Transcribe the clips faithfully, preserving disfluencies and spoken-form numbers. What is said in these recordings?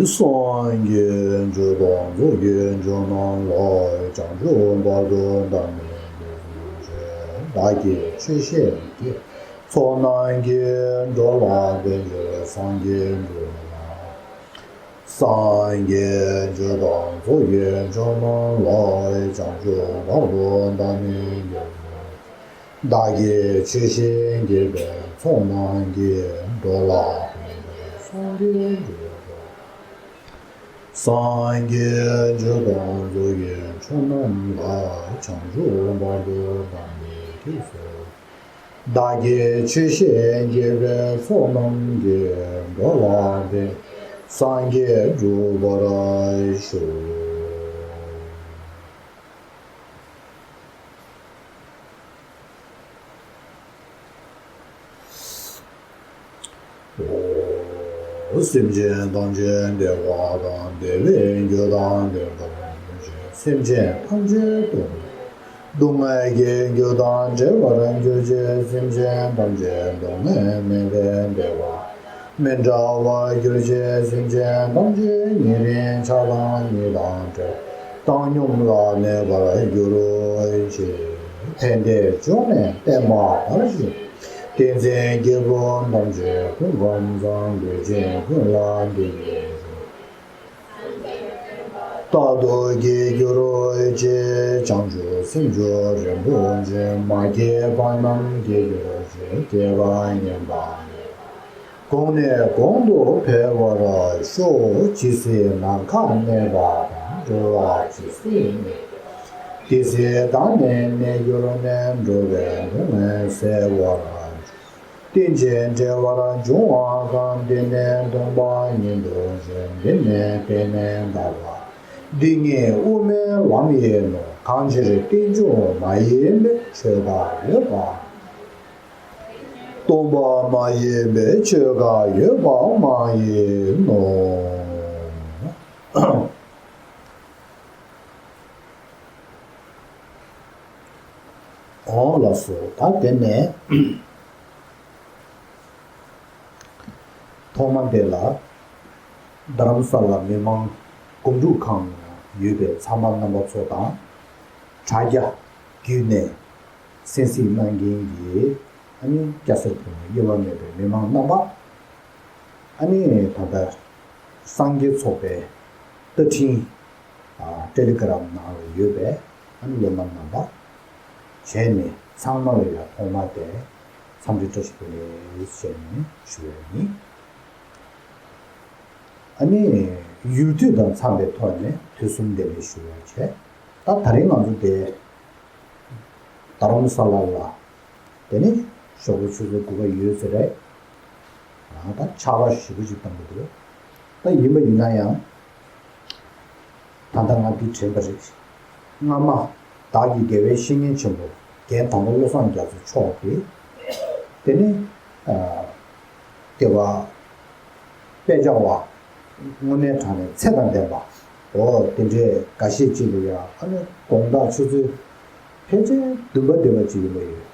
སངས་རྒྱས་རྒྱུ་དང་ཚོགས་ཀྱི་རྒྱུ་རྣམས་ལ། བྱང་ཆུབ་བར་དུ་བདག་ནི་སྐྱབས་སུ་མཆི། བདག་གིས་ཆོས་བཤད་ཀྱི་ཚོགས་རྣམས་ཀྱིས། འགྲོ་ལ་ཕན་ཕྱིར་སངས་རྒྱས་འགྲུབ་པར། སངས་རྒྱས་རྒྱུ་དང་ཚོགས་ཀྱི་རྒྱུ་རྣམས་ལ། བྱང་ཆུབ་བར་དུ་བདག་ནི་སྐྱབས་སུ། བདག་གིས་ཆོས་བཤད་བགྱིས་པའི་ཚོགས་རྣམས་ཀྱིས། འགྲོ་ལ་ཕན་ཕྱིར་སངས་རྒྱས་འགྲུབ་པར། སངས་རྒྱས་རྒྱུ་དང་ཚོགས་ཀྱི་མཆོག་རྣམས་ལ། བྱང་ཆུབ་བར་དུ་བདག་ནི་སྐྱབས་སུ། བདག་གིས་ཆོས་བཤད་བགྱིས་པའི་ཚོགས་རྣམས་ཀྱིས། འགྲོ་ལ་ཕན་སངས་རྒྱས་འགྲུབ་པར་ཤོག། སེམས་ཅན་ཐམས་ཅད་བདེ་བ་དང་བདེ་བའི་རྒྱུ་དང་ལྡན་པར་གྱུར་ཅིག། སེམས་ཅན་ཐམས་ཅད་སྡུག་བསྔལ་སྡུག་བསྔལ་གྱི་རྒྱུ་དང་བྲལ་བར་གྱུར་ཅིག། སེམས་ཅན་ཐམས་ཅད་སྡུག་བསྔལ་མེད་པའི་བདེ་བ་མི་འབྲལ་བར་གྱུར་ཅིག། སེམས་ཅན་ཐམས་ཅད་ཉེ་རིང་ཆགས་སྡང་གཉིས་དང་བྲལ། བཏང་སྙོམས་ལ་གནས་པར་གྱུར་ཅིག། ཕན་བདེའི་ལྗོངས་ནས་བརྟན་པ་དར་ཞིང་། བསྟན་འཛིན་སྐྱེས་བུ་ཐམས་ཅད་སྐུ་ཁམས་བཟང་། ལུས་ཅན་ཀུན་ལ་བདེ་སྐྱིད་འབྱུང་། རྟག་ཏུ་སྐྱེ་གྱུར་ཅིག། བྱང་ཆུབ་སེམས་མཆོག་རིན་པོ་ཆེ། མ་སྐྱེས་པ་རྣམས་སྐྱེ་གྱུར་ཅིག། སྐྱེས་པ་ངན་པ་མེད་པ། གོང་ནས་གོང་དུ་འཕེལ་བར་ཤོག། ཇི་སྲིད་ནམ་མཁའ་གནས་པ་དང་། འགྲོ་བ་ཇི་སྲིད་གནས། དེ་སྲིད་བདག་ནི་གནས་གྱུར་ནས། འགྲོ་བའི་སྡུག་བསྔལ་སེལ་བར། རྟེན་ཅིང་འབྲེལ་བར་འབྱུང་བ་གང་། འདི་ནི་སྟོང་པ་ཉིད་དུ་ཤེས། འདི་ནི་གཏན་ནས་འདའ་བ། འདི་ཉིད་དབུ་མའི་ལམ་ཡིན་ནོ། གང་ཕྱིར་རྟེན་འབྱུང་མ་ཡིན་པའི། ཆོས་བདག་ཡོད་པ། སྟོང་པ་མ་ཡིན་པའི་ཆོས་བདག་ཡོད་པ་མ་ཡིན་ནོ། འོང་ལགས་སོ། ད་དེ་ནས་ཐོག་མ་དེ་ལ་རྡ་རམ་ས་ལ་མི་མང་སྒོམ་སྒྲུབ་ཁང་ཡོད་པའི་ཚང་མ་རྣམ་པ་ཚོ་དང་། དྲ་རྒྱ་བརྒྱུད་ནས་གསན་གཟིགས་གནང་མཁན་གྱི་ཨ་ནི་སྐྱ་སེར་ཕོ་མོ་དབྱེ་བ་མེད་པའི་མི་མང་རྣམ་པ། ཨ་ནི་ད་ལྟ་སངས་རྒྱས་ཚོགས་པའི་བརྡ་འཕྲིན་ཨ་ཊེ་ལི་གྷི་རམ་ནང་ལ་ཡོད་པའི་ཨ་ནི་སློབ་མ་རྣམ་པ་བྱས་ནས་ཚང་མ་ལ་ཡང་ཐོག་མ་དེ་འཚམས་འདྲི་བཀྲ་ཤིས་བདེ་ལེགས་ཞེས་ནས་ཞུ་བ་ཡིན། ཨ་ནི་ཡུལ་དུས་དང་འཚམས་པའི་ཐོག་ནས་དུས་གསུམ་བདེ་ལེགས་ཞུ་བ་བྱས། ད་ད་རིང་ང་ཚོ་དེ་རྡ་རམ་ས་ལ་ལ། དེ་ནས་ཞོགས་པའི་ཆུ་ཚོད་དགུ་པ་ཡོད་ཟེར་རེད། ང་ད་ཆར་པ་ཞེ་པོ་ཅིག་བཏང་གི་འདུག་ད་ཡིན་པ་ཡིན་ན་ཡང་། ད་ལྟ་ང་འདི་དྲན་པ་རེད། སྔ་མ་བདག་གི་དགེ་བའི་བཤེས་གཉེན་ཆེན་པོ་རྒན་དར་མ་བློ་བཟང་རྒྱ་མཚོ་མཆོག་གིས། དེ་ནས་ཨ། སྐྱེ་བ། དཔེ་ཆ་བ། དངོས་གནས་དྲང་གནས་ཚད་དང་ལྡན་པ། འོ་དེ་འདྲའི་འགའ་ཤས་ཅིག་ལ་ཡང་ཨ་ནི་དགོང་དག་ཆུ་ཚོད་ཕལ་ཆེར་བདུན་པ་བདེ་བ་ཅིག་ཡིན་པ་ཡོད།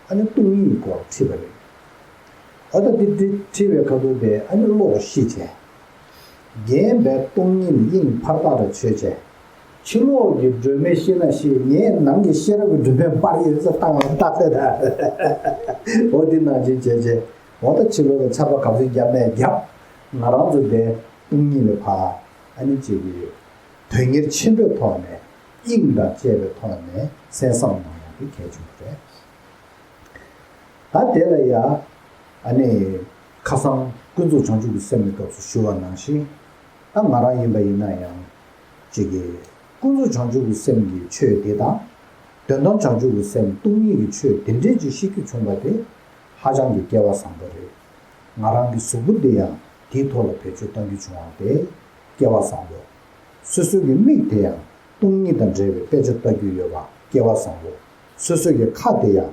ཨ་ནི་སྟོང་ཉིད་སྐོར་ཁྲིད་པ་རེད། འོ་ད་དེ་དེ་ཁྲིད་པའི་ཁ་ཐུག་དེ་ཨ་ནི་བློ་ཤི་བྱས། རྒན་པའི་སྟོང་ཉིད་དབྱིངས་ཕར་བལྟ་རུ་ཆོད་བྱས། ཕྱི་ལོགས་ཀྱི་སྒྲོན་མེ་ཤི་ན་ཤི། ངས་ནང་གི་ཤེས་རབ་ཀྱི་སྒྲོན་མེ་སྤར་ཡོད་ས་བཏང་བ་ལྟ་ཟེར་ད། འོ་དེ་ནང་བཞིན་བྱས་བྱས། འོ་ད་ཕྱི་ལོགས་ལ་ཆར་པ་ག་ཚོད་བརྒྱབ་ནས་བརྒྱབ། ང་རང་ཚོ་དེ་སྟོང་ཉིད་ལ་ཕར་ཨ་ནི་ཅིག་གི་དོན་གཉེར་ཆེན་པོའི་ཐོག་ནས་དབྱིངས་དང་བཅས་པའི་ཐོག་ནས་གསན་བསམ་གནང་ཡག་དེ་གལ་ཆེན་པོ་རེད། ད་དེ་ལ་ཡ་ཨ་ནི་ཁ་སང་ཀུན་རྫོབ་བྱང་ཆུབ་ཀྱི་སེམས་ཀྱི་སྐབས་སུ་ཞུ་བ་ནང་བཞིན། ད་ང་རང་ཡིན་པ་ཡིན་ན་ཡང་ཅིག་གི་ཀུན་རྫོབ་བྱང་ཆུབ་ཀྱི་སེམས་ཀྱི་ཆོས་དེ་དང་། དོན་དམ་བྱང་ཆུབ་ཀྱི་སེམས་སྟོང་ཉིད་ཀྱི་ཆོས་དེ་འདྲས་ཅིག་ཤེས་རྒྱུ་བྱུང་བ་དེ་ཧ་ཅང་གི་སྐལ་བ་བཟང་པོ་རེད། ང་རང་གི་གཟུགས་པོ་འདི་ཡང་དེའི་ཐོག་ལ་བེད་སྤྱོད་གཏང་རྒྱུ་བྱུང་བ་དེ་སྐལ་བ་བཟང་པོ། སོ་སོ་གི་མིག་དེ་ཡང་སྟོང་ཉིད་དང་འབྲེལ་བའི་དཔེ་ཆ་ལྟ་རྒྱུ་ཡོད་པ་སྐལ་བ་བཟང་པོ། སོ་སོ་གི་ཁ་དེ་ཡང་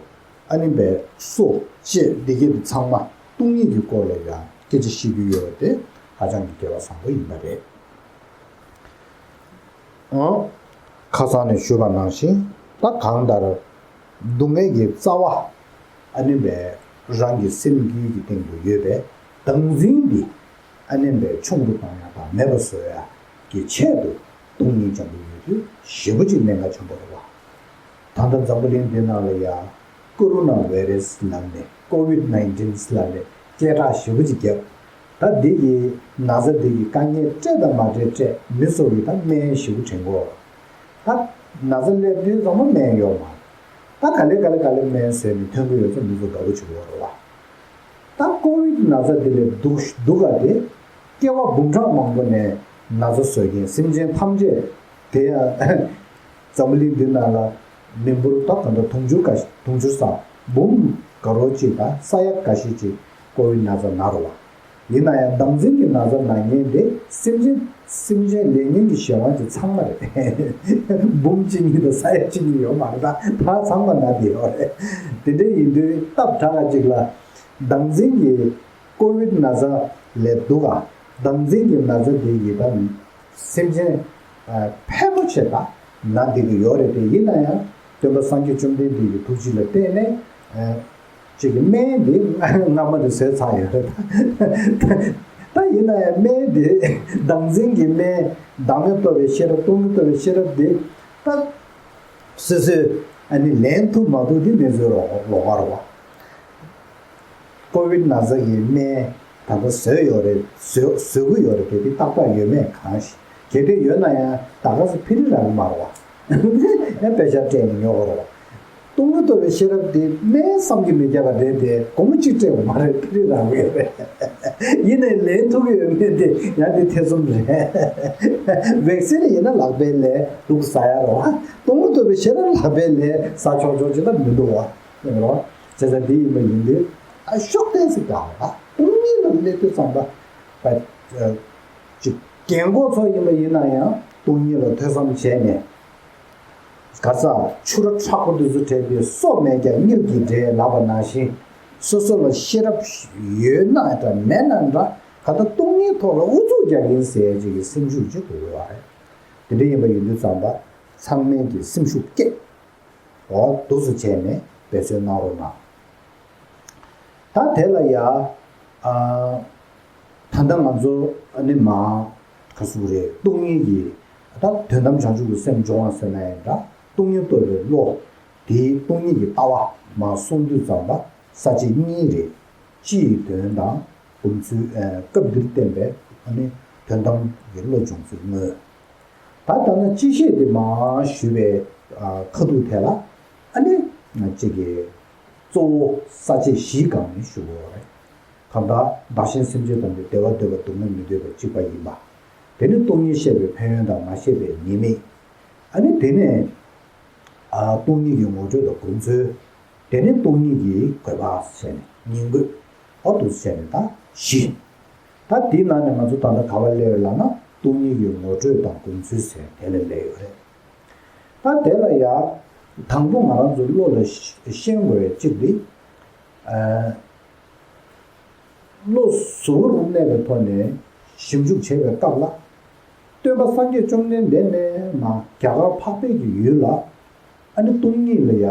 ཨ་ནི་བའི་སོ་ལྕེ་འདི་གས་དེ་ཚང་མ་སྟོང་ཉིད་ཀྱི་སྐོར་ལ་ཡང་སྐད་ཆ་བཤད་རྒྱུ་ཡོད་པ་དེ་ཧ་ཅང་གི་སྐལ་བ་བཟང་པོ་ཡིན་པ་རེད། ཨང་། ཁ་སང་ནས་ཞུས་པ་ནང་བཞིན་ད་གང་ལྟར་སྡུག་བསྔལ་གྱི་རྩ་བ་ཨ་ནི་བའི་རང་གི་སེམས་རྒྱུད་ཀྱི་སྟེང་དུ་ཡོད་པའི་བདག་འཛིན་འདི། ཨ་ནེམ་པའི་ཆུང་དུ་བཏང་ཡ་དང་མེད་པ་བཟོ་ཡ་གི་ཆེད་དུ་སྟོང་ཉིད་སྦྱང་གི་ཡོད་དུས་ཞེ་པོ་ཅིག་གནད་འགག་ཆེན་པོ་རེད་བ། ད་ལྟ་འཛམ་བུ་གླིང་འདི་ནང་ལ་ཡ་ཀོ་རོ་ན་བྷའི་རེ་སི་ལབ་ནས་ཀོ་ཝིད་ནའིན་ཊིན་ལབ་ནས་སྐད་གྲགས་ཞེ་པོ་ཅིག་བརྒྱབ། ད་འདི་གི་ན་ཚ་འདི་གི་དཀའ་ངལ་སྤྲད་དང་མ་སྤྲད་སྤྲད་མི་ཚོ་གི་ད་སྨན་ཞེ་པོ་དྲན་གོ། ད་ན་ཚ་སླེབས་དུས་ཚང་མ་སྨན་ཡོད་མ་རེད། ད་ག་ལེ་ག་ལེ་ག་ལེ་སྨན་བཟོས་ནས་ཐོན་གི་ཡོད་ཚོ་མི་ཚོ་དགའ་པོ་བྱེད་ཀྱི་ཡོད་རེད་བ། ད་ཀོ་ཝིད་ན་ཚ་འདི་ལས་སྡུག་སྡུག་ག་དེ་སྐྱེ་བ་འབུམ་ཕྲག་མང་པོ་ནས་ན་ཚ་བཟོ་མཁན་སེམས་ཅན་ཐམས་ཅད་དེ་ཡང་འཛམ་བུ་གླིང་འདི་ནང་ལ་མི་འབོར་ད་ད་ལྟ་དུང་ཕྱུར་ག་དུང་ཕྱུར་ས་འབུམ་ག་རོ་གཅིག་དང་ས་ཡ་ག་ཤས་ཅིག་ཀོ་ཝིད་ན་ཚ་ན་རེད་བ། ཡིན་ན་ཡང་བདག་འཛིན་གྱི་ན་ཚ་ན་མཁན་དེ་སེམས་ཅན་སེམས་ཅན་ལས་ངན་གྱི་གཞན་དབང་གི་ཚང་མ་རེད། འབུམ་གཅིག་གཉིས་དང་ས་ཡ་གཅིག་གཉིས་ཡོད་མ་རེད། ད་ད་ཚང་མ་ན་བསྡད་ཡོད་རེད། དེ་འདྲ་ཡིན་དུས་སྟབས་དྲག་ག་ཅིག་ལ་བདག་འཛིན་གྱི་ཀོ་ཝིད་ན་ཚ་ལས་སྡུག་ག་བདག་འཛིན་གྱི་ན་ཚ་དེ་ཡི་ད་སེམས་ཅན་ཕལ་མོ་ཆེ་ད་ན་བསྡད་ཀྱི་ཡོད་རེད། དེ་ཡིན་ན་ཡང་སྟོན་པ་སངས་རྒྱས་བཅོམ་ལྡན་འདས་ཀྱི་ཐུགས་རྗེ་ལ་བརྟེན་ནས་ཅིག་གི་སྨན་འདི་སྔ་མ་དེ་བཟོས་ཚར་ཡོད་རེད། ད་ཡིན་ན་ཡང་སྨན་འདི་བདག་འཛིན་གྱི་སྨན་བདག་མེད་རྟོགས་པའི་ཤེས་རབ་སྟོང་ཉིད་རྟོགས་པའི་ཤེས་རབ་འདི་ད་སོ་སོས་ཨ་ནི་ལེན་ཐུབ་མ་ཐུབ་འདི་གནས་ཚུལ་རོ་ལོགས་ཀ་རེད་བ། ཀོ་ཝིད་ན་ཚ་གི་སྨན་ད་ལྟ་བཟོས་ཡོད་རེད། བཟོ་བཟོ་གི་ཡོད་རེད། དེ་དེ་ཏག་ཏག་ཡོད་མེད་གང་ཞིག་གལ་ཏེ་ཡོད་ན་ཡང་ད་ག་སེ་ཕི་རི་རག་གི་མ་རེད་བ། ཨེ་པེ་ཤ་སྤྲད་ནས་ཉོ་གི་རེད་བ། སྟོང་ཉིད་རྟོགས་པའི་ཤེས་རབ་དེ་སྨན་བསམ་གྱིས་མི་ཁྱབ་པ་རེད་དེ་སྒོར་མོ་གཅིག་སྤྲད་དགོས་མ་རེད། ཕི་རི་རག་གི་ཡོད་རེད། ཡིན་ནའི་ལེན་ཐུབ་ཀྱི་ཡོད་མེད་དེ་ཡང་དེ་ཐེ་ཚོམ་རེད། བེག་སིན་ཡིན་ན་ལག་པའི་ལས་འདུག་ཟ་ཡ་རེད་བ། སྟོང་ཉིད་རྟོགས་པའི་ཤེས་རབ་ལག་པའི་ལས་ཟ་ཆོག་ཆོག་ཅིག་ལ་མི་འདུག་བ། ཡིན་རོ། བྱས་ཙང་འདི་ཡིན་པ་ཡིན་དུས་ཨ་ཤོག་ལྡན་ཟེར་གྱང་ལ་སྟོང་ཉིད་ལ་སླེབས་དུས་ཙམ་པ་ཅིག་རྒན་གོག་ཚོ་ཡིན་པ་ཡིན་ན་ཡང་སྟོང་ཉིད་ལ་ཐོས་བསམ་བྱས་ནས་ག་ས་ཆུ་ར་མཁྲེགས་པོ་འདི་ཚོ་བྲལ་དུས་སོ་མེད་ཀྱང་དངུལ་གྱི་འདྲེ་ལབ་པ་ནང་བཞིན་སོ་སོ་ལ་ཤེས་རབ་ཡོད་ན་འདྲ་མེད་ན་འདྲ་ག་ད་སྟོང་ཉིད་ཐོག་ལ་ཨུ་ཚུགས་རྒྱག་གིན་ཟེར་ཅིག་གི་སེམས་ཤུགས་ཅིག་དགོས་ཀྱི་ཡོད་རེད། དེ་འདྲ་ཡིན་པ་ཡིན་དུས་ཙམ་པ་ཚང་མས་ཀྱི་སེམས་ཤུགས་བསྐྱེད། འོ་འདུག་སེ་བྱས་ནས་འབད་བརྩོན་གནང་རོགས་གནང་། ད་དེ་ལ་ཡ། ཨ། ད་ལྟ་ང་ཚོ་ཨ་ནི་མ། ག་ཟེར་རེད། སྟོང་ཉིད་ཀྱི་ད་དོན་དམ་བྱང་ཆུབ་ཀྱི་སེམས་སྦྱོང་བ་ཟེར་ན་ཡང་འདྲ། སྟོང་ཉིད་རྟོགས་པའི་བློ། དེའི་སྟོང་ཉིད་ཀྱི་ལྟ་བ་མ་གསུང་དུས་ཙམ་པ་ས་བཅད་གཉིས་རེད། སྤྱི་ཡི་དོན་དང་། སྒོམ་ཚུལ། ཨ། སྐབས་འདིར་བསྟན་པའི་ཨ་ནི་དོན་དམ་གྱི་བློ་སྦྱོང་ཚུལ་དངོས། ད་ལྟ་ན་སྤྱི་བཤད་འདི་མ་ཞུས་པའི་ཨ་ཁ་ཐུག་དེ་ལ་ཨ་ནི་ང་གཅིག་གིས་གཙོ་བོ་ས་བཅད་བཞིའི་སྒང་ནས་ཞུ་དགོས་པ་རེད། གང་ལྟར་བདག་གཞན་སེམས་ཅན་དང་པོའི་བདེ་བ་འདོད་པ་སྡུག་བསྔལ་མི་འདོད་པ་གཅིག་པ་ཡིན་པ། དེ་ནི་སྟོང་ཉིད་བཤད་པའི་ཕན་ཡོན་དང་མ་བཤད་པའི་ཉེས་དམིགས། ཨ་ནི་དེ་ནས་ཨ་སྟོང་ཉིད་ཀྱི་ངོ་སྤྲོད་དང་སྒོམ་ཚུལ། དེ་ནས་སྟོང་ཉིད་ཀྱི་དགོས་པ་བྱས་ནས་ཉིང་དགོས། འོ་འདུག་བྱས་ནས་ད་བཞི། ད་དེའི་ནང་ནས་ང་ཚོ་ད་ལྟ་ག་པར་སླེབས་ཡོད་ལབ་ན་སྟོང་ཉིད་ཀྱི་ངོ་སྤྲོད་དང་སྒོམ་ཚུལ་ཟེར་དེ་ལ་སླེབས་ཡོད་རེད། ད་དེ་ལ་ཡ་དང་པོ་ང་རང་ཚོ་བློ་ལ་ཤེས་དགོས་པའི་གཅིག་འདི། ཨ། བློ་གཟུ་བོར་གནས་པའི་ཐོག་ནས་ཞིབ་འཇུག་བྱེད་པའི་སྐབས་ལ། སྟོན་པ་སངས་རྒྱས་བཅོམ་ལྡན་འདས་ནས་མར་རྒྱ་གར་འཕགས་པའི་གི་ཡུལ་ལ་ཨ་ནི་སྟོང་ཉིད་ལ་ཡ་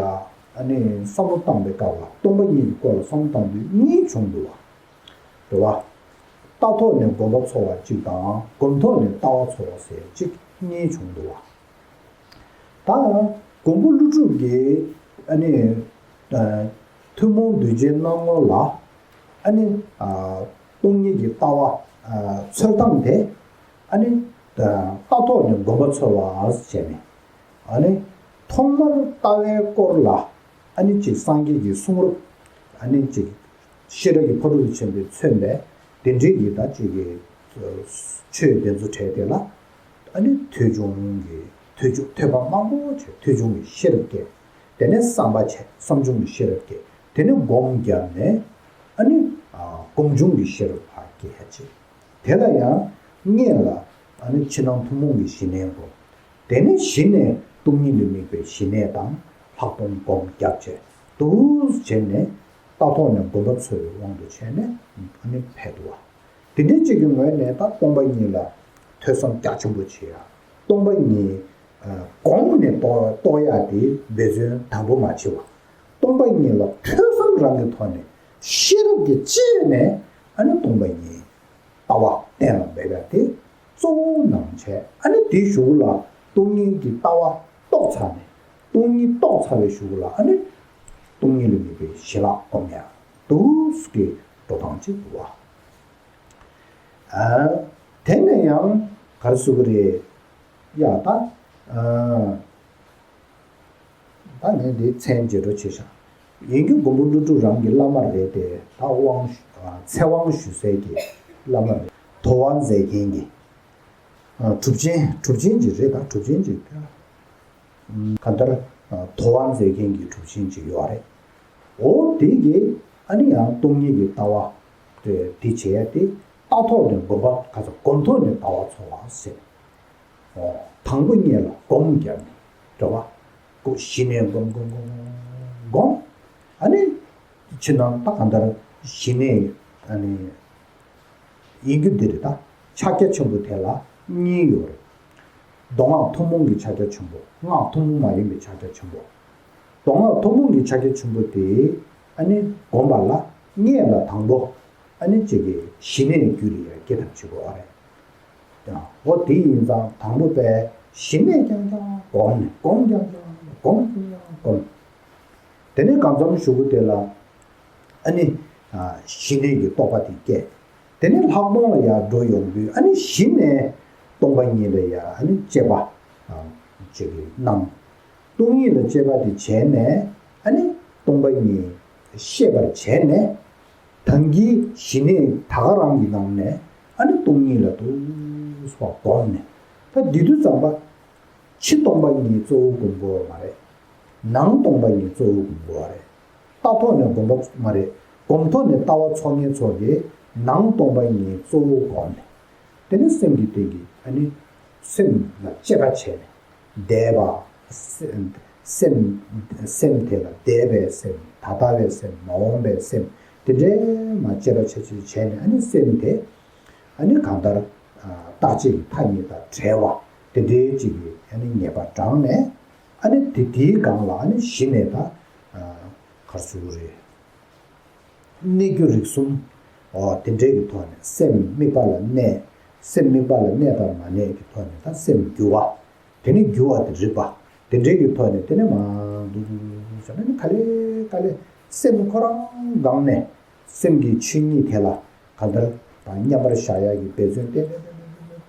ཨ་ནི་བསམ་བློ་བཏང་པའི་སྐབས་ལ་སྟོང་པ་ཉིད་ཀྱི་སྐོར་ལ་བསམ་བློ་བཏང་དུས་གཉིས་བྱུང་འདུག་བ། རེད་བ། རྟགས་ཐོག་ནས་སྒོམ་པ་ཚོར་བ་གཅིག་དང་སྒོམ་ཐོག་ནས་ལྟ་བ་ཚོར་བ་ཟེར་གཅིག་གཉིས་བྱུང་འདུག་བ། ད་མགོན་པོ་ཀླུ་སྒྲུབ་ཀྱིས་ཨ་ནི་ཨ་ཐུན་མོང་གདུལ་བྱའི་སྣང་ངོ་ལ་ཨ་ནི་ཨ་སྟོང་ཉིད་ཀྱི་ལྟ་བ་ཨ་འཚོལ་སྟངས་དེ་ཨ་ནི་ཨ་རྟགས་ཐོག་ནས་སྒོམ་པ་འཚོལ་བ་བྱས་ནས་ཨ་ནི་ཐོག་མར་ལྟ་བའི་སྐོར་ལ་ཨ་ནི་ཅིག་སངས་རྒྱས་ཀྱི་གསུང་རབ་ཨ་ནི་ཅིག་ཤེས་རབ་ཀྱི་ཕ་རོལ་ཏུ་ཕྱིན་པས་མཚོན་པའི་དེ་འདྲའི་ཡི་དྭགས་ཅིག་གི་ཆོས་དེ་ཚོ་གྲས་དེ་ལ་ཨ་ནི་ཐོས་བྱུང་གི་ཐོས་བྱུང་ཐོས་པ་མང་པོ་བྱས་ཐོས་བྱུང་གི་ཤེས་རབ་སྐྱེས། དེ་ནས་བསམ་པ་བྱས་བསམ་བྱུང་གི་ཤེས་རབ་སྐྱེས། དེ་ནས་སྒོམ་བརྒྱབ་ནས་ཨ་ནི་ཨ་སྒོམ་བྱུང་གི་ཤེས་རབ་ཕར་སྐྱེས་ཡ་ཅིག་དེ་ལ་ཡང་སྔོན་ལ་ཨ་ནི་ཕྱི་ནང་ཐུན་མོང་གི་ཞི་གནས་སྒོམ། དེ་ནས་གཞི་ནས་སྟོང་ཉིད་ལ་དམིགས་པའི་ཞི་གནས་དང་ལྷག་མཐོང་སྒོམ་རྒྱབ་བྱས་འདུག་བྱས་ནས་རྟགས་ཐོག་ནས་སྒོམ་པ་འཚོལ་བའི་དབང་དུ་བྱས་ནས་ཨ་ནི་ཕེབས་འདུག་བ། དེ་འདྲའི་གཅིག་གི་ངོས་ནས་ད་སྟོང་པ་ཉིད་ལ་ཐོས་བསམ་རྒྱ་ཆེན་པོ་བྱེད་ཡ། སྟོང་པ་ཉིད་སྒོམ་ནས་རྟོགས་རྟོགས་ཡ་དེ་འབད་བརྩོན་དང་པོ་མ་བྱེད་པ། སྟོང་པ་ཉིད་ལ་ཐོས་བསམ་རང་གི་ཐོག་ནས་ཤེས་རབ་ཀྱིས་དཔྱད་ནས་ཨ་ནི་སྟོང་པ་ཉིད། ལྟ་བ་གཏན་ལ་འབེབས་ཡ་དེ་གཙོ་བོ་གནང་བྱས། ཨ་ནི་དེའི་གཞུག་ལ་སྟོང་ཉིད་ཀྱི་ལྟ་བ་རྟོགས་ཚར་ནས། སྟོང་ཉིད་རྟོགས་ཚར་བའི་གཞུག་ལ་ཨ་ནི་སྟོང་ཉིད་ལ་དམིགས་པའི་ཞི་ལྷག་སྒོམ་ཡ་འདུག་གི་འགྲོ་སྟངས་ཅིག་འདུག་བ། ཨ། དེ་ནས་ཡང་ག་རེ་ཟེར་གི་རེད། ཡ་ད། ཨ། ད་ངས་འདི་མཚན་བརྗེད་འགྲོ་བྱས་ཤག་ཡིན་གྱི་མགོན་པོ་ཀླུ་སྒྲུབ་རང་གི་བླ་མ་རེད་དེ། ད་དབང་ཞུ། ཨ། ཚེ་དབང་ཞུ་སའི་གི་བླ་མ་རེད། དོ་བ་མཛད་མཁན་གྱི། ཨ། གྲུབ་ཆེན། གྲུབ་ཆེན་ཅིག་རེད། ད་གྲུབ་ཆེན་ཅིག་ཨ། གང་ལྟར། ཨ། དོ་བ་མཛད་མཁན་གྱི་གྲུབ་ཆེན་ཅིག་ཡོད་རེད། འོ་དེ་གིས་ཨ་ནི་ཡང་སྟོང་ཉིད་ཀྱི་ལྟ་བ་དེ་བྱེད་ཡ་དེ། རྟག་ཐོག་ནས་སྒོམ་པ། ག་ཚོད། སྒོམ་ཐོག་ནས་ལྟ་བ་འཚོལ་བ་ཟེར། འོ། དང་པོ་ཉིད་ལ་སྒོམ་བརྒྱབ་ནས་རེད་བ། སྒོ་གཞི་ནས་སྒོམ་སྒོམ་སྒོམ་སྒོམ། ཨ་ནི་ཕྱི་ནང་ད་གང་ལྟར་གཞི་ནས། ཨ་ནི་ཡིན་རྒྱུ་འདི་རེད། ད་ཕྱག་རྒྱ་ཆེན་པོ་དེ་ལ་གཉིས་ཡོད་རེད། མདོ་སྔགས་ཐུན་མོང་གི་ཕྱག་རྒྱ་ཆེན་པོ། སྔགས་ཐུན་མོང་མ་ཡིན་པའི་ཕྱག་རྒྱ་ཆེན་པོ། མདོ་སྔགས་ཐུན་མོང་གི་ཕྱག་རྒྱ་ཆེན་པོ་དེ་ཨ་ནི་སྒོམ་པ་ལ་སྔོན་ལ་དང་པོ་ཨ་ནི་ཅིག་གི་གཞི་ནས་རྒྱུད་ལ་ཡར་སྐྱེ་ཐབས་བྱེད་དགོས་པ་རེད། ཡང་འོ་དེ་ཡིན་ཙང་དང་པོ་པས་གཞི་ནས་རྐྱང་རྐྱང་སྒོམ་ནས། སྒོམ་རྐྱང་རྐྱང་སྒོམ། རྐྱང་རྐྱང་སྒོམ། དེ་ནས་གང་འཚམ་གཞུག་གུ་དེ་ལ་ཨ་ནི། ཨ། གཞི་གནས་ཀྱི་རྟོགས་པ་དེ་སྐྱེ། དེ་ནས་ལྷག་མཐོང་ལ་ཡར་འགྲོ་ཡོང་དུས་ཨ་ནི་གཞི་ནས་སྟོང་པ་ཉིད་ལ་ཡར་ཨ་ནི་དཔྱད་པ། ཨ། ཅིག་གི་གནང་། སྟོང་ཉིད་ལ་དཔྱད་པ་དེ་བྱས་ནས་ཨ་ནི་སྟོང་པ་ཉིད་ཤེས་པར་བྱས་ནས། ད་གིན་གཞི་གནས་ད་ག་རང་གི་ནང་ནས་ཨ་ནི་སྟོང་ཉིད་ལ་དུ་སོགས་སྒོམ་ནས། ད་འདི་དུས་ཙམ་པ་ཕྱི་སྟོང་པ་ཉིད་གཙོ་བོ་སྒོམ་དགོས་པ་མ་རེད། ནང་སྟོང་པ་ཉིད་གཙོ་བོ་སྒོམ་དགོས་པ་རེད། རྟག་ཐོག་ནས་སྒོམ་པ་མ་རེད། སྒོམ་ཐོག་ནས་ལྟ་བ་འཚོལ་མཁན་ཚོ་གིས་ནང་སྟོང་པ་ཉིད་གཙོ་བོ་སྒོམ་ནས། དེ་ནས་སེམས་ཀྱི་སྟེང་གི་ཨ་ནི་སེམས་ལ་དཔྱད་པ་བྱས་ནས། འདས་པ། སེམས། སེམས། སེམས་དེ་ལ་འདས་པའི་སེམས། ད་ལྟ་བའི་སེམས། མ་འོངས་པའི་སེམས། དེ་འདྲའི་མ་དཔྱད་པ་བྱས་བྱས་བྱས་ནས་ཨ་ནི་སེམས་དེ་ཨ་ནི་གང་ལྟར། ཨ། རྟག་གཅིག་གི་མཐའ་གཉིས་དང་བྲལ་བ་དེ་འདྲའི་ཅིག་གི་ཨ་ནི་ངེས་པ་དྲངས་ནས། ཨ་ནི་དེ། དེའི་སྒང་ལ་ཨ་ནི་གཞི་ནས་ད། ཨ། ག་རེ་ཟེར་དགོས་རེད། གནས་རྒྱུ་རིག་གསུམ། འོ། དེ་འདྲའི་གི་ཐོག་ནས། སེམས་དམིགས་པ་ལ་གནས། སེམས་དམིགས་པ་ལ་གནས་དང་མ་གནས་ཀྱི་ཐོག་ནས་ད་སེམས་རྒྱུ་བ། དེ་ནས་རྒྱུ་བ་དེ་རིག་པ། དེ་འདྲའི་གི་ཐོག་ནས་དེ་ནས་མར་འདུག་འདུག་འདུག་བྱས་ནས་ནི་ག་ལེ་ག་ལེ་སེམས་ཁོ་རང་སྒང་ནས་སེམས་ཀྱི་ཆོས་ཉིད་དེ་ལ་གང་ལྟར་དང་མཉམ་པར་བཞག་ཡག་གི་འབད་བརྩོན་བསྟེན་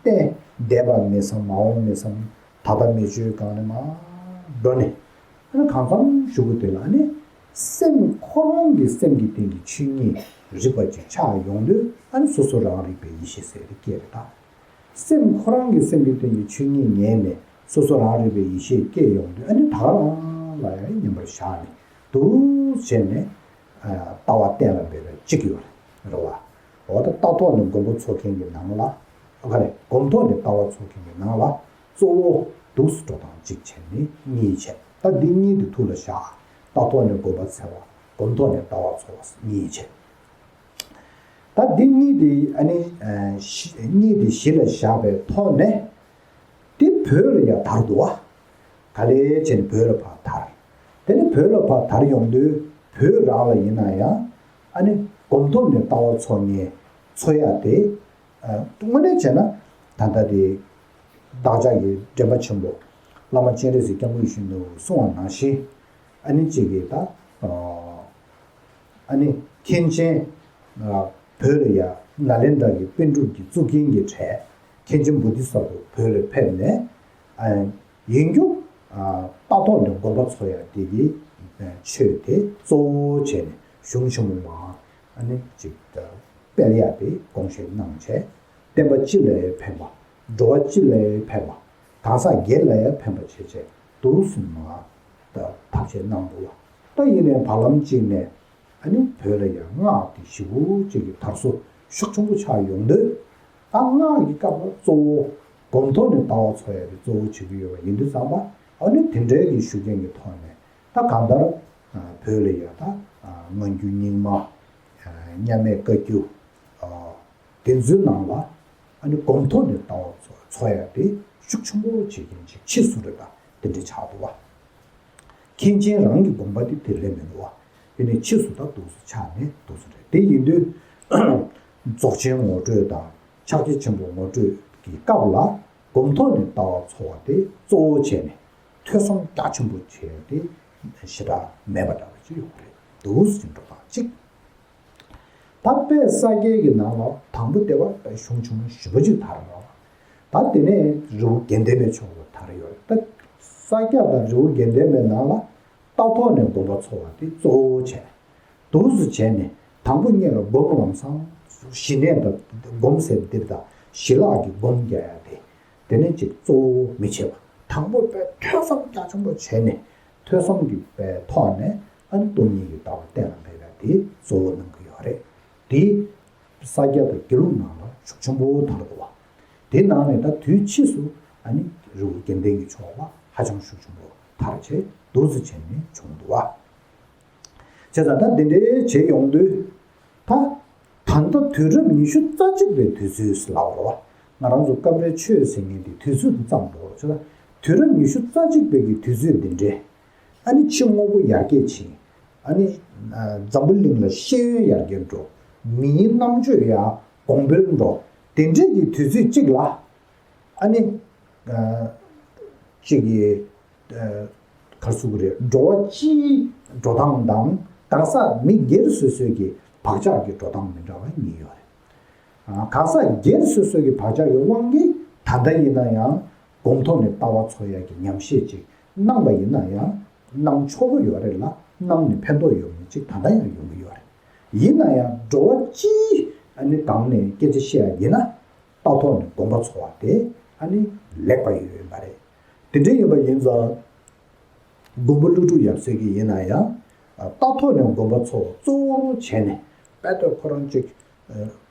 བསྟེན་བསྟེན། འདས་པ་མི་བསམ། མ་འོངས་མི་བསམ། ད་ལྟ་མི་བརྗོད་སྒང་ནས་མར་འགྲོ་ནས། ཨ་ནི་གང་འཚམ་གཞུག་གུ་དེ་ལ་ཨ་ནི་སེམས་ཁོ་རང་གི་སེམས་ཀྱི་སྟེང་གི་ཆོས་ཉིད་རིག་པ་ཅིག་ཆགས་ཡོང་དུས། ཨ་ནི་སོ་སོ་རང་རིག་པའི་ཡེ་ཤེས་ཟེར་དེ་སྐྱེ་རེད་ད། སེམས་ཁོ་རང་གི་སེམས་ཀྱི་སྟེང་གི་ཆོས་ཉིད་ངེས་ནས་སོ་སོ་རང་རིག་པའི་ཡེ་ཤེས་སྐྱེ་ཡོང་དུས། ཨ་ནི་ད་ག་རང་ལ་ཡང་མཉམ་པར་བཞག་ནས་འདུག་བྱས་ནས། ཨ། ལྟ་བ་གཏན་ལ་འབེབས་པ་གཅིག་ཡོད་རེད། རེད་བ། འོ་ད་རྟག་ཐོག་ནས་སྒོམ་པ་འཚོལ་མཁན་གྱི་ནང་ལ། ཨ། ག་རེ། སྒོམ་ཐོག་ནས་ལྟ་བ་འཚོལ་མཁན་གྱི་ནང་ལ་གཙོ་བོ་འདུག་སེ་འགྲོ་སྟངས་གཅིག་བྱས་ནས་གཉིས་བྱས། ད་འདི་གཉིས་དེ་ཐུགས་ལ་བཞག་རྟག་ཐོག་ནས་སྒོམ་པ་འཚོལ་བ། སྒོམ་ཐོག་ནས་ལྟ་བ་འཚོལ་བ་གཉིས་བྱས། ད་འདི་གཉིས་དེ་ཨ་ནི། ཨ། གཞི། གཉིས་དེ་གཞི་ལ་བཞག་པའི་ཐོག་ནས། དེ་བོད་ལ་ཡར་དར་འདུག་བ། ག་ལེ་བྱས་ནས་བོད་ལ་ཕར་དར། དེ་ནས་བོད་ལ་ཕར་དར་ཡོང་དུས་བོད་རང་ལ་ཡིན་ན་ཡང་ཨ་ནི་སྒོམ་ཐོག་ནས་ལྟ་བ་འཚོལ་མཁན་འཚོལ་ཡག་དེ། ཨ། དངོས་གནས་བྱས་ན་ད་ལྟ་དེ་བདག་ཅག་གི་འདྲེན་པ་ཆེན་པོ་བླ་མ་སྤྱན་རས་གཟིགས་སྐྱབས་མགོན་ཡིད་བཞིན་ནོར་བུས་གསུངས་པ་ནང་བཞིན། ཨ་ནི་གཅིག་གིས་ད། ཨ། ཨ་ནི་མཁན་ཆེན། ཨ། བོད་ལ་ཡ་ནཱ་ལེནྡྲ་གི་པཎ་གྲུབ་ཀྱི་གཙུག་རྒྱན་གྱི་གྲས་མཁན་ཆེན་བོ་དྷི་ས་ཏྭ་བོད་ལ་ཕེབས་ནས། ཨ། ཡིན་རྒྱུ། ཨ། རྟག་ཐོག་ནས་སྒོམ་པ་འཚོལ་ཡ་དེ་གི་ཆོས་དེ་གཙོ་བོ་བྱས་ནས་གཞུང་ཆེན་མོ་མང་ཨ་ནི་ཅིག་སྤེལ་ཡ་དེ་དགོངས་བཞེས་གནང་བྱས། བསྟན་པ་སྤྱི་ལ་ཡང་ཕན་པ། འགྲོ་བ་སྤྱི་ལ་ཡང་ཕན་པ། གང་ཟག་སྒེར་ལ་ཡང་ཕན་པ་བྱས་བྱས་འདུག་སེ་མར་ཐབས་ཤེས་གནང་འདུག་ལ། ད་ཡིན་ནའི་བར་ལམ་གཅིག་ནས་ཨ་ནི་བོད་ལ་ཡང་སྔགས་དེ་ཞེ་པོ་ཅིག་གི་དར་སོ་ཤུགས་ཆེན་པོ་ཆགས་ཡོང་དུས། ད་སྔགས་ཀྱི་སྐབས་ལ་གཙོ་བོ་སྒོམ་ཐོག་ནས་ལྟ་བ་འཚོལ་ཡ་དེ་གཙོ་བོ་བྱེད་ཀྱི་ཡོད་པ་ཡིན་དུས་ཙམ་པ། ཨ་ནི་དེ་འདྲའི་གི་ཤུགས་རྐྱེན་གྱི་ཐོག་ནས་ད་གང་ལྟར་བོད་ལ་ཡ་ད་སྔ་འགྱུར་རྙིང་མ། མཉམ་མེད་བཀའ་བརྒྱུད། དེ་ཚོའི་ནང་ལ་ཨ་ནི་སྒོམ་ཐོག་ནས་ལྟ་བ་འཚོལ་ཡ་དེ་ཤུགས་ཆེན་པོ་བྱེད་མཁན་ཅིག་ཕྱིས་སུ་རེད་པ། དེ་འདྲ་ཆགས་འདུག་བ། མཁན་ཆེན་རང་གི་དགོངས་པ་དེ་དེ་ལས་མི་འདུག་བ། དེ་ནས་ཕྱིས་སུ་ད་འདུག་སེ་ཆགས་ནས་འདུག་སེ་རེད། དེ་ཡིན་དུས་རྫོགས་ཆེན་ངོ་སྤྲོད་དང་ ཕྱག་རྒྱ་ཆེན་པོ་ངོ་སྤྲོད་ཀྱི་སྐབས་ལ་སྒོམ་ཐོག་ནས་ལྟ་བ་ཚོར་བ་དེ་གཙོ་བོ་བྱས་ནས་ཐོས་བསམ་རྒྱ་ཆེན་པོ་བྱས་ཏེ་ཞེ་དྲག་མེད་པ་འདྲ་བ་ཅིག་ཡོང་གི་རེད་འདུག་ཟེར་འགྲོ་སྟངས་གཅིག་ད་དཔལ་ས་སྐྱའི་གི་ནང་ལ་དང་པོ་དེ་བ་དཔལ་གཞུང་ཆེན་མོ་བཞི་པ་ཅིག་དར་ཡོད། ད་དེ་ནས་རི་བོ་དགེ་ལྡན་པའི་ཕྱོགས་ལ་དར་ཡོད་རེད། ད་ས་སྐྱ་དང་རི་བོ་དགེ་ལྡན་པའི་ནང་ལ་ལྟ་ཐོག་ནས་སྒོམ་པ་ཚོར་བ་དེ་གཙོ་བོ་བྱས། འདུག་སེ་བྱས་ནས་དང་པོ་ཉིད་ལ་སྒོམ། ལམ་སང་ཞི་གནས་དང་སྒོམ་ཟེར་འདི་དང་ཞི་ལྷག་གི་སྒོམ་རྒྱག་ཡ་དེ། དེ་ནས་ཅིག་གཙོ་བོ་མི་བྱེད་པ། དང་པོ་དཔེ་ཐོས་བསམ་རྒྱ་ཆེན་པོ་བྱས་ནས་ཐོས་བསམ་གྱི་དཔེ་ཐོག་ནས་ཨ་ནི་སྟོང་ཉིད་ཀྱི་ལྟ་བ་གཏན་ལ་འབེབས་ཡ་དེ་གཙོ་བོ་གནང་གི་ཡོད་རེད། དེ་ས་སྐྱ་དང་དགེ་ལུགས་ནང་ལ་ཤུགས་ཆེན་པོ་དར་འདུག་བ། དེ་ནང་ནས་ད་དུས་ཕྱིས་སུ་ཨ་ནི་རི་བོ་དགེ་ལྡན་གྱི་ཕྱོགས་ལ་ཧ་ཅང་ཤུགས་ཆེན་པོ་དར་བྱས་འདུག་སེ་བྱས་ནས་བྱུང་འདུག་བ། བྱས་ཙང་ད་འདི་འདྲའི་བྱས་ཡོང་དུས། ད། ད་ལྟ་དུས་རབས་ཉི་ཤུ་རྩ་གཅིག་པའི་དུས་ཚོད་ལབ་རོ། ང་རང་ཚོ་སྐབས་རེ་ཆོས་ཟེར་མཁན་དེ་དུས་ཚོད་དུ་བརྩམས་འགྲོ་རོ་ཆོས་ལ། དུས་རབས་ཉི་ཤུ་རྩ་གཅིག་པའི་གི་དུས་ཚོད་འདི་འདྲའི། ཨ་ནི་ཕྱི་དངོས་པོ་ཡར་རྒྱས་ཕྱིན། ཨ་ནི། འཛམ་བུ་གླིང་ལ་ཤེས་ཡོན་ཡར་རྒྱས་འགྲོ། མིའི་རྣམ་དཔྱོད་ཡར་གོང་འཕེལ་འགྲོ། དེ་འདྲའི་གི་དུས་ཚོད་གཅིག་ལ། ཨ་ནི། གཅིག་གི་ག་རེ་ཟེར་དགོས་རེད། འགྲོ་བ་སྤྱིའི་འགྲོ་སྟངས་དང་གང་ཟག་མི་སྒེར་སོ་སོའི་གི་བག་ཆགས་ཀྱི་འགྲོ་སྟངས་མི་འདྲ་བ་གཉིས་ཡོད་རེད། གང་ཟག་སྒེར་སོ་སོའི་གི་བག་ཆགས་ཀྱི་དབང་གིས་ད་ལྟ་ཡིན་ན་ཡང་སྒོམ་ཐོག་ནས་ལྟ་བ་ཚོར་ཡག་གི་ཉམས་བཞེས་ཅིག་གནང་བ་ཡིན་ན་ཡང་གནང་ཆོག་གི་ཡོད་རེད་ལ། གནང་ནས་ཕན་ཐོགས་ཡོད་མེད་ཅིག་ད་ལྟ་ཡང་ཡོང་གི་ཡོད་རེད། ཡིན་ན་ཡང་འགྲོ་བ་སྤྱིའི་ཨ་ནི་སྒང་ནས་སྐད་ཆ་བཤད་ཡ་ཡིན་ན། ལྟ་ཐོག་ནས་སྒོམ་པ་ཚོར་བ་དེ་ཨ་ནི་ལེགས་པ་ཡོད་ཡིན་པ་རེད། དེ་འདྲ་ཡིན་པ་ཡིན་ཙང་། མགོན་པོ་ཀླུ་སྒྲུབ་ཡབ་སྲས་ཀྱིས་ཡིན་ན་ཡང་། ལྟ་ཐོག་ནས་སྒོམ་པ་ཚོར་བ་གཙོ་བོར་བྱས་ནས་དཔེ་ལྟ་ཁོ་རང་གཅིག་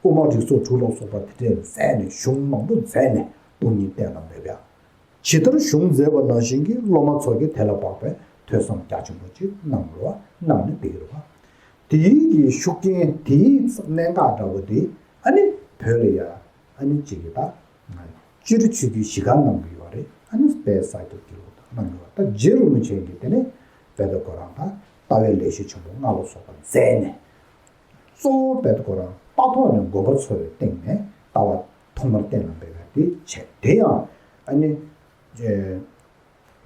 དབུ་མ་རིགས་ཚོགས་དྲུག་ལ་སོགས་པ་དེ་འདྲས་མཛད་ནས་གཞུང་མང་པོ་མཛད་ནས་སྟོང་ཉིད་གཏན་ལ་འབེབས་ཡ། ཇི་ལྟར་གཞུང་མཛད་པ་ནང་བཞིན་གྱི་སློབ་མ་ཚོ་གིས་དེ་ལ་དཔག་པའི་ཐོས་བསམ་རྒྱ་ཆེན་པོ་ཅིག་གནང་དགོས་པ་གནང་ནས་བསྡད་ཀྱི་རེད་པ། དེའི་གི་ཤུགས་རྐྱེན་དེའི་གནད་འགག་འདྲ་བོ་དེ་ཨ་ནི་བོད་ལ་ཡ་ཨ་ནི་གཅིག་གི་ད་སྤྱིར་ཆོས་བརྒྱུད་བཞི་ཀ་གནང་གི་ཡོད་རེད། ཨ་ནི་དཔལ་ས་སྐྱ་དགེ་ལུགས་དང་གནང་གི་ཡོད། ད་རྗེ་རིན་པོ་ཆེ་གིས་དེ་ནས་དཔལ་ལྡན་ཁོ་རང་ད་ལྟ་བའི་ལེགས་བཤད་ཆེན་པོ་ལྔ་ལ་སོགས་པ་མཛད་ནས། གཙོ་བོ་དཔལ་ཁོ་རང་ལྟ་ཐོག་ནས་སྒོམ་པ་ཚོར་བའི་སྟེང་ནས་ལྟ་བ་ཐོག་མར་གཏན་ལ་འབེབས་པ་དེ་བྱས། དེ་ཡང་ཨ་ནི་ཨེ་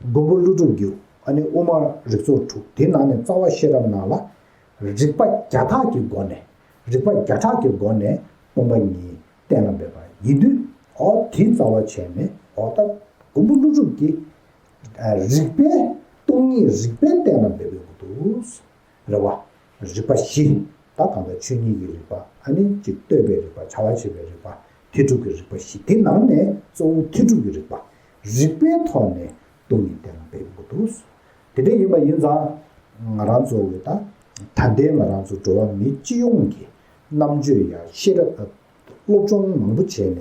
མགོན་པོ་ཀླུ་སྒྲུབ་ཀྱི་ཨ་ནི་དབུ་མ་རིགས་ཚོགས་དྲུག་དེ་ནང་ནས་རྩ་བ་ཤེས་རབ་ནང་ལ་རིགས་པ་བརྒྱ་ཕྲག་གི་སྒོ་ནས་རིགས་པ་བརྒྱ་ཕྲག་གི་སྒོ་ནས་སྟོང་པ་ཉིད་གཏན་ལ་འབེབས་པ་ཡིན་དུས། འོ་དེ་རྩ་བ་བྱས་ནས་འོ་ད་མགོན་པོ་ཀླུ་སྒྲུབ་ཀྱིས་རིགས་པས་སྟོང་ཉིད་རིགས་པས་གཏན་ལ་འབེབས་ཡོང་གི་འདུག་རེད་བ། རིགས་པ་བཞི། ད་གང་ལྟར་ཆོས་ཉིད་ཀྱི་རིགས་པ། ཨ་ནི་གཅིག་ལྟོས་པའི་རིགས་པ། བྱ་བ་བྱེད་པའི་རིགས་པ། མཐར་ཐུག་གི་རིགས་པ་བཞི། དེ་ནང་ནས་གཙོ་བོ་མཐར་ཐུག་གི་རིགས་པ། རིགས་པའི་ཐོག་ནས་སྟོང་ཉིད་གཏན་ལ་འབེབས་དགོས་འདུག་དེ་འདྲ་ཡིན་པ་ཡིན་ཙང་། ང་རང་ཚོ་གི་ད་ད་ལྟའི་ང་རང་ཚོ་འགྲོ་བ་མི་སྤྱི་ཡོངས་ཀྱི་རྣམ་དཔྱོད་ཡ་ཤེས་རབ། སློབ་སྦྱོང་མང་པོ་བྱས་ནས་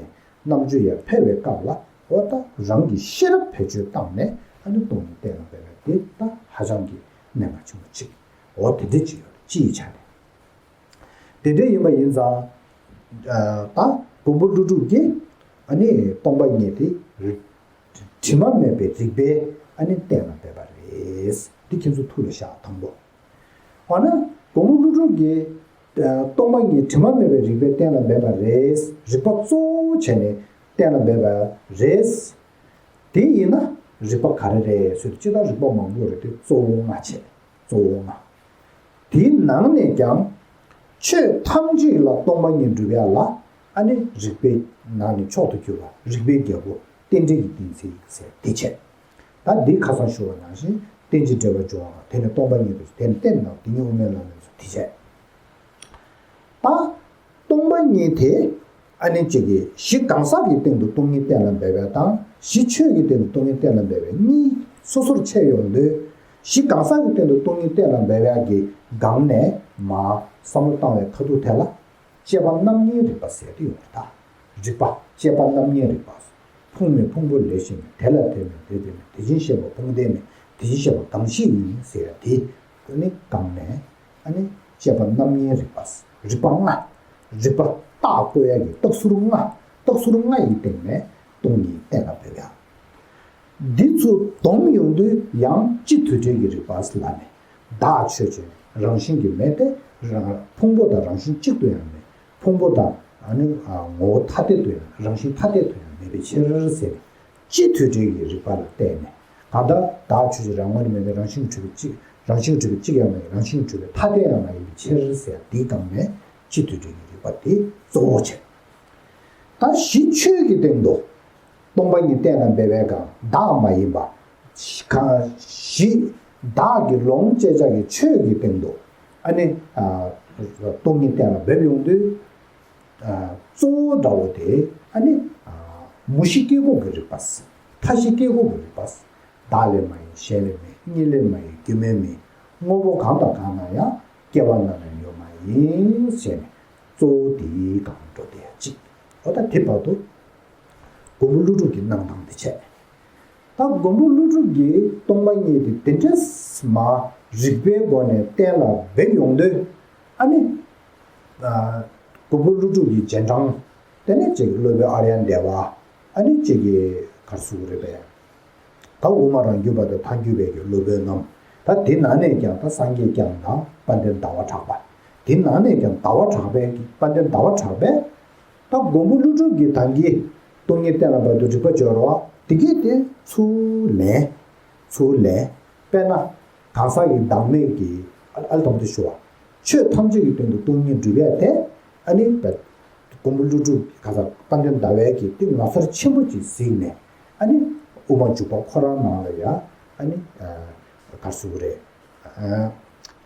རྣམ་དཔྱོད་ཡར་འཕེལ་བའི་སྐབས་ལ། འོ་ད་རང་གི་ཤེས་རབ་བེད་སྤྱོད་བཏང་ནས་ཨ་ནི་སྟོང་ཉིད་གཏན་ལ་འབེབས་པ་དེ་ད་ཧ་ཅང་གི་གནད་འགག་ཆེན་པོ་གཅིག་འོ་དེ་འདྲ་གཅིག་ཡོད་རེད། སྤྱིའི་ཆ་ནས། དེ་འདྲ་ཡིན་པ་ཡིན་ཙང་། ད་མགོན་པོ་ཀླུ་སྒྲུབ་ཀྱིས་ཨ་ནི་སྟོང་པ་ཉིད་དེ་དྲི་མ་མེད་པའི་རིགས་པས་ཨ་ནི་གཏན་ལ་འབེབས་པ་རེད། འདི་ཁྱེད་ཚོ་ཐུགས་ལ་བཞག་དང་པོ། འོ་ན་མགོན་པོ་ཀླུ་སྒྲུབ་ཀྱིས་སྟོང་པ་ཉིད་དྲི་མ་མེད་པའི་རིགས་པས་གཏན་ལ་འབེབས་པ་རེད། རིགས་པ་གཙོ་བོ་བྱས་ནས་གཏན་ལ་འབེབས་པ་རེད། དེ་ཡིན་ན་རིགས་པ་ག་རེ་རེད་ཟེར་དུས། ཅི་ལྟར་རིགས་པ་མང་པོ་རེད་དེ་གཙོ་བོ་ལྔ་བྱས། གཙོ་བོ་ལྔ། དེའི་ནང་ནས་ཀྱང་ཆོས་ཐམས་ཅད་ལ་སྟོང་པ་ཉིད་སྒྲུབ་ཡ་ལ་ཨ་ནི་རིགས་པའི་ནང་ནས་མཆོག་ཏུ་གྱུར་པ་རིགས་པའི་རྒྱལ་པོ་རྟེན་འབྲེལ་གྱི་གཏན་ཚིགས་ཟེར་དེ་བྱས། ད་འདི་ཁ་སང་ཞུ་བ་ནང་བཞིན་རྟེན་ཅིང་འབྲེལ་བར་འབྱུང་བ། དེ་ནི་སྟོང་པ་ཉིད་དུ། དེ་ནི་རྟེན་དང་དེ་ཉིད་དབུ་མའི་ལམ་ཡིན་ཚུལ་དེ་བྱས། ད་སྟོང་པ་ཉིད་དེ་ཨ་ནི་གཅིག་གིས་གཞི་གང་ཟག་གི་སྟེང་དུ་སྟོང་ཉིད་གཏན་ལ་འབེབས་པ་དང་། གཞི་ཆོས་ཀྱི་སྟེང་དུ་སྟོང་ཉིད་གཏན་ལ་འབེབས་པ་གཉིས་སོ་སོར་ཕྱེ་ཡོང་དུས། གཞི་གང་ཟག་གི་སྟེང་དུ་སྟོང་ཉིད་གཏན་ལ་འབེབས་ཡག་གི་སྒང་ནས་མར་བསམ་བློ་བཏང་བའི་ཁ་ཐུག་དེ་ལ། དཔྱད་པ་རྣམ་གཉིས་རིག་པ་ཟེར་དེ་ཡོད་རེད་ད། རིག་པ། དཔྱད་པ་རྣམ་གཉིས་རིག་པ། ཕུང་མེད་ཕུང་པོ་ལས་གཞན་མེད། དེ་ལ་དེ་མེད་དེ་དེ་མེད། དེ་བཞིན་གཤེགས་པ་ཕུང་ལྡན་མེད། དེ་བཞིན་གཤེགས་པ་གང་ཞིག་ཡིན་ཟེར་ཡ་དེ། ཨ་ནི་སྒང་ནས་ཨ་ནི་དཔྱད་པ་རྣམ་གཉིས་རིག་པ། རིག་པ་ལྔ། རིག་པ་རྟགས་བཀོད་ཡ་གི་རྟགས་ཟུར་ལྔ། རྟགས་ཟུར་ལྔ་ཡི་སྟེང་ནས་སྟོང་ཉིད་གཏན་ལ་འབེབས་ཡ། འདི་ཚོ་བསྡོམས་ཡོང་དུས་ཡང་སྤྱི་དུས་འབྲེལ་གྱི་རིག་པ་ལ་ནི། བདག་ཆོས་ཅན། རང་བཞིན་གྱིས་མེད་དེ། རང་། ཕུང་པོ་དང་རང་བཞིན་གཅིག་ཏུ་ཡང་མེད། ཕུང་པོ་དང་ ཨ་ནི་ཨ་ངོ་བོ་ཐ་དད་དུ་ཡང་རང་བཞིན་ཐ་དད་དུ་ཡང་མེད་པའི་ཕྱིར་ཟེར་ནས་སྤྱི་མཐུན་སྒྲིལ་གྱི་རིགས་པ་ལ་བརྟེན་ནས་གང་ལྟར་བདག་ཆོས་ཅན་རང་ངོས་ནས་མེད་པའི་རང་བཞིན་གྱིས་གྲུབ་པའི་གཅིག་རང་བཞིན་གྱིས་གྲུབ་པའི་གཅིག་ཡང་མ་ཡིན་རང་བཞིན་གྱིས་གྲུབ་པའི་ཐ་དད་ཡང་མ་ཡིན་པའི་ཕྱིར་ཟེར་ཡ་འདིའི་སྒང་ནས་སྤྱི་མཐུན་སྒྲིལ་གྱི་རིགས་པ་དེ་གཙོ་བོ་བྱས། ད་གཞི་ཆོས་ཀྱི་སྟེང་དུ་སྟོང་པ་ཉིད་གཏན་ལ་འབེབས་པའི་སྒང་བདག་མ་ཡིན་པ། གང་གཞི་བདག་གི་ལོངས་སྤྱད་བྱ་གི་ཆོས་ཀྱི་སྟེང་དུ་ཨ་ནི་ཨ་སྟོང་ཉིད་གཏན་ལ་འབེབས་ཡོང་དུས། ཨ་གཙོ་བོ་འདྲ་བོ་དེ་ཨ་ནི་ཨ་མུ་བཞི་སྐྱེ་སྒོ་གི་རིགས་པ། མཐའ་བཞི་སྐྱེ་སྒོ་གི་རིགས་པ། བདག་ལས་མ་ཡིན་གཞན་ལས་མིན་གཉིས་ལས་མ་ཡིན་རྒྱུ་མེད་མིན། དངོས་པོ་གང་དང་གང་ན་ཡང་སྐྱེ་བ་སྔ་ནས་ཡོད་མ་ཡིན་ཟེར་ནས་གཙོ་བོ་དེའི་སྒང་འགྲོ་བསྡད་ཡ་གཅིག་འོ་ད་དེ་བར་དུ་མགོན་པོ་ཀླུ་སྒྲུབ་ཀྱི་གནང་སྟངས་དེ་བྱས། ད་མགོན་པོ་ཀླུ་སྒྲུབ་ཀྱིས་སྟོང་པ་ཉིད་དེ་དེ་འདྲས་མ་རིགས་པའི་སྒོ་ནས་གཏན་ལ་འབེབས་ཡོང་དུས་ཨ་ནི། ཨ་མགོན་པོ་ཀླུ་སྒྲུབ་ཀྱི་རྗེས་འབྲང་དེ་ནས་གཅིག་གི་སློབ་དཔོན་ཨཱརྱ་དེ་བ་ཨ་ནི་གཅིག་གི་གར་སུ་རེད་པས། ད་དབུ་མ་རང་རྒྱུད་པ་དང་ཐལ་འགྱུར་བའི་གི་སློབ་དཔོན་རྣམས་ད་དེ་ནང་ནས་ཀྱང་ད་སངས་རྒྱས་བསྐྱངས་དང་དཔལ་ལྡན་ཟླ་བ་གྲགས་པ། དེ་ནང་ནས་ཀྱང་ཟླ་བ་གྲགས་པའི་གི་དཔལ་ལྡན་ཟླ་བ་གྲགས་པས། ད་མགོན་པོ་ཀླུ་སྒྲུབ་ཀྱི་ད་གིན་སྟོང་ཉིད་གཏན་ལ་འབེབས་དུས་རིགས་པ་སྦྱོར་བ་དེ་གས་དེ་ཚུར་ལེན། ཚུར་ལེན། དཔེར་ན། གང་ཟག་གི་བདག་མེད་ཀྱི་ཨ་ཨ་ལ་དང་དུ་ཞུ་བ། ཆོས་ཐམས་ཅད་ཀྱི་དོན་དུ་སྟོང་ཉིད་སྒྲུབ་ཡ་དེ་ཨ་ནི་མགོན་པོ་ཀླུ་སྒྲུབ་གང་ཟག་དཔལ་ལྡན་ཟླ་བའི་གི་ཏིང་ངོ་མཚར་ཆེན་པོ་ཅིག་གཟིགས་ནས་ཨ་ནི་དབུ་མ་འཇུག་པ་ཁོ་རང་ནང་ལ་ཡ་ཨ་ནི་གར་སུ་རེད།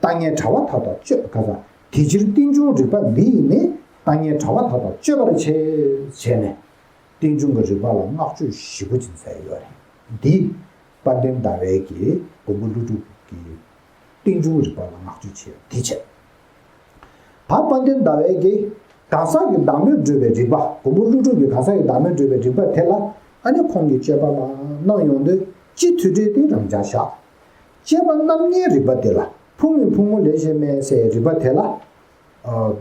ལྟ་ངན་བྲལ་བ་མཐའ་དག་གཅོད་ག་ས། དེ་ཕྱིར་རྟེན་འབྱུང་རིགས་པ་འདི་ཡིས་ནི། ལྟ་ངན་བྲལ་བ་མཐའ་དག་གཅོད་པར་བྱེད། བྱས་ནས། རྟེན་འབྱུང་གི་རིགས་པ་ལ་བསྔགས་བརྗོད་ཞེ་པོ་ཅིག་མཛད་ཡོད་རེད། འདི་དཔལ་ལྡན་ཟླ་བའི་གི་མགོན་པོ་ཀླུ་སྒྲུབ་ཀྱི་རྟེན་འབྱུང་རིགས་པ་ལ་བསྔགས་བརྗོད་བྱས་དེ་བྱས། ད་དཔལ་ལྡན་ཟླ་བའི་གི་གང་ཟག་གི་བདག་མེད་སྒྲུབ་པའི་རིགས་པ་མགོན་པོ་ཀླུ་སྒྲུབ་ཀྱི་གང་ཟག་གི་བདག་མེད་སྒྲུབ་པའི་རིགས་པ་དེ་ལ་ཨ་ནི་ཁོང་གིས་དཔྱད་པ་མ་གནང་ཡོང་དུས་སྤྱི་མཐུན་སྒྲིལ་དེ་རང་འཇགས་བཞག་དཔྱད་པ་རྣམ་གཉིས་རིགས་པ་དེ་ལ་ཕུང་མིན་ཕུང་པོ་ལས་གཞན་མེད་ཟེར་རིགས་པ་དེ་ལ་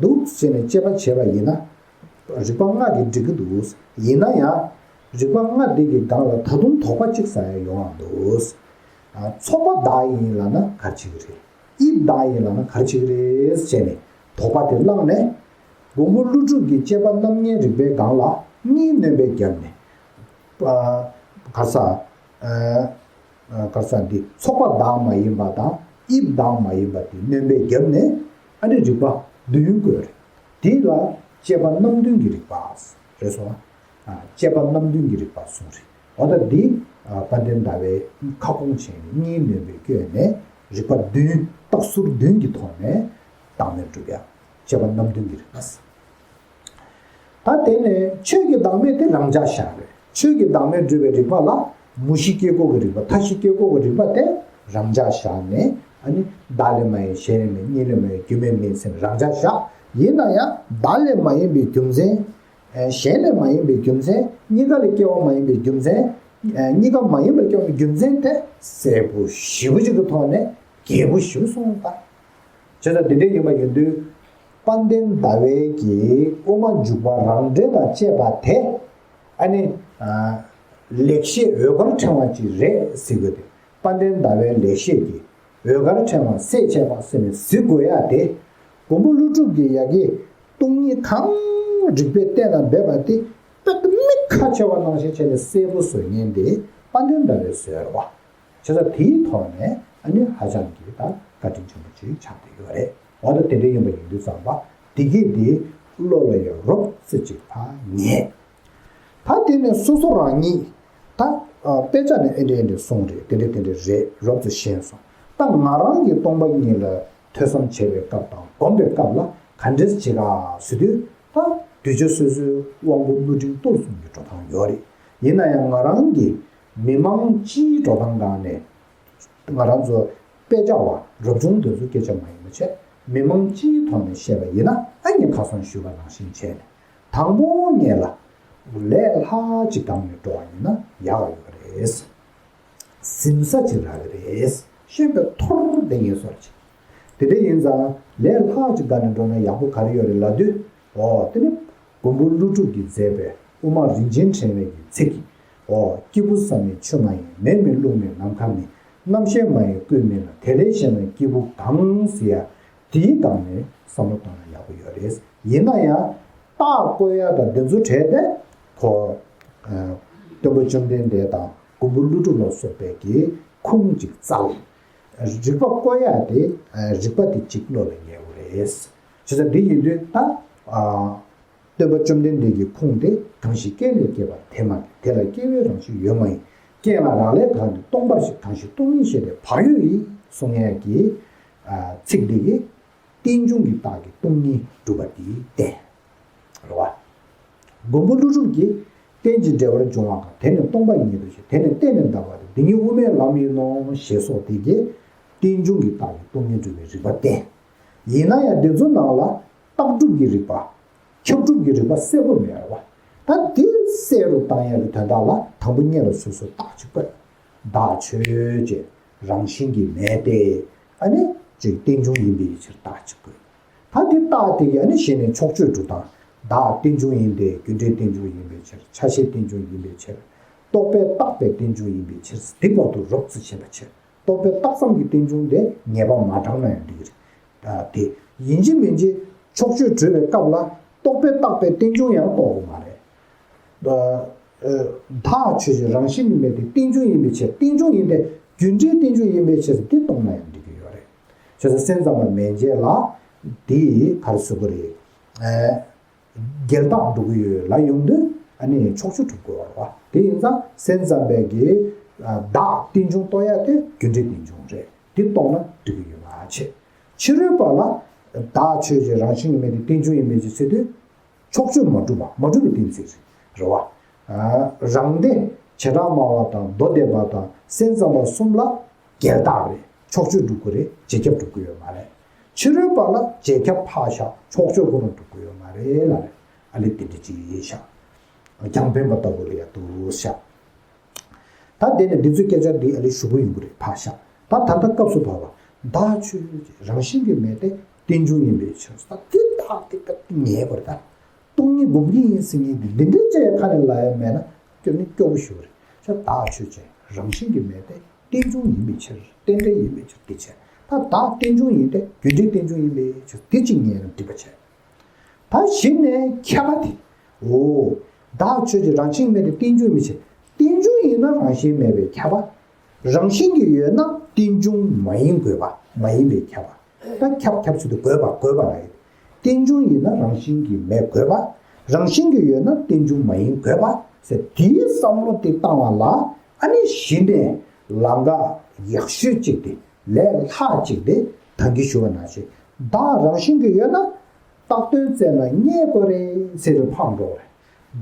འདུག་ཟེར་ནས་དཔྱད་པ་བྱས་པ་ཡིན་ན་རིགས་པ་ལྔ་གིས་འགྲིག་གི་འདུག་ཡིན་ན་ཡང་རིགས་པ་ལྔ་འདི་གི་སྒང་ལ་ད་དུང་དོགས་པ་གཅིག་ཟ་ཡ་ཡོང་བ་འདུག་ཚོགས་པ་བདག་ཡིན་ལབ་ན་ག་རེ་བྱེད་ཀྱི་རེད། དབྱིབས་བདག་ཡིན་ལབ་ན་ག་རེ་བྱེད་ཀྱི་རེད་ཟེར་ནས་དོགས་པ་དེ་བསླངས་ནས་མགོན་པོ་ཀླུ་སྒྲུབ་ཀྱི་དཔྱད་པ་རྣམ་གཉིས་རིགས་པའི་སྒང་ལ་གཉིས་སྣོན་པའི་རྒྱབ་ནས་ག་ས། ག་ས་འདི་ཚོགས་པ་བདག་མ་ཡིན་པ་དང་དབྱིབས་བདག་མ་ཡིན་པ་དེ་སྣོན་པའི་རྒྱབ་ནས་ཨ་ནི་རིགས་པ་བདུན་བཀོད་རེད། དེ་ལ་དཔྱད་པ་རྣམ་བདུན་གྱི་རིགས་པ་རེད་སོང་ཨ། དཔྱད་པ་རྣམ་བདུན་གྱི་རིགས་པ་གསུངས་རེད། འོ་ད་འདི་དཔལ་ལྡན་ཟླ་བའི་ཁ་སྐོང་བྱས་ནས་གཉིས་སྣོན་པའི་བཀོད་ནས་རིགས་པ་བདུན་རྟགས་ཟུར་བདུན་གྱི་ཐོག་ནས་བདག་མེད་སྒྲུབ་ཡ་དཔྱད་པ་རྣམ་བདུན་གྱི་རིགས་པ། ད་དེ་ནས་ཆོས་ཀྱི་བདག་མེད་དེ་རང་འཇགས་བཞག་རེད། ཆོས་ཀྱི་བདག་མེད་སྒྲུབ་པའི་རིགས་པ་ལ་མུ་བཞི་སྐྱེ་སྒོ་གི་རིགས་པ་མཐའ་བཞི་སྐྱེ་སྒོ་གི་རིགས་པ་དེ་རང་འཇགས་བཞག་ནས་ཨ་ནི་བདག་ལས་མ་ཡིན་གཞན་ལས་མིན་གཉིས་ལས་མ་ཡིན་རྒྱུ་མེད་མིན་ཟེར་ནས་རང་འཇགས་བཞག་ཡིན་ན་ཡང་བདག་ལས་མ་ཡིན་པའི་རྒྱུ་མཚན། གཞན་ལས་མ་ཡིན་པའི་རྒྱུ་མཚན། གཉིས་ཀ་ལས་སྐྱེ་བ་མ་ཡིན་པའི་རྒྱུ་མཚན། གཉིས་ཀ་མ་ཡིན་པར་སྐྱེ་བའི་རྒྱུ་མཚན་དེ་གསལ་པོ་ཞེ་པོ་ཅིག་གི་ཐོག་ནས་རྒྱས་པོ་ཞེ་པོ་གསུངས་པ། བྱས་ཙང་འདི་འདྲ་ཡིན་པ་ཡིན་དུས། དཔལ་ལྡན་ཟླ་བའི་གི་དབུ་མ་འཇུག་པ་རང་འགྲེལ་དང་བཅས་པ་དེ། ཨ་ནི། ལེགས་བཤད་འོད་དཀར་ཕྲེང་བ་ཅིག་རེད་ཟེར་དགོས་ཏེ། དཔལ་ལྡན་ཟླ་བའི་ལེགས་བཤད་ཀྱི་འོད་དཀར་ཕྲེང་བ་གསལ་བྱེད་པ་ཟེར་ནས་གཟིགས་དགོས་ཡ་དེ། མགོན་པོ་ཀླུ་སྒྲུབ་ཀྱི་ཡ་གི་སྟོང་ཉིད་གང་རིགས་པས་གཏན་ལ་འབེབས་པ་དེ་དཔེ་མི་ཁ་ཕྱེ་བ་ནང་བཞིན་བྱས་ནས་གསལ་པོ་བཟོ་མཁན་དེ་དཔལ་ལྡན་ཟླ་བའི་བཟོ་བ། བྱས་ཙང་དེའི་ཐོག་ནས་ཨ་ནི་ཧ་ཅང་གི་ད་བཀའ་དྲིན་ཆེན་པོ་ཅིག་ཆགས་བསྡད་ཡོད་རེད། འོ་ད་དེ་འདྲ་ཡིན་པ་ཡིན་དུས་ཙམ་པ་དེ་གས་དེ་བློ་ལ་ཡང་རོབ་ཙམ་ཅིག་ཕར་ཉན། ད་དེ་ནས་སོ་སོ་རང་ཉིད་ད་དཔེ་ཆ་ནས་ཨེ་འདྲ་ཨེ་འདྲ་གསུངས་རེད། དེ་འདྲ་དེ་འདྲ་རེད། རོབ་ཙམ་ཤེས་སོང་། ད་ང་རང་གི་སྟོང་པ་ཉིད་ལ་ཐོས་བསམ་བྱེད་པའི་སྐབས་དང་སྒོམ་པའི་སྐབས་ལ་ག་འདྲས་བྱེད་ག་ཟེར་དུས། ད་གདུལ་བྱ་སོ་སོའི་དབང་པོ་རྣོ་འབྲིང་གཏོར་གསུམ་གྱི་འགྲོ་སྟངས་ཡོད་རེད། ཡིན་ན་ཡང་ང་རང་གི་མི་མང་སྤྱིའི་འགྲོ་སྟངས་སྒང་ནས་ང་རང་ཚོ་དཔེ་ཆ་བ་རབ་བྱུང་དེ་ཚོའི་སྐད་ཆ་མ་ཡིན་པ་བྱས། མི་མང་སྤྱིའི་ཐོག་ནས་བཤད་པ་ཡིན་ན་ཨ་ནི་ཁ་སང་ཞུས་པ་ནང་བཞིན་བྱས་ནས་དང་པོ་ངེད་ལ་ལས་སླ་ཅིག་བཏང་ནས་འགྲོ་བ་ཡིན་ན་ཡག་ཡོད་རེད། ཟིན་ས་ཅིག་རག་གི་རེད། ཤེས་པའི་ཐོར་དེ་ངེས་སོར་ཅིག་དེ་འདྲ་ཡིན་ཙང་ལས་སླ་ཅིག་བཏང་ནས་འགྲོ་ན་ཡག་པོ་ག་རེ་ཡོད་རེད་ལབ་དུས། འོ་དེ་ནི་མགོན་པོ་ཀླུ་སྒྲུབ་ཀྱིས་མཛད་པའི་དབུ་མ་རིན་ཆེན་ཕྲེང་བའི་གི་ཚིག་གིས། འོ་སྐྱེས་བུ་བསམ་མེད་ཆུ་མ་ཡིན། མེ་མེད་རླུང་མེད་ནམ་མཁའ་མེད། རྣམ་ཤེས་མ་ཡིན་ཀུན་མེད་ལ། དེ་ལས་གཞན་ལ་སྐྱེས་བུ་གང་ཟེར་ཡ། དེའི་སྒང་ནས་བསམ་བློ་བཏང་ན་ཡག་པོ་ཡོད་རེད། ཡིན་ན་ཡང་ རྟགས་བཀོད་ཡ་དང་དེ་ཚོ་བྲལ་ཏེ་ཁོ། ཨ། སྟོན་པ་བཅོམ་ལྡན་འདས་དང་མགོན་པོ་ཀླུ་སྒྲུབ་ལ་སོགས་པའི་གི་ཁུངས་ཅིག་བཙལ། རིགས་པ་བཀོད་ཡ་དེ། ཨ། རིགས་པ་དེ་གཅིག་བློ་ལ་ངེས་དགོས་རེད། བྱས་ཙང་འདི་ཡིན་དུས་ད། ཨ། སྟོན་པ་བཅོམ་ལྡན་འདས་ཀྱི་ཁུངས་དེ་གང་ཞིག་སྐྱེ་ལས་སྐྱེས་པ་དེ་མ་ཡིན། དེ་ལ་སྐྱེ་བའི་རང་བཞིན་ཡོད་མ་ཡིན། རྐྱེན་ལ་རག་ལས་གང་དེ་སྟོང་པ་ཞིག་གང་ཞིག་སྟོང་ཉིད་ཤེས་པའི་བག་ཡོད་ཡིན་གསུང་ཡས་ཀྱི། ཨ། ཚིག་འདི་གིས་རྟེན་འབྱུང་གི་རྟགས་ཀྱིས་སྟོང་ཉིད་གྲུབ་པ་དེ་བསྟན། རེད་བ། མགོན་པོ་ཀླུ་སྒྲུབ་ཀྱིས་རྟེན་ཅིང་འབྲེལ་བར་འབྱུང་བ་གང་། དེ་ནི་སྟོང་པ་ཉིད་དུ་ཤེས། དེ་ནི་གཏན་ནས་འདག་པ་སྟེ། འདི་ཉིད་དབུ་མའི་ལམ་ཡིན་ནོ། ཞེས་སོགས་དེ་གིས་རྟེན་འབྱུང་གི་རྟགས་ཀྱིས་སྟོང་ཉིད་གྲུབ་པའི་རིགས་པ་བསྟན། ཡིན་ན་ཡང་འདི་ཚོ་ནང་ལ་རྟགས་གྲུབ་ཀྱི་རིགས་པ། ཁྱབ་གྲུབ་ཀྱི་རིགས་པ་གསལ་པོ་མེད་རེད་བ། ད་འདི་གསལ་རུ་བཏང་ཡག་གི་དོན་དག་ལ་དང་པོ་སྔོན་ལ་སོ་སོ་རྟགས་ཅིག་བཀོད། བདག་ཆོས་ཅན། རང་བཞིན་གྱིས་མེད་དེ། ཨ་ནི་ཅིག་རྟེན་འབྱུང་ཡིན་པའི་ཕྱིར་རྟགས་ཅིག་བཀོད། ད་འདི་རྟགས་དེ་གིས་ཨ་ནི་གཞི་ནས་ཕྱོགས་ཆོས་སྒྲུབ་སྟངས། བདག་རྟེན་འབྱུང་ཡིན་ཏེ། རྒྱུ་འབྲས་རྟེན་འབྱུང་ཡིན་པའི་ཕྱིར། ཆ་ཤས་རྟེན་འབྱུང་ཡིན་པའི་ཕྱིར། རྟོག་པས་བཏགས་པའི་རྟེན་འབྱུང་ཡིན་པའི་ཕྱིར། འདི་བར་དུ་རོབ་ཙམ་ཕྱིན་པའི་ཕྱིར། རྟོག་པས་བཏགས་ཙམ་གྱི་རྟེན་འབྱུང་དེ་ངེས་པ་མ་བགྲངས་ན་ཡང་འགྲིག་གི་རེད། ད་དེ་ཡིན་གཅིག་མིན་གཅིག་ཕྱོགས་ཆོས་སྒྲུབ་པའི་སྐབས་ལ་རྟོག་པས་བཏགས་པའི་རྟེན་འབྱུང་ཡང་རྟོགས་དགོས་མ་རེད། ཨ། ཨ། བདག་ཆོས་ཅན། རང་བཞིན་གྱིས་མེད་དེ། རྟེན་འབྱུང་ཡིན་པའི་ཕྱིར། རྟེན་འབྱུང་ཡིན་ཏེ། རྒྱུ་འབྲས་རྟེན་འབྱུང་ཡིན་པའི་ཕྱིར། འདི་རྟོགས་ན་ཡང་འགྲིག་གི་ཡོད་རེད། བྱས་ཙང་སེམས་ཙམ་པ་མན་ཆད་ལ་འདི་ག་རེ་ཟེར་དགོས་རེད། ཨ། འགལ་རྟགས་འགྲོ་གི་ཡོད་ལབ་ཡོང་དུས་ཨ་ནི་ཕྱོགས་ཆོས་སྒྲུབ་དགོས་པ་རེད་བ། དེ་ཡིན་ཙང་སེམས་ཙམ་པའི་གི། ཨ། བདག་རྟེན་འབྱུང་རྟོགས་ཡ་དེ་རྒྱུ་འབྲས་རྟེན་འབྱུང་རེད། འདི་རྟོགས་ན་འགྲིག་གི་ཡོད་མ་རེད། ཕྱི་རོལ་པ་ལ་བདག་ཆོས་ཅན། རང་བཞིན་གྱིས་མེད་དེ། རྟེན་འབྱུང་ཡིན་པའི་ཕྱིར་ཟེར་དུས། ཕྱོགས་ཆོས་མ་གྲུབ་པ། མ་གྲུབ་པའི་གཏན་ཚིགས་རེད་བ། ཨ། རང་སྡེ་བྱེ་བྲག་སྨྲ་བ་དང་མདོ་སྡེ་པ་དང་སེམས་ཙམ་པ་གསུམ་ལ་འགལ་རྟགས་རེད། ཕྱོགས་ཆོས་སྒྲུབ་དགོས་རེད། རྗེས་ཁྱབ་སྒྲུབ་དགོས་ཡོད་མ་རེད། ཕྱི་རོལ་པ་ལ་རྗེས་ཁྱབ་ཕར་བཞག་ཕྱོགས་ཆོས་ཁོ་རང་སྒྲུབ་དགོས་ཡོད་མ་རེད་ལབ་རེད། ཨ་ལས་དེ་འདྲ་ཅིག་བཞག་རྒྱང་འཕེན་པ་ལྟ་བུ་ལ་ཡ་འདུག་བཞག་ད་དེ་ནས་འདི་ཚོའི་སྐད་ཆ་འདི་ཨ་ལས་ཞུ་གི་ཡོང་གི་རེད། ཕར་བཞག་ད་ད་ལྟ་སྐབས་སུ་བབ་པ། བདག་ཆོས་ཅན། རང་བཞིན་གྱིས་མེད་དེ། རྟེན་འབྱུང་ཡིན་པའི་ཕྱིར། ད་དེ་རྟགས་དེ་སྐབས་དེ་ངེས་པར་ད། སྟོང་ཉིད་སྒོམ་གྱི་ཡིན་ཟེར་མཁན་དེ་འདི་འདྲའི་ཅིག་ཁ་ནས་ལབ་ཡ་མེད་ན་སྐྱོ་ནི་སྐྱོ་པོ་ཞིག་རེད། ཆ་བདག་ཆོས་ཅན། རང་བཞིན་གྱིས་མེད་དེ། རྟེན་འབྱུང་ཡིན་པའི་ཕྱིར། རྟེན་འབྲེལ་ཡིན་པའི་ཕྱིར་དེ་བྱས། ད་བདག་རྟེན་འབྱུང་ཡིན་ཏེ། རྒྱུ་འབྲས་རྟེན་འབྱུང་ཡིན་པའི་ཕྱིར་དེ་གཅིག་ངེས་ན་འགྲིག་པ་བྱས། ད་གཞི་ནས་ཁྱབ་པ་དེ། འོ། བདག་ཆོས་ཅན། རང་བཞིན་མེད་དེ། རྟེན་འབྱུང་མི་བྱེད། རྟེན་འབྱུང་ཡིན་ན་རང་བཞིན་མེད་པའི་ཁྱབ་པ། རང་བཞིན་གྱིས་ཡོད་ན་རྟེན་འབྱུང་མ་ཡིན་དགོས་པ། མ་ཡིན་པའི་ཁྱབ་པ། ད་ཁྱབ་ཁྱབ་ཚུལ་དུ་དགོས་པ་དགོས་པ་ལ་ཡིན། རྟེན་འབྱུང་ཡིན་ན་རང་བཞིན་གྱིས་མེད་དགོས་པ། རང་བཞིན་གྱིས་ཡོད་ན་རྟེན་འབྱུང་མ་ཡིན་དགོས་པ་ཟེར་དེའི་བསམ་བློ་དེ་བཏང་བ་ལ་ཨ་ནི་གཞི་ནས་ལམ་ཁ་ཡག་ཤོས་གཅིག་དེ། ལས་སླ་གཅིག་དེ་ད་གིན་ཞུ་བ་ནང་བཞིན་བདག་རང་བཞིན་གྱིས་ཡོད་ན་རྟགས་དོན་བཙལ་ན་རྙེད་དགོས་རེད་ཟེར་ཏེ་ཕར་འགྲོ་བ་རེད།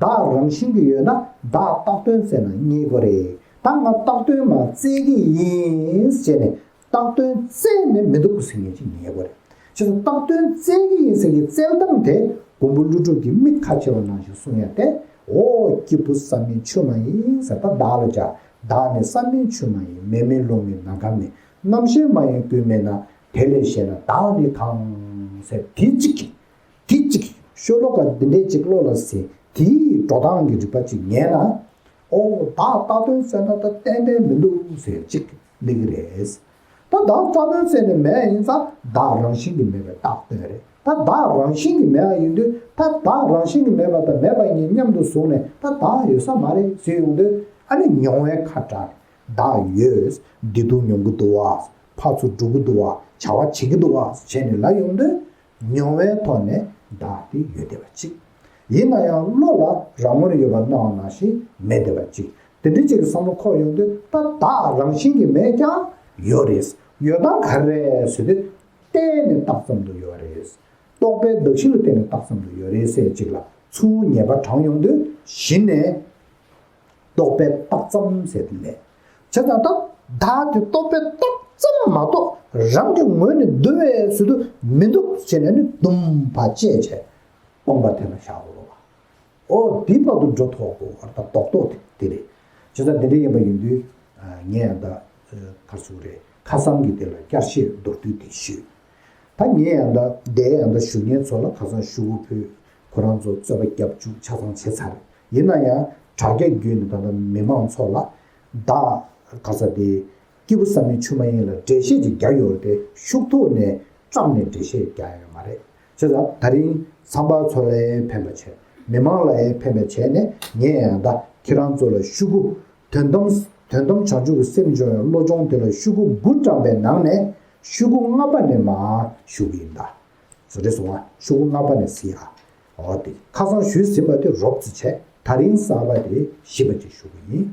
བདག་རང་བཞིན་གྱིས་ཡོད་ན་བདག་རྟགས་དོན་བཙལ་ན་རྙེད་དགོས་རེད། ད་ང་རྟགས་དོན་མར་བཙལ་གྱི་ཡིན་ཟེར་ནས་རྟགས་དོན་བཙལ་ནས་མི་འདུག་ཟེར་མཁན་ཅིག་རྙེད་དགོས་རེད། བྱས་ཙང་རྟགས་དོན་བཙལ་གྱི་ཡིན་ཟེར་གྱི་བཙལ་སྟངས་དེ་མགོན་པོ་ཀླུ་སྒྲུབ་ཀྱིས་མིག་ཁ་ཕྱེ་བ་ནང་བཞིན་གསུང་ཡ་དེ། འོ་སྐྱེས་བུ་བསམ་ཡས་ཆོས་མ་ཡིན་ཟེར། ད་བདག་ལ་སྦྱར། བདག་ནི་བསམ་ཡས་ཆོས་མ་ཡིན། མེ་མེ་རླུང་མེ་ནམ་མཁའ་མེ། རྣམ་ཤེས་མ་ཡིན་ཀུན་མེད་ན། དེ་ལས་གཞན་ལ་བདག་ནི་གང་ཟེར་དེ་གཅིག་གིས། དེ་གཅིག་གིས་ཤོ་ལོ་ཀ་འདི་འདྲས་གཅིག་བློ་ལ་ཟིན། དེའི་འགྲོ་སྟངས་ཀྱི་རིག་པ་གཅིག་ཉན་ན། ཨོ་བདག་རྟགས་དོན་བཙལ་ན་ད་ཏན་ཏན་མི་འདུག་ཟེར་གཅིག་སླེབས་ཀྱི་རེད། ད་བདག་རྟགས་དོན་བཙལ་ནས་མེད་ཡིན་ཙང་བདག་རང་བཞིན་གྱིས་མེད་པའི་རྟགས་དོན་རེད། ད་བདག་རང་བཞིན་གྱིས་མེད་པ་ཡིན་དུས་ད་བདག་རང་བཞིན་གྱིས་མེད་པ་དང་མེད་པ་གཉིས་མཉམ་དུ་བཟུང་ནས་ད་བདག་ཡོད་ས་མ་རེད་ཟེར་ཡོང་དུས་ཨ་ནི་མྱོང་བའི་ཁ་བྲལ་ནས་བདག་ཡོད། བདེ་སྡུག་མྱོང་གི་འདུག་བ། ཕར་ཚུར་འགྲོ་གི་འདུག་བ། བྱ་བ་བྱེད་ཀྱི་འདུག་བ་བྱས་ནས་ལབ་ཡོང་དུས། མྱོང་བའི་ཐོག་ནས་བདག་དེ་ཡོད་བསྡད་པ་གཅིག་ཡིན་ན་ཡང་བློ་ལ་རང་ངོར་ཡོད་པ་སྣང་བ་ནང་བཞིན་མེད་བསྡད་པ་གཅིག་དེ་འདྲ་གཅིག་གི་བསམ་བློ་འཁོར་ཡོང་དུས་ད་བདག་རང་བཞིན་གྱིས་མེད་ཀྱང་ཡོད་རེད། ཡོད་སྟངས་ག་རེ་རེད་ཟེར་དུས་གཏན་ནས་རྟགས་ཙམ་དུ་ཡོད་རེད། རྟོག་པའི་གདགས་གཞི་ལ་བརྟེན་ནས་རྟགས་ཙམ་དུ་ཡོད་རེད་ཟེར་གཅིག་ལ་ཚུར་ངེས་པ་དྲངས་ཡོང་དུས་གཞི་ནས། རྟོག་པས་བཏགས་ཙམ་ཟེར་དེ་ལས། བྱས་ཙང་ད་བདག་དེ་རྟོག་པས་བཏགས་ཙམ་མ་གཏོགས་རང་གི་ངོས་ནས་འདུ་བའི་ཟེར་དུ་མི་འདུག་ཟེར་ནས་ནི་དུམ་བ་བཅད་བྱས་སྟོང་པ་དེ་ལ་བཞག་དགོས་པ། ཨོ་འདི་བར་དུ་འགྲོ་ཐུབ་དགོས་པ་ད་རྡོག་རྡོག་དེ་དེ་རེད། བྱས་ཙང་དེ་འདྲ་ཡིན་པ་ཡིན་དུས་ངས་ཡང་ད་ག་རེ་ཟེར་དགོས་རེད། ཁ་སང་གི་དེ་ལ་བསྐྱར་བཤད་མདོར་བསྡུས་དེ་ཞུས། ད་ངས་ཡང་ད་དེ་ཡང་ད་ཞུ་མཁན་ཚོ་ལ་ཁ་སང་ཞུ་དགོས་ཕུལ། ཁོ་རང་ཚོ་རྩོད་པ་རྒྱབ་བཅུག་ཆ་ཚང་བྱས་ཚར། ཡིན་ན་ཡང་དྲ་རྒྱ་བརྒྱུད་ནས་ད་ལྟ་མི་མང་ཚོ་ལ་བདག་ག་ས་དེ་སྐྱེས་བུ་བསམ་ཡས་ཆོས་མ་ཡིན་ལ་འགྲེལ་བཤད་ཅིག་རྒྱག་ཡོད་རེད་དེ་ཤུགས་ཐོག་ནས་བཀྲམ་ནས་འགྲེལ་བཤད་རྒྱག་ཡོད་མ་རེད། བྱས་ཙང་ད་རིང་ཚངས་པ་མཚོ་ལ་ཡང་ཕན་པ་བྱས། མི་མང་ལ་ཡང་ཕན་པ་བྱས་ནས། ངས་ཡང་ད་ཁྱེད་རང་ཚོ་ལ་ཤོག་གུ། དོན་དམ། དོན་དམ་བྱང་ཆུབ་ཀྱི་སེམས་སྦྱོང་བའི་བློ་སྦྱོང་དེ་ལ་ཤོག་གུ་དགུ་བཀྲམ་པའི་ནང་ནས་ཤོག་གུ་ལྔ་པ་ནས་མར་ཞུ་གི་ཡིན་ད། བཟོ་འདྲ་སོང་ང་། ཤོག་གུ་ལྔ་པ་ནས་གཟིགས་ཨ། འོ་དེ་ཁ་སང་ཞུས་ཟིན་པ་དེ་རོབ་ཙམ་བྱས། ད་རིང་གསར་པ་དེ་བཞི་པ་ཅིག་ཞུ་གི་ཡིན།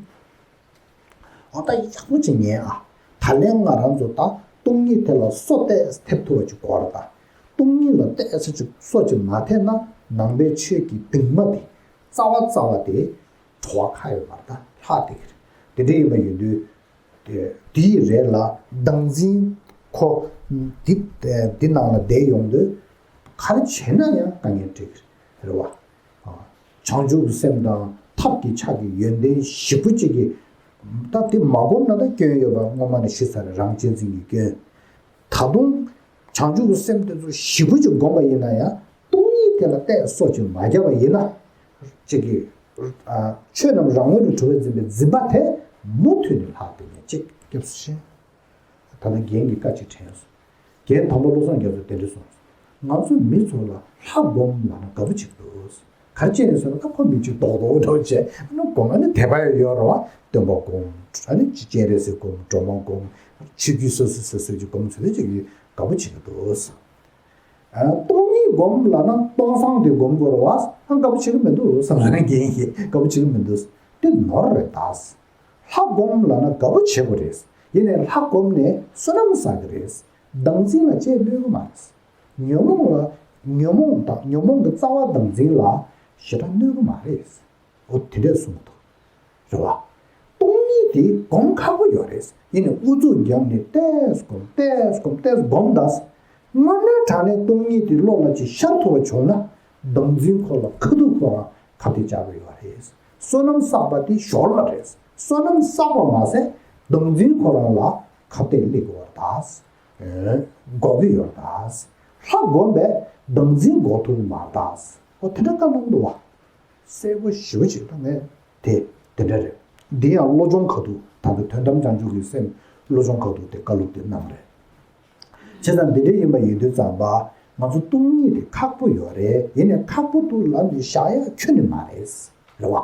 འོ་ད་ཡག་པོ་ཅིག་ཉན་ཨ། ད་ལན་ང་རང་ཚོ་ད་སྟོང་ཉིད་དེ་ལ་སོ་ཏོག་ཙམ་ཐེབས་ཐུབ་པ་ཅིག་དགོས་རེད་ད། སྟོང་ཉིད་ལ་ཏོག་ཙམ་ཅིག་སོ་ཅིག་མ་ཐེབས་ན། ནང་པའི་ཆོས་ཀྱི་གདིང་མ་དེ། རྩ་བ་རྩ་བ་དེ་བྲོ་བ་ཁ་ཡོད་མ་རེད་ད། ལྷག་བསྡད་ཀྱི་རེད། དེ་འདྲ་ཡིན་པ་ཡིན་དུས། དེ་དེའི་རེད་ལ་བདག་འཛིན་ཁོ། འདི་འདི་ནང་ལ་བསྡད་ཡོང་དུས། ག་རེ་བྱས་ན་ཡང་དཀའ་ངལ་འཕྲད་ཀྱི་རེད་བ། བྱང་ཆུབ་ཀྱི་སེམས་དང་ཐབས་ཀྱི་ཆ་གི་ཡོན་ཏན་བཞི་པོ་གཅིག་གི། ད་དེ་མ་བསྒོམས་ན་ད་སྐྱོན་ཡོད་པ་སྔོན་མ་ནས་ཞུས་ཚར་རེད། རང་གཅེས་འཛིན་གྱི་སྐྱོན། ད་དུང་བྱང་ཆུབ་ཀྱི་སེམས་དེ་ཚོ་བཞི་པོ་ཅིག་བསྒོམས་པ་ཡིན་ན་ཡང་། སྟོང་ཉིད་དེ་ལ་ཏོག་ཙམ་སོ་ཅིག་མ་བརྒྱབ་པ་ཡིན་ན། གཅིག་གིས། ཆོས་རྣམས་རང་ངོས་ནས་གྲུབ་པར་འཛིན་པའི་འཛིན་པ་དེ་མུ་མཐུད་ནས་ལྷག་བསྡད་མཁན་གཅིག་སྐྱབས་སུ་མཆི། ད་ལྟ་རྒན་གྱིས་བཀའ་གཅིག་དྲན་སོང་། རྒན་དམ་པ་བློ་བཟང་རྒྱ་མཚོས་དེ་འདྲ་གསུངས་སོང་། ང་ཚོ་མི་ཚོ་ལ་ལྷ་སྒོམ་ལབ་ན་དགའ་པོ་བྱེད་ཀྱི་འདུག། ག་རེ་བྱས་ནས་ཟེར་ན། ད་ཁོ་མི་གཅིག་རྡོག་རྡོག་འདྲ་བོ་བྱས་ཨ་ནི་སྒོམ། ཨ་ནི་དད་པ་ཡོད་རེད་བ། སྟོན་པ་སྒོམ། ཨ་ནི་སྤྱན་རས་གཟིགས་སྒོམ། སྒྲོལ་མ་སྒོམ། ཆོས་བརྒྱུད་སོ་སོ་སོ་སོའི་གི་སྒོམ་ཚུལ་དེ་ཅིག་གིས་དགའ་པོ་བྱེད་ཀྱི་འདུག། སྟོང་ཉིད་སྒོམ་ལབ་ན་སྟོང་སང་དེ་སྒོམ་དགོས་རེད་བ། ཨ་དགའ་པོ་བྱེད་ཀྱི་མི་འདུག་བསམ་ན། རྒན་གྱིས་དགའ་པོ་བྱེད་ཀྱི་མི་འདུག། དེ་ནོར་རེད་ད། ལྷ་སྒོམ་ལབ་ན་དགའ་པོ་བྱེད་དགོས་རེད། ཡིན་ནའི་ལྷ་བསྒོམས་ནས་བསོད་ནམས་བསགས་ཀྱི་རེད། བདག་འཛིན་ལ་ཅི་ཡང་གནོད་ཀྱི་མ་རེད། ཉོན་མོངས་ལ། ཉོན་མོངས་དང་ཉོན་མོངས་ཀྱི་རྩ་བ་བདག་འཛིན་ལ་ཞེ་དྲག་གནོད་ཀྱི་མ་རེད། འོ་དེ་འདྲས་གསུངས་འདུག། རེད་བ། སྟོང་ཉིད་དེ་སྒོམ་ཁག་པོ་ཡོད་རེད། ཡིན་ནའི་ཨུ་ཚུགས་བརྒྱབ་ནས་ཏོག་ཙམ་སྒོམ། ཏོག་ཙམ་སྒོམ། ཏོག་ཙམ་སྒོམ་ད། དངོས་གནས་དྲང་གནས་སྟོང་ཉིད་དེ་བློ་ལ་ཅིག་ཤར་ཐུབ་པ་བྱུང་ན། བདག་འཛིན་ཁོ་ལ་ཁ་ཐུག་ཁོ་རང་ཁ་གཏད་བཅག་གི་ཡོད་རེད། བསོད་ནམས་བསགས་པ་དེ་ཞོར་ལ་རེད། བསོད་ནམས་བསགས་པ་མ་ཟད་བདག་འཛིན་ཁོ་རང་ལ་ཁ་གཏད་སླེབས་ཀྱི་ཡོད་རེད་ད། འགོག་གི་ཡོད་རེད་ད། ལྷ་བསྒོམས་པས་བདག་འཛིན་འགོག་ཐུབ་ཀྱི་མ་རེད་ད། འོ་དེ་འདྲ་བཀའ་གནང་འདུག་བ། གསལ་པོ་ཞེ་པོ་ཅིག་ད་ངས་དེ་དེ་འདྲ་རེད། འདི་ཡང་བློ་སྦྱོང་ཁ་ཐུག། ད་ལྟ་དོན་དམ་བྱང་ཆུབ་ཀྱི་སེམས་བློ་སྦྱོང་ཁ་ཐུག་དེ་བཀའ་སློབ་དེ་གནང་རེད། བྱས་ཙང་འདི་འདྲ་ཡིན་པ་ཡིན་དུས་ཙམ་པ། ང་ཚོ་སྟོང་ཉིད་དེ་ཁག་པོ་ཡོད་རེད། ཡིན་ནའི་ཁག་པོ་འདུག་ལབ་ནས་བཞག་ཡ་ཁྱོན་ནས་མ་རེད། རེད་བ།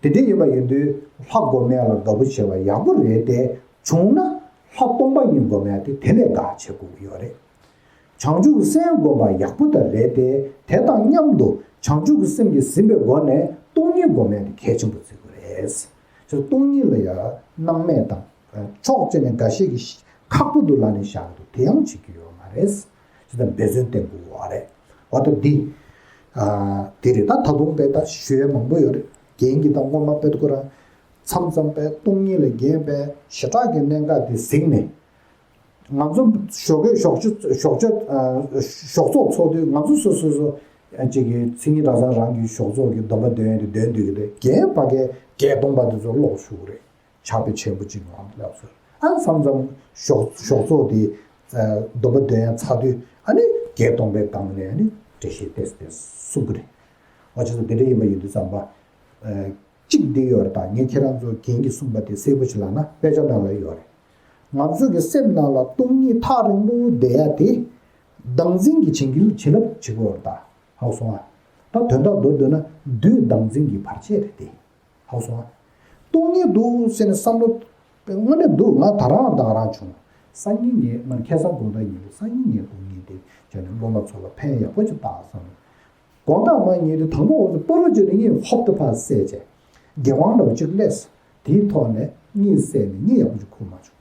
དེ་འདྲ་ཡིན་པ་ཡིན་དུས་ལྷ་སྒོམ་ཡ་ལ་དགའ་པོ་བྱེད་པ་ཡག་པོ་རེད་དེ། བྱུང་ན་ལྷ་སྟོང་པ་ཉིད་སྒོམ་ཡ་དེ་དེ་ལས་དགའ་བྱེད་དགོས་ཀྱི་ཡོད་རེད། བྱང་ཆུབ་ཀྱི་སེམས་སྒོམ་པ་ཡག་པོ་ད་རེད་དེ། དེ་དང་མཉམ་དུ་བྱང་ཆུབ་ཀྱི་སེམས་ཀྱིས་ཟིན་པའི་སྒོ་ནས་སྟོང་ཉིད་སྒོམ་ཡ་དེ་གལ་ཆེན་པོ་བརྩི་དགོས་རེད། ཅེས་སྟོང་ཉིད་ལ་ཡང་སྣང་མེད་དང་ཕྱོགས་གཅིག་ནས་འགའ་ཤས་ཀྱིས་ཁག་པོ་འདུག་ལབ་ནས་བཞག་འདུག། དེ་ཡང་བྱེད་རྒྱུ་ཡོད་མ་རེད། ཅེས་དང་འབད་བརྩོན་བསྟེན་དགོས་པ་རེད། འོ་ད་འདི། ཨ། དེ་རེད། ད་ད་དུང་དཔེ་ད་ཞུ་ཡ་མང་པོ་ཡོད་རེད། རྒན་གྱིས་ད་སྔོན་མ་དཔེ་ཁོ་རང་མཚམས་མཚམས་དཔེ་སྟོང་ཉིད་ལ་རྒན་དཔེ་ཞེ་དྲག་གི་གནད་འགག་དེ་གཟིགས་ནས། ང་ཚོ་ཞོགས་ཀས་ཞོགས་ཇ་ཞོགས་ཇ་ཨ་ཞོགས་ཚོགས་ཚོགས་དུས་ང་ཚོ་སོ་སོ་སོ་ཨ་ཅིག་གི་མཚན་ཉིད་གྲྭ་ཚང་རང་གི་ཞོགས་ཚོགས་ཀྱི་སྡོམ་པ་འདོན་ཡས་དེ་འདོན་འདོད་ཀྱི་རེད། རྒན་ཕ་གིར་བརྒྱད་སྟོང་པ་དེ་ཚོ་ཀློག་ཞུ་གི་རེད། ཕྱག་དཔེ་ཆེན་པོ་གཅིག་ངོ་ལབ་སོང་། ཨ་མཚམས་མཚམས་ཞོགས་ཞོགས་ཚོགས་དེ་ཨ་སྡོམ་པ་འདོན་ཡས་ཚར་དུས་ཨ་ནི་བརྒྱད་སྟོང་པའི་སྒང་ནས་ཨ་ནི་འགྲེལ་བཤད་ཏོག་ཙམ་ཏོག་ཙམ་གསུང་གི་རེད། འོ་བྱས་ཙང་དེ་འདྲ་ཡིན་པ་ཡིན་དུས་ཙམ་པ། ཨ། གཅིག་འདི་ཡོད་རེད། ད་ངས་ཁྱེད་རང་ཚོ་རྒན་གྱིས་གསུངས་པ་དེ་གསལ་པོ་ཞིག་ལབ་ན། དཔེ་ཆ་ནང་ལ་ཡོད་རེད། ང་ཚོ་གི་སེམས་ནང་ལ་སྟོང་ཉིད་ཐག་རིང་པོ་བསྡད་ཡ་དེ་བདག་འཛིན་གྱི་བྱིན་གྱིས་བྱིན་རླབས་བྱེད་དགོས་རེད་ད། ཧ་གོ་སོང་ང་། ད་དོན་དག་མདོར་བསྡུས་ན་བདུད་བདག་འཛིན་གྱི་བར་ཆད་རེད་དེ། ཧ་གོ་སོང་ང་། སྟོང་ཉིད་འདུག་ཟེར་ནས་བསམ་བློ་དངོས་གནས་འདུག། ང་ད་རང་ད་ག་རང་བྱུང་། སང་ཉིན་ངས་མ་ཁ་སང་དགོང་དག་ཉིན་མོ་སང་ཉིན་ངས་སྟོང་ཉིད་དེ་བྱས་ནས་སློབ་མ་ཚོ་ལ་ཕན་ཡག་པོ་ཅིག་བཏགས་བསམ། དགོང་དག་མ་ཉལ་དུས་དང་པོ་འོག་ཏུ་སྤོ་རོ་བྱས་ནས་གཉིད་ཧོབ་ཏེ་ཕར་སད་བྱས། དགེ་དབང་འདྲ་བོ་གཅིག་སླེབས་སོང་། དེའི་ཐོག་ནས་གཉིད་སད་ནས་གཉིད་ཡག་པོ་ཅིག་ཁུག་མ་བྱུང་།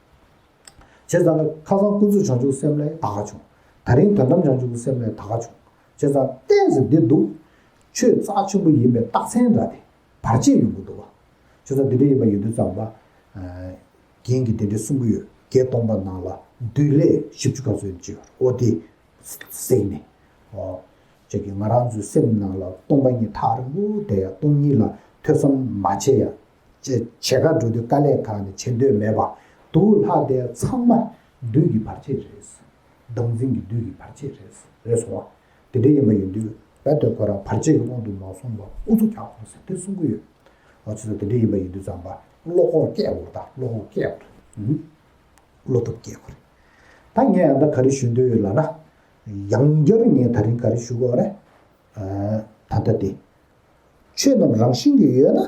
བྱས་ཙང་ཁ་སང་ཀུན་རྫོབ་བྱང་ཆུབ་སེམས་ལས་ད་ག་བྱུང་། ད་རིང་དོན་དམ་བྱང་ཆུབ་ཀྱི་སེམས་ལས་ད་ག་བྱུང་། བྱས་ཙང་ཏོག་ཙམ་འདི་འདུག། ཆོས་རྩ་ཆེན་པོ་ཡིན་པའི་རྟགས་མཚན་འདྲ་དེ་བར་ཆད་ཡོང་གི་འདུག་བ། བྱས་ཙང་འདི་འདྲ་ཡིན་པ་ཡིན་དུས་ཙམ་པ། རྒན་གྱིས་དེ་འདྲ་གསུང་གི་ཡོད། བརྒྱད་སྟོང་པ་ནང་ལ་བདུད་ལས་བཞི་བཅུ་ག་ཚོད་ཅིག་ཡོད་རེད། འོ་དེ་གཟིགས་ནས། འོ། ཅིག་གིས་ང་རང་ཚོའི་སེམས་ནང་ལ་སྟོང་པ་ཉིད་ཐག་རིང་པོ་བསྡད་ཡ། སྟོང་ཉིད་ལ་ཐོས་བསམ་མ་བྱས་ཡ། ཅེས་བྱེད་ག་འགྲོ་དུས་དཀའ་ལས་ཁག་ནས་བྱེད་འདོད་མེད་པ། སྡུག་ལྷག་དེ་ཚང་མ་བདུད་ཀྱི་བར་ཆད་རེད། བདག་འཛིན་གྱི་བདུད་ཀྱི་བར་ཆད་རེད། རེད་སོང་བ། དེ་འདྲ་ཡིན་པ་ཡིན་དུས་རྦད་དེ་ཁོ་རང་བར་ཆད་ཀྱི་དབང་དུ་མ་སོང་བ་ཨུ་ཚུགས་རྒྱག་དགོས་ཟེར་དེ་གསུང་གི་ཡོད། ཨ་ཙི་ཙི་དེ་འདྲ་ཡིན་པ་ཡིན་དུས་ཙམ་པ་བློ་ཁོག་བསྐྱེད་དགོས་རེད་ད། བློ་ཁོག་བསྐྱེད་དགོས་རེད། ཨུ། བློ་སྟོབས་བསྐྱེད་དགོས་རེད། ད་ངས་ཡང་ད་ག་རེ་ཞུ་འདོད་ཡོད་ལབ་ན། ཡང་བསྐྱར་ངས་ད་རིང་ག་རེ་ཞུ་དགོས་རེད། ད་ལྟ་དེ། ཆོས་རྣམས་རང་བཞིན་གྱིས་ཡོད་ན་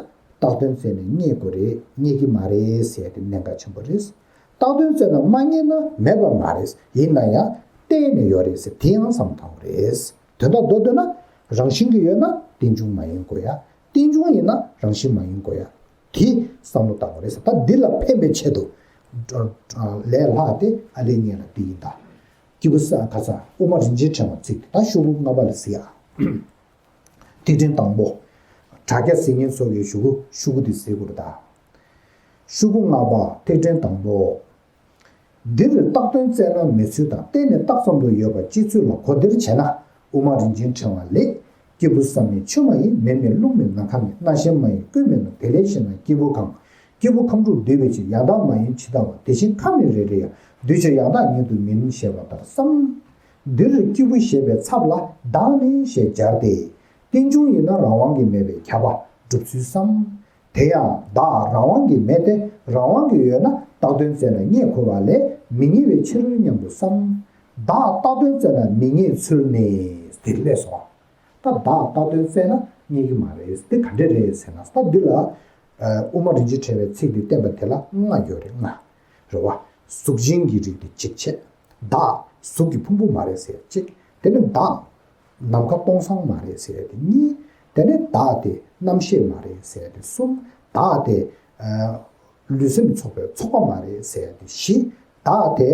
བཏགས་དོན་བཙལ་ནས་རྙེད་དགོས་རེད། རྙེད་ཀྱི་མ་རེད་ཟེར་ཏེ་གནད་འགག་ཆེན་པོ་རེད། བཏགས་དོན་བཙལ་ན་མ་རྙེད་ན་མེད་པ་མ་རེད། ཡིན་ན་ཡང་བརྟེན་ནས་ཡོད་རེད་ཟེར་དེ་ཡང་བསམ་བློ་གཏོང་དགོས་རེད། དོན་དག་མདོར་བསྡུས་ན་རང་བཞིན་གྱིས་ཡོད་ན་རྟེན་འབྱུང་མ་ཡིན་དགོས་ཡ། རྟེན་འབྱུང་ཡིན་ན་རང་བཞིན་མ་ཡིན་དགོས་ཡ། དེ་བསམ་བློ་བཏང་དགོས་རེད་ཟེར། ད་འདི་ལ་ཕན་པའི་ཆེད་དུ་ལས་སླ་དེ་ཨ་ལས་རྙེད་ལ་དེ་ཡིན་ད། སྐྱེས་བུ་ས་ག་ས་དབུ་མ་རིན་ཆེན་ཕྲེང་བ་ཚིག་དེ་ད་ཤོག་གུ་ལྔ་པ་ལ་གཟིགས་ཨ། ཐིག་ཕྲེང་དང་པོ། དྲ་རྒྱ་གཟིགས་མཁན་ཚོ་གིས་ཤོག་གུ་ཤོག་གུ་དེ་གཟིགས་དགོས་རེད་ད། ཤོག་གུ་ལྔ་པ་ཐིག་ཕྲེང་དང་པོ། འདིར་བཏགས་དོན་བཙལ་ན་མེད་ཚུལ་དང་བརྟེན་ནས་བཏགས་ཙམ་དུ་ཡོད་པ་སྐྱེ་ཚུལ་ལ་གོ་བདེར་བྱས་ན་དབུ་མ་རིན་ཆེན་ཕྲེང་བ་ལས། སྐྱེས་བུ་བསམ་མེད་ཆོས་མ་ཡིན། མེ་མེད་རླུང་མེད་ནམ་མཁའ་མེད། རྣ་ཤེས་མ་ཡིན་ཀུན་མེད་ན། དེ་ལས་གཞན་ན་སྐྱེས་བུ་གང་། སྐྱེས་བུ་ཁམས་དྲུག་འདུས་པའི་ཕྱིར། ཡང་དག་མ་ཡིན་ཇི་ལྟ་བ། དེ་བཞིན་ཁམས་ནི་རེ་རེ་ཡང་། འདུས་ཕྱིར་ཡང་དག་ཉིད་དུ་མིན་ཞེས་པ་ལྟར་བསམ། འདིར་སྐྱེས་བུ་ཞེས་པའི་ཚབ་ལ་བདག་ནི་ཞེས་སྦྱར་ཏེ། རྟེན་འབྱུང་ཡིན་ན་རང་དབང་གིས་མེད་པའི་ཁྱབ་པ་སྒྲུབ་ཚུལ་བསམ། དེ་ཡང་བདག་རང་དབང་གིས་མེད་དེ། རང་དབང་གིས་ཡོད་ན་བཏགས་དོན་བཙལ་ན་རྙེད་དགོས་པ་ལས་མི་རྙེད་པའི་ཕྱིར་སྙམ་དུ་བསམ། བདག་བཏགས་དོན་བཙལ་ན་མི་རྙེད་ཚུལ་ནི། དེ་སླེབས་སོང་། ད་བདག་བཏགས་དོན་བཙལ་ན་རྙེད་ཀྱི་མ་རེད། དེ་ག་འདྲ་རེད་ཟེར་ན། ད་འདི་ལ་དབུ་མ་རིན་ཆེན་ཕྲེང་བའི་ཚིག་འདི་བསྟན་པ་དེ་ལ་ལྔ་ཡོད་རེད། ལྔ་རེད་བ། གཟུགས་ཅན་གྱི་རིགས་དེ་གཅིག་བྱས། བདག་གཟུགས་ཀྱི་ཕུང་པོ་མ་རེད་ཟེར་གཅིག་དེ་ནས་བདག་ནམ་མཁའ་སྟོང་སང་མ་རེད་ཟེར་ཡ་དེ་གཉིས། དེ་ནས་བདག་དེ་རྣམ་ཤེས་མ་རེད་ཟེར་ཡ་དེ་གསུམ། བདག་དེ་ལུས་སེམས་ཚོགས་པའི་ཚོགས་པ་མ་རེད་ཟེར་ཡ་དེ་བཞི། བདག་དེ་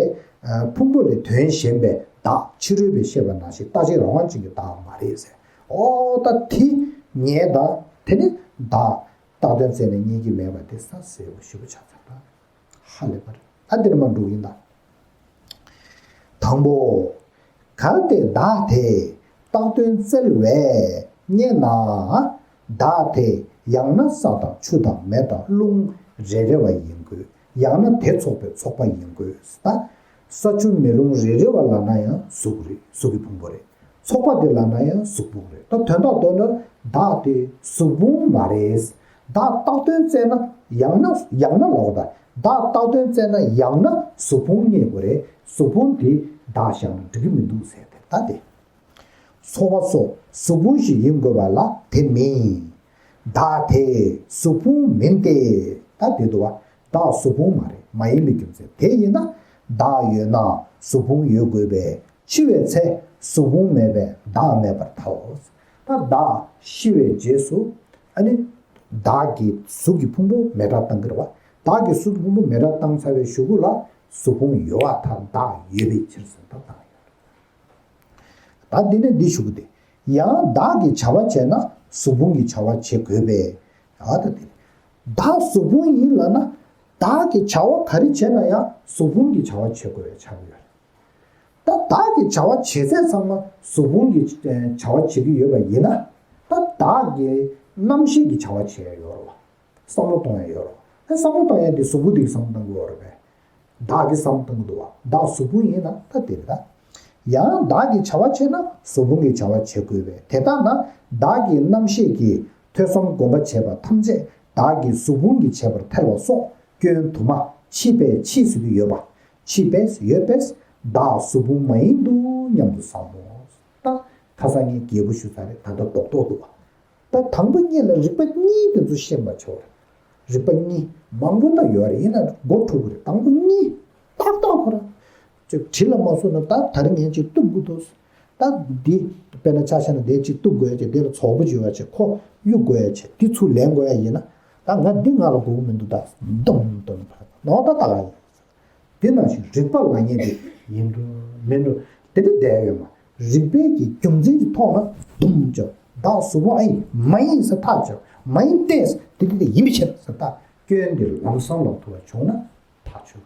ཕུང་པོ་ལས་དོན་གཞན་པའི་བདག་ཕྱི་རོལ་པས་བཤད་པ་ནང་བཞིན་རྟག་གཅིག་རང་དབང་ཅན་གྱི་བདག་མ་རེད་ཟེར། ཨོ་ད་དེ་ངས་ད་དེ་ནས་བདག་བཏགས་དོན་བཙལ་ནས་རྙེད་ཀྱི་མེད་པ་དེ་ས་གསལ་པོ་ཞེ་པོ་ཆགས་ཚར་ད། ཧ་ལས་པ་རེད། ད་འདིར་མ་འགྲོ་ཡིན་ད། དང་པོ། གལ་ཏེ་བདག་དེ་བཏགས་དོན་བཙལ་བས་རྙེད་ན། བདག་དེ་ཡང་ན་ས་དང་ཆུ་དང་མེ་དང་རླུང་རེ་རེ་བ་ཡིན་དགོས། ཡང་ན་དེ་ཚོགས་པའི་ཚོགས་པ་ཡིན་དགོས། ད་ས་ཆུ་མེ་རླུང་རེ་རེ་བ་ལབ་ན་ཡང་གཟུགས་རེད། གཟུགས་ཀྱི་ཕུང་པོ་རེད། ཚོགས་པ་དེ་ལབ་ན་ཡང་གཟུགས་ཕུང་རེད། ད་དོན་དག་མདོར་ན་བདག་དེ་གཟུགས་ཕུང་མ་རེད། བདག་བཏགས་དོན་བཙལ་ན་ཡང་ན་ཡང་ན་ལབ་པ་དང་། བདག་བཏགས་དོན་བཙལ་ན་ཡང་ན་གཟུགས་ཕུང་རྙེད་དགོས་རེད། གཟུགས་ཕུང་དེ་བདག་བཞག་ན་འགྲིག་གི་མི་འདུག་ཟེར་ཏེ། ད་དེ་ཚོགས་པ་སོགས་གཟུགས་ཕུང་ཞིག་ཡིན་དགོས་པ་ལ་དེ་མིན། བདག་དེ་གཟུགས་ཕུང་མིན་ཏེ། ད་དེ་འདུག་བ། བདག་གཟུགས་ཕུང་མ་རེད། མ་ཡིན་པའི་རྒྱུ་མཚན་དེ་ཡིན་ན། བདག་ཡོད་ན་གཟུགས་ཕུང་ཡོད་དགོས་པས། འཆི་བའི་ཚེ་གཟུགས་ཕུང་མེད་པས་བདག་མེད་པར་ཐལ། ད་བདག་ཤི་བའི་རྗེས་སུ་ཨ་ནི་བདག་གི་གཟུགས་ཀྱི་ཕུང་པོ་མེ་དགྲར་བཏང་གི་རེད་བ། བདག་གི་གཟུགས་ཀྱི་ཕུང་པོ་མེ་དགྲར་བཏང་ཚར་བའི་གཞུག་གུ་ལ་གཟུགས་ཕུང་ཡོད་པར་ཐལ། བདག་ཡོད་པའི་ཕྱིར་ཟེར་ད་བཏང་ཡོད་རེད། ད་འདི་ནས་འདི་ཞུ་གི་འདུག་ཡང་བདག་གིས་བྱ་བ་བྱས་ན་གཟུགས་ཕུང་གིས་བྱ་བ་བྱེད་དགོས་པས། ཨ་ད་དེ་བདག་གཟུགས་ཕུང་ཡིན་ལབ་ན་བདག་གིས་བྱ་བ་ག་རེ་བྱས་ན་ཡང་གཟུགས་ཕུང་གིས་བྱ་བ་བྱེད་དགོས་པའི་ཆགས་ཀྱི་ཡོད་རེད། ད་བདག་གིས་བྱ་བ་བྱེད་ཚད་ཚང་མ་གཟུགས་ཕུང་གིས་བྱ་བ་བྱེད་ཀྱི་ཡོད་པ་ཡིན་ན། ད་བདག་གི་རྣམ་ཤེས་ཀྱིས་བྱ་བ་བྱེད་ཡ་ཡོད་རེད་བ། བསམ་བློ་གཏོང་ཡ་ཡོད་རེད་བ། ད་བསམ་བློ་གཏོང་ཡ་དེ་གཟུགས་པོ་དེ་གིས་བསམ་བློ་གཏོང་གི་ཡོད་རེད་པས། བདག་གིས་བསམ་བློ་གཏོང་གི་འདུག་བ། བདག་གཟུགས་པོ་ཡིན་ན་ད་དེ་རེད་ད། ཡང་བདག་གིས་བྱ་བ་བྱས་ན་གཟུགས་ཕུང་གིས་བྱ་བ་བྱེད་དགོས་པས། དེ་ལྟ་ན་བདག་གི་རྣམ་ཤེས་ཀྱིས་ཐོས་བསམ་སྒོམ་པ་བྱས་པ་ཐམས་ཅད་བདག་གི་གཟུགས་ཕུང་གིས་བྱས་པར་ཐལ་བ་སོགས་སྐྱོན་དུ་མ་མཆིས་པས་མཆིས་ཟེར་གྱི་ཡོད་པ། མཆིས་པས་ཡོད་པས་བདག་གཟུགས་ཕུང་མ་ཡིན་འདུག་སྙམ་དུ་བསམ་མོ། ད་ཁ་སང་ངས་རྒྱས་པོ་ཞུས་ཚར་རེད། ད་ལྟ་རྡོག་རྡོག་འདུག་བ། ད་དང་པོ་གཉིས་ལ་རིགས་པ་གཉིས་དེ་ཚོ་ཤེས་པ་ཆོག་རེད། རིགས་པ་གཉིས་མང་པོ་ད་ཡོད་རེད། ཡིན་ན་མགོ་འཁྲུག་གི་རེད། དང་པོ་གཉིས་ཏག་ཏག་ཁོ་རང་ཅིག་དྲི་ལ་མ་བཟོ་ན། ད་ད་རིང་ངས་ཅིག་གཏུབ་དགོས་འདུག་ད་འདི་དཔེར་ན་ཆ་བཞག་ན་འདི་ཅིག་གཏུབ་དགོས་ཡ་ཅིག་འདི་ལ་བཙོག་པོ་ཅིག་ཡོད་ཡ་ཅིག་ཁོ་གཡུག་དགོས་ཡ་ཅིག་འདི་ཚུར་ལེན་དགོས་ཡ་ཡིན་ན། ད་ང་འདི་ང་ལ་དགོས་ཀྱི་མི་འདུག་ད་སྡོམ་སྡོམ་ཕར་ནོར་ད་ད་ག་ཡིན། དེ་ནང་བཞིན་རིགས་པ་ལ་ངེས་ཏེ་ཡིན་འགྲོ་མིན་འགྲོ་དེ་འདྲ་བསྡད་ཡོད་མ། རིགས་པའི་གི་རྒྱུ་མཚན་གྱི་ཐོག་ནས་སྡོམ་བྱ། བདག་གཟུགས་པོ་ཨ་ཡིན་མ་ཡིན་ཟེར་ཐག་བཅད། མ་ཡིན་ཏེ་དེ་དེ་དེ་ཡིན་པའི་ཕྱིར་ཟེར། ད་སྐྱོན་འདི་ལམ་སང་ལབ་ཐུབ་པ་བྱུང་ན་ཐག་ཆོད་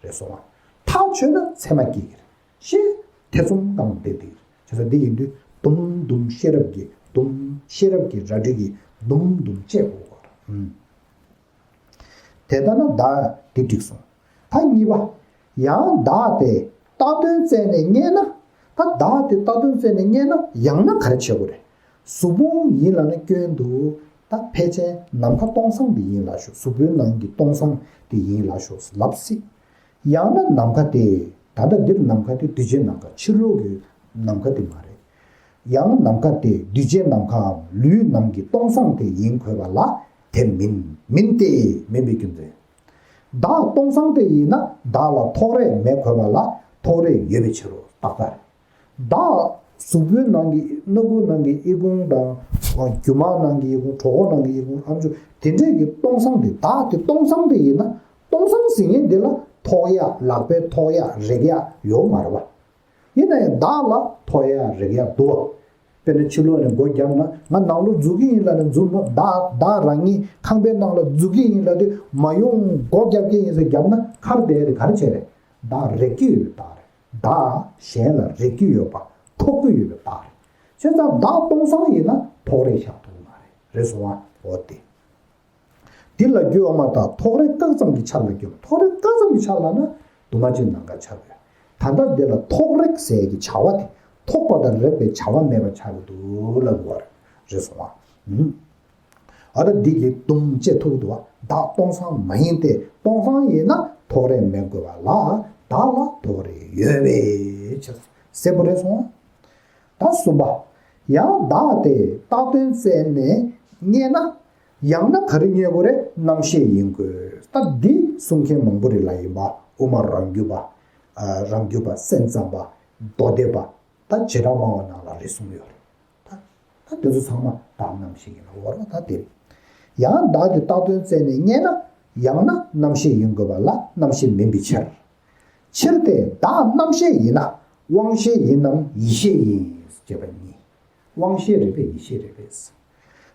རེད་སོང་བ། ཐག་ཆོད་ན་མཚན་མ་སྐྱེ་གི་རེད། ཞེས་ཐེ་ཚོམ་སྐམ་བསྡད་དེ་རེད། བྱས་ཙང་འདི་ཡིན་དུས་སྡོམ་སྡོམ་ཤེས་རབ་ཀྱི་སྡོམ་ཤེས་རབ་ཀྱི་རལ་གྲི་གིས་སྡོམ་སྡོམ་བཅད་དགོས་པ་རེད། དེ་ལྟ་ན་བདག་འདི་འགྲིག་སོང་། ད་གཉིས་པ། ཡང་བདག་དེ་བཏགས་དོན་བཙལ་ནས་རྙེད་ན། ད་བདག་དེ་བཏགས་དོན་བཙལ་ནས་རྙེད་ན་ཡང་ན་ག་རེ་བྱེད་དགོས་རེད། གཟུགས་ཕུང་ཡིན་ལབ་ན་སྐྱོན་འདུག་ད་ཕལ་ཆེར་ནམ་མཁའ་སྟོང་སང་དེ་ཡིན་ལབ་ཤོག་གཟུགས་པོའི་ནང་གི་སྟོང་སང་དེ་ཡིན་ལབ་ཤོག་ལབ་སྲིད། ཡང་ན་ནམ་མཁའ་དེ། ད་ལྟ་འདིར་ནམ་མཁའ་དེ་དུས་ཆེན་ནམ་མཁའ་ཕྱི་ལོགས་ཀྱི་ ནམ་མཁའ་དེ་མ་རེད། ཡང་ནམ་མཁའ་སྟེ་འདུས་བྱས་ནམ་མཁའམ་ལུས་རྣམས་ཀྱི་སྟོང་སང་དེ་ཡིན་དགོས་པ་ལ་དེ་མིན། མིན་ཏེ། མིན་པའི་རྒྱུ་མཚན། བདག་སྟོང་སང་དེ་ཡིན་ན་བདག་ལ་ཐོགས་རེག་མེད་དགོས་པ་ལ་ཐོགས་རེག་ཡོད་པའི་ཕྱིར་རོ། ཏག་ཏག་རེད། བདག་གཟུགས་པོའི་ནང་གི་སྣ་ཁུག་ནང་གི་ཨི་ཁུང་དང་། རྒྱུ་མ་ནང་གི་ཨི་ཁུང་། གྲོད་ཁོག་ནང་གི་ཨི་ཁུང་། ཨམ་ཅོག་དེ་འདྲས་ཀྱི་སྟོང་སང་དེ། བདག་དེ་སྟོང་སང་དེ་ཡིན་ན། སྟོང་སང་ཟེར་མཁན་འདི་ལ་ཐོགས་ཡག་ལག་པས་ཐོགས་ཡག་རེག་ཡག་ཡོད་མ་རེད་བ། ཡིན་ན་ཡང་བདག་ལ་ཐོགས་ཡག་རེག་ཡག་འདུག་བ། དཔེར་ན་ཕྱི་ལོགས་ནས་སྒོ་བརྒྱབ་ན། ང་ནང་ལོགས་འཛུལ་གྱི་ཡིན་ལབ་ནས་འཛུལ་ན། བདག་བདག་རང་ཉིད་ཁང་པའི་ནང་ལ་འཛུལ་གྱི་ཡིན་ལབ་དུས་མ་ཡོང་། སྒོ་བརྒྱབ་ཀྱི་ཡིན་ཟེར་བརྒྱབ་ན། ཁར་བསྡད་དེ་ག་རེ་བྱས་རེད། བདག་རེག་གི་ཡོད་པའི་རྟགས་རེད། བདག་གཞན་ལ་རེག་གི་ཡོད་པ། ཐོགས་ཀྱི་ཡོད་པའི་རྟགས་རེད། བྱས་ཙང་བདག་སྟོང་སང་ཡིན་ན་ཐོགས་རེག་བཞག་ཐུབ་ཀྱི་མ་རེད། རེད་སོང་ང་། འོ་དེ། འདི་ལ་རྒྱུ་ཡོད་མ་ཐག་ཐོགས་རེག་བཀག་ཙམ་གྱི་ཆ་ལ་རྒྱུ། ཐོགས་རེག་བཀག་ཙམ་གྱི་ཆ་ལ་ན་དུ་མ་ཅིག་ནམ་མཁའ་ཆགས་ཡོད། ད་ལྟ་འདི་ལ་ཐོགས་རེག་ཟེར་གྱི་བྱ་བ་དེ། ཐོགས་པ་དང་རེག་པའི་བྱ་བ་མེད་པ་ཆགས་ཀྱི་འདུག་ལབ་དགོས་པ་རེད། རེད་སོང་ང་། ཨ། ད་འདི་གི་དུམ་བཅད་ཐུབ་འདུག་བ། བདག་སྟོང་སང་མ་ཡིན་ཏེ། སྟོང་སང་ཡིན་ན་ཐོགས་རེག་མེད་དགོས་པ་ལ་བདག་ལ་ཐོགས་རེག་ཡོད་པའི་ཕྱིར། གསལ་པོ་རེད་སོང་ང་། ད་གསུམ་པ། ཡང་བདག་དེ་བཏགས་དོན་བཙལ་ནས་རྙེད་ན། ཡང་ན་ག་རེ་རྙེད་དགོས་རེད། རྣམ་ཤེས་ཡིན་དགོས། ད་འདི་གསུང་མཁན་མང་པོ་རེད་ལ། ཡིན་པ། དབུ་མ་རང་རྒྱུད་པ། ཨ། རང་རྒྱུད་པ། སེམས་ཙམ་པ། མདོ་སྡེ་པ། ད་བྱེ་བྲག་སྨྲ་བ་ནང་ལ་རེ་ཟུང་ཡོད་རེད། ད་ད་དེ་ཚོ་ཚང་མ་བདག་རྣམ་ཤེས་ཡིན་ལ་འོར་བ། ད་དེ་རེད། ཡང་བདག་དེ་བཏགས་དོན་བཙལ་ནས་རྙེད་ན། ཡང་ན་རྣམ་ཤེས་ཡིན་དགོས་པ་ལ་རྣམ་ཤེས་མིན་པའི་ཕྱིར། ཕྱིར་ཏེ། བདག་རྣམ་ཤེས་ཡིན་ན་དབང་ཤེས་ཡིན་ནམ་ཡིད་ཤེས་ཡིན། ཞེས་པ་གཉིས། དབང་ཤེས་རེད་པས། ཡིད་ཤེས་རེད་པས།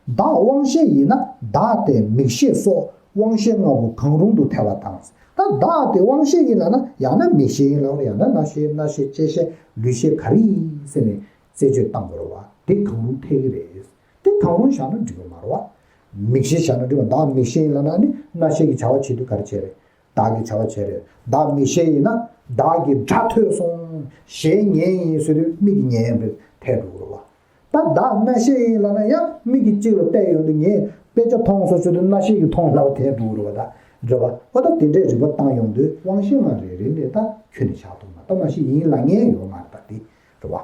བདག་དབང་ཤེས་ཡིན་ན་བདག་དེ་མིག་ཤེས་སོགས་དབང་ཤེས་ལྔ་པོ་གང་རུང་དུ་ཐལ་བ་དང་། ད་བདག་དེ་དབང་ཤེས་ཡིན་ལབ་ན། ཡང་ན་མིག་ཤེས་ཡིན་ལབ་རེད། ཡང་ན་རྣ་ཤེས། རྣ་ཤེས། ལྕེ་ཤེས། ལུས་ཤེས་ག་རེ་ཡིན་ཟེར་ནས་རྩད་གཅོད་བཏང་དགོས་རེད་བ། དེ་གང་རུང་ཐལ་གྱི་རེད། དེ་གང་རུང་བཞག་ན་འགྲིག་པ་མ་རེད་བ། མིག་ཤེས་བཞག་ན་འགྲིག་པ། བདག་མིག་ཤེས་ཡིན་ལབ་ན་ནི་རྣ་ཤེས་ཀྱི་བྱ་བ་བྱེད་དུས་ག་རེ་བྱས་རེད། བདག་གི་བྱ་བ་བྱས་རེད། བདག་མིག་ཤེས་ཡིན་ན་བདག་གིས་སྒྲ་ཐོས་སོང་། གཞས་ཉན་ཡིན་ཟེར་དུས་མིག་གིས་ཉན་ཡིན་པས་ཐལ་འགྲོ་གི་རེད་བ། ད་བདག་རྣ་ཤེས་ཡིན་ལབ་ན་ཡང་མིག་གིས་གཅིག་ལ་བལྟས་ཡོང་དུས་ངས་དཔེ་ཆ་མཐོང་སོང་ཟེར་དུས་རྣ་ཤེས་ཀྱིས་མཐོང་ལབ་པ་ཐལ་འགྲོ་གི་རེད་བ། ད་རེད་བ། འོ་ད་དེ་འདྲའི་རིགས་པ་བཏང་ཡོང་དུས་དབང་ཤེས་ལྔ་རེ་རེ་ལས་ད་ཁྱོན་ནས་བཞག་ཐུབ་མ། ད་མ་གཞི་ཡིན་ལབ་མཁན་ཡོད་མ་རེད། ད་དེ་རེད་བ།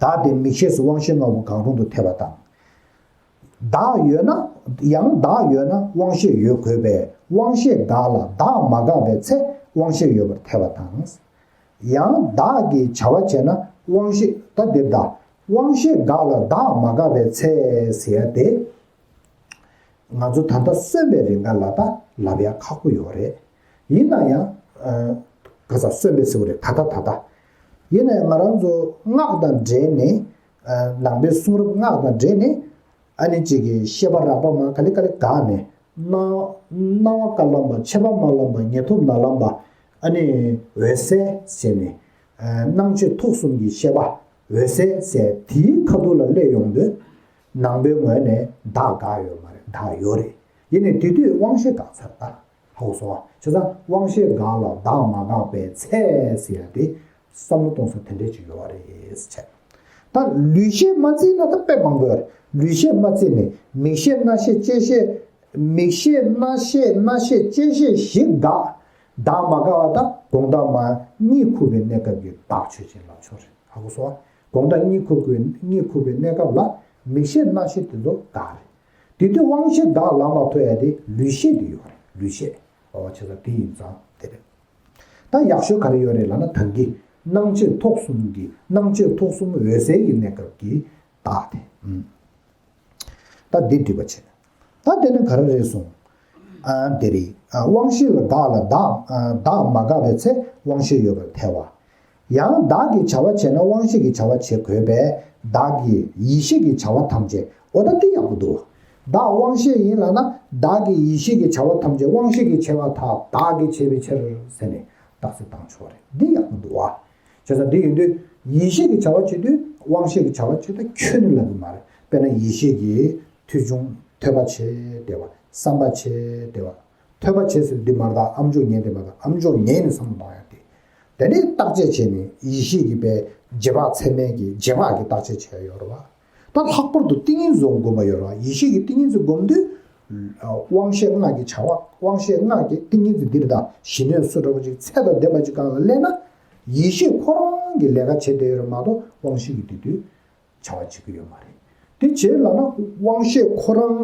བདག་དེ་མིག་ཤེས་སུ་དབང་ཤེས་ལྔ་པོ་གང་རུང་དུ་ཐལ་བ་དང་། བདག་ཡོད་ན། ཡང་བདག་ཡོད་ན་དབང་ཤེས་ཡོད་དགོས་པས། དབང་ཤེས་འགགས་ལ་བདག་མ་འགགས་པའི་ཚེ་དབང་ཤེས་ཡོད་པར་ཐལ་བ་དང་། ཡང་བདག་གིས་བྱ་བ་བྱས་ན་དབང་ཤེས། ད་འདིར་ད་དབང་ཤེས་འགགས་ལ་བདག་མ་འགགས་པའི་ཚེ་ཟེར་ཡ་དེ། ང་ཚོ་ད་ལྟ་གསོན་པའི་རིང་ག་ལ་ད་ལབ་ཡ་ཁག་པོ་ཡོད་རེད། ཡིན་ན་ཡང་། ཨ། ག་ས་གསོན་པའི་ཟེར་བ་རེད། ད་ལྟ་ད་ལྟ། ཡིན་ན་ཡང་ང་རང་ཚོ་སྔགས་དང་འབྲེལ་ནས། ཨ། ནང་པའི་གསུང་རབ་སྔགས་དང་འབྲེལ་ནས། ཨ་ནི་གཅིག་གི་ཤེས་པ་རགས་པ་མ་ག་ལེ་ག་ལེ་འགགས་ནས། སྣང་སྣང་བ་བཀའ་ལམ་པ། མཆེད་པ་དམར་ལམ་པ། ཉེ་ཐོབ་ནང་ལམ་པ། ཨ་ནི་འོད་གསལ་ཟེར་ནས། ཨ། སྣང་མཆེད་ཐུགས་གསུམ་གྱི་ཤེས་པ་འོད་གསལ་ཟེར་དེའི་ཁ་ཐུག་ལ་སླེབས་ཡོང་དུས། ནང་པའི་ངོས་ནས་བདག་འགག་ཡོད་མ་རེད། བདག་ཡོད་རེད། ཡིན་ནའི་དེ་དུས་དབང་ཤེས་འགག་ཚར། ད་ཧ་གོ་སོང་ཨ། བྱས་ཙང་དབང་ཤེས་འགགས་ལ་བདག་མ་འགགས་པའི་ཚེ་ཟེར་ཡ་དེ་བསམ་བློ་གཏོང་ས་དེ་འདྲས་ཅིག་ཡོད་རེད་བྱས། ད་ལུས་ཤེས་མ་བརྩིས་ན་ད་དཔེ་མང་པོ་ཡོད་རེད། ལུས་ཤེས་མ་བརྩིས་ནས་མིག་ཤེས་རྣ་ཤེས་ལྕེ་ཤེས། མིག་ཤེས་རྣ་ཤེས་རྣ་ཤེས་ལྕེ་ཤེས་བཞི་འགག་བདག་མ་འགགས་པ་ད་དགོང་དག་མ་གཉིད་ཁུག་པའི་གནས་སྐབས་ཀྱི་བདག་ཆོས་ཅན་ལབ་ཆོག་རེད། ཧ་གོ་སོང་ཨ། དགོང་དག་གཉིད་ཁུག་དགོས། གཉིད་ཁུག་པའི་གནས་སྐབས་ལ་མིག་ཤེས་རྣ་ཤེས་དེ་ཚོ་འགག་རེད། དེ་དུས་དབང་ཤེས་འགག་ལ་མ་ཐོབ་ཡ་དེ་ལུས་ཤེས་དེ་ཡོད་རེད། ལུས་ཤེས། ཨོ་བྱས་ཙང་དེ་ཡིན་ཙང་དེ་རེད། ད་ཡག་ཤོས་ག་རེ་ཡོད་རེད་ལབ་ན། ད་གིན་སྣང་མཆེད་ཐུགས་གསུམ་གྱི། སྣང་མཆེད་ཐུགས་གསུམ་འོད་གསལ་གྱི་གནས་སྐབས་ཀྱི་བདག་དེ། ཨུམ། ད་འདི་འགྲིག་པ་བྱས། ད་དེ་ནི་ག་རེ་རེད་གསུངས། ཨ། དེ་རེད། ཨ། དབང་ཤེས་ལ་བདག་ལ་བདག་ཨ། བདག་མ་འགགས་པའི་ཚེ་དབང་ཤེས་ཡོད་པར་ཐལ་བ། ཡང་བདག་གིས་བྱ་བ་བྱས་ན་དབང་ཤེས་ཀྱིས་བྱ་བ་བྱེད་དགོས་པས། བདག་གིས་ཡིད་ཤེས་ཀྱིས་བྱ་བ་ཐམས་ཅད། འོ་ད་འདི་ཡག་པོ་འདུག་བདག་དབང་ཤེས་ཡིན་ལབ་ན་བདག་གིས་ཡིད་ཤེས་ཀྱིས་བྱ་བ་ཐམས་ཅད་དབང་ཤེས་ཀྱིས་བྱས་པར་ཐལ། བདག་གིས་བྱས་པའི་ཕྱིར་ཟེར་ནས་རྟགས་གསལ་བཏང་ཆོག་རེད། འདི་ཡག་པོ་འདུག་བ། བྱས་ཙང་འདི་ཡིན་དུས་ཡིད་ཤེས་ཀྱིས་བྱ་བ་བྱེད་དུས་དབང་ཤེས་ཀྱིས་བྱ་བ་བྱེད་དུས་ཁྱོན་ནས་ལབ་ཀྱི་མ་རེད། དཔེར་ན་ཡིད་ཤེས་ཀྱིས་ཐོས་བྱུང་། ཐོས་པ་བྱས་བསྡད་པ། བསམ་པ་བྱས་བསྡད་པ། ཐོས་པ་བྱས་ཟེར་འདི་མ་རེད། ད་ཨམ་ཅོག་ཉན་འདི་མ་རེད། ཨམ་ཅོག་ཉན་ནས་བསམ་བློ་གཏོང་ཡ་དེ། དེ་ནས་བརྟག་དཔྱད་བྱས་ནས་ཡིད་ཤེས་ཀྱིས་པའི་རྗེས་དཔག་ཚད་མའི་གི་རྗེས་དཔག་གི་བརྟག་དཔྱད་བྱས་ཡོད་རེད་བ། ད་ལྷག་པར་དུ་ཏིང་ངེ་འཛིན་སྒོམ་པ་ཡོད་རེད་བ། ཡིད་ཤེས་ཀྱིས་ཏིང་ངེ་འཛིན་སྒོམ་དུས། དབང་ཤེས་ལྔ་གི་བྱ་བ། དབང་ཤེས་ལྔ་གི་ཏིང་ངེ་འཛིན་འདི་རེད། ད་ཞི་གནས་སུ་འདྲ་བ་ཅིག་ཚད་དང་ལྡན་པ་ཅིག་སྒང་ལ་སླེབས་ན། ཡེ་ཤེས་ཁོ་རང་གི་ལས་ཀ་བྱེད་བསྡད་ཡོད་རེད་མ་གཏོགས་དབང་ཤེས་ཀྱིས་དེ་དུས་བྱ་བ་བྱེད་ཀྱི་ཡོད་མ་རེད། དེ་བྱས་ལབ་ན་དབང་ཤེས་ཁོ་རང་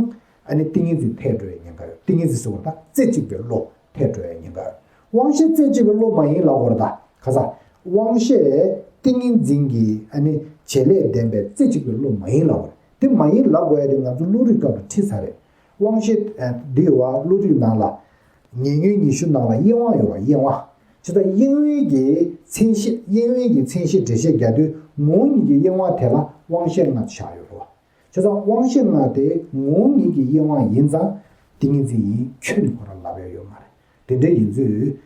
ཨ་ནི་ཏིང་ངེ་འཛིན་ཐལ་འགྲོ་བའི་ཉེན་ཁ་ཡོད། ཏིང་ངེ་འཛིན་ཟེར་བ་ད་རྩེ་གཅིག་པའི་བློ་ཐལ་འགྲོ་བའི་ཉེན་ཁ་ཡོད། དབང་ཤེས་རྩེ་གཅིག་པའི་བློ་མ་ཡིན་ལབ་དགོས་རེད་ད། ཁ་སང་དབང་ཤེས་ཏིང་ངེ་འཛིན་གྱི་ཨ་ནི་བྱེད་ལས་ལྡན་པའི་རྩེ་གཅིག་པའི་བློ་མ་ཡིན་ལབ་དགོས་རེད། དེ་མ་ཡིན་ལབ་དགོས་ཡ་དེ་ང་ཚོ་བློ་རིག་སྐབས་ལ་ཁྲིད་ཚར་རེད། དབང་ཤེས་ཨ་འདི་ཡོད་བ། བློ་རིག་ནང་ལ་ཉེ་ཉོན་ཉི་ཤུ་ནང་ལ་གཡེང་བ་ཡོད་བ། གཡེང་བ། བྱས་ཙང་གཡེང་བའི་གི་མཚན་གཞི། གཡེང་བའི་གི་མཚན་གཞི་འགྲེལ་བཤད་རྒྱག་དུས་ངོ་བོ་ཉིད་ཀྱི་གཡེང་བ་དེ་ལ་དབང་ཤེས་ལྔ་བཞག་ཡོད་རེད་བ། བྱས་ཙང་དབང་ཤེས་ལྔ་དེ་ངོ་བོ་ཉིད་ཀྱི་གཡེང་བ་ཡིན་ཙང་ཏིང་ངེ་འཛིན་ཡིན་ཁྱོད་ནི་ཁོ་རང་ལབ་ཡ་ཡོད་མ་རེད། དེ་འདྲ་ཡིན་ཚུལ།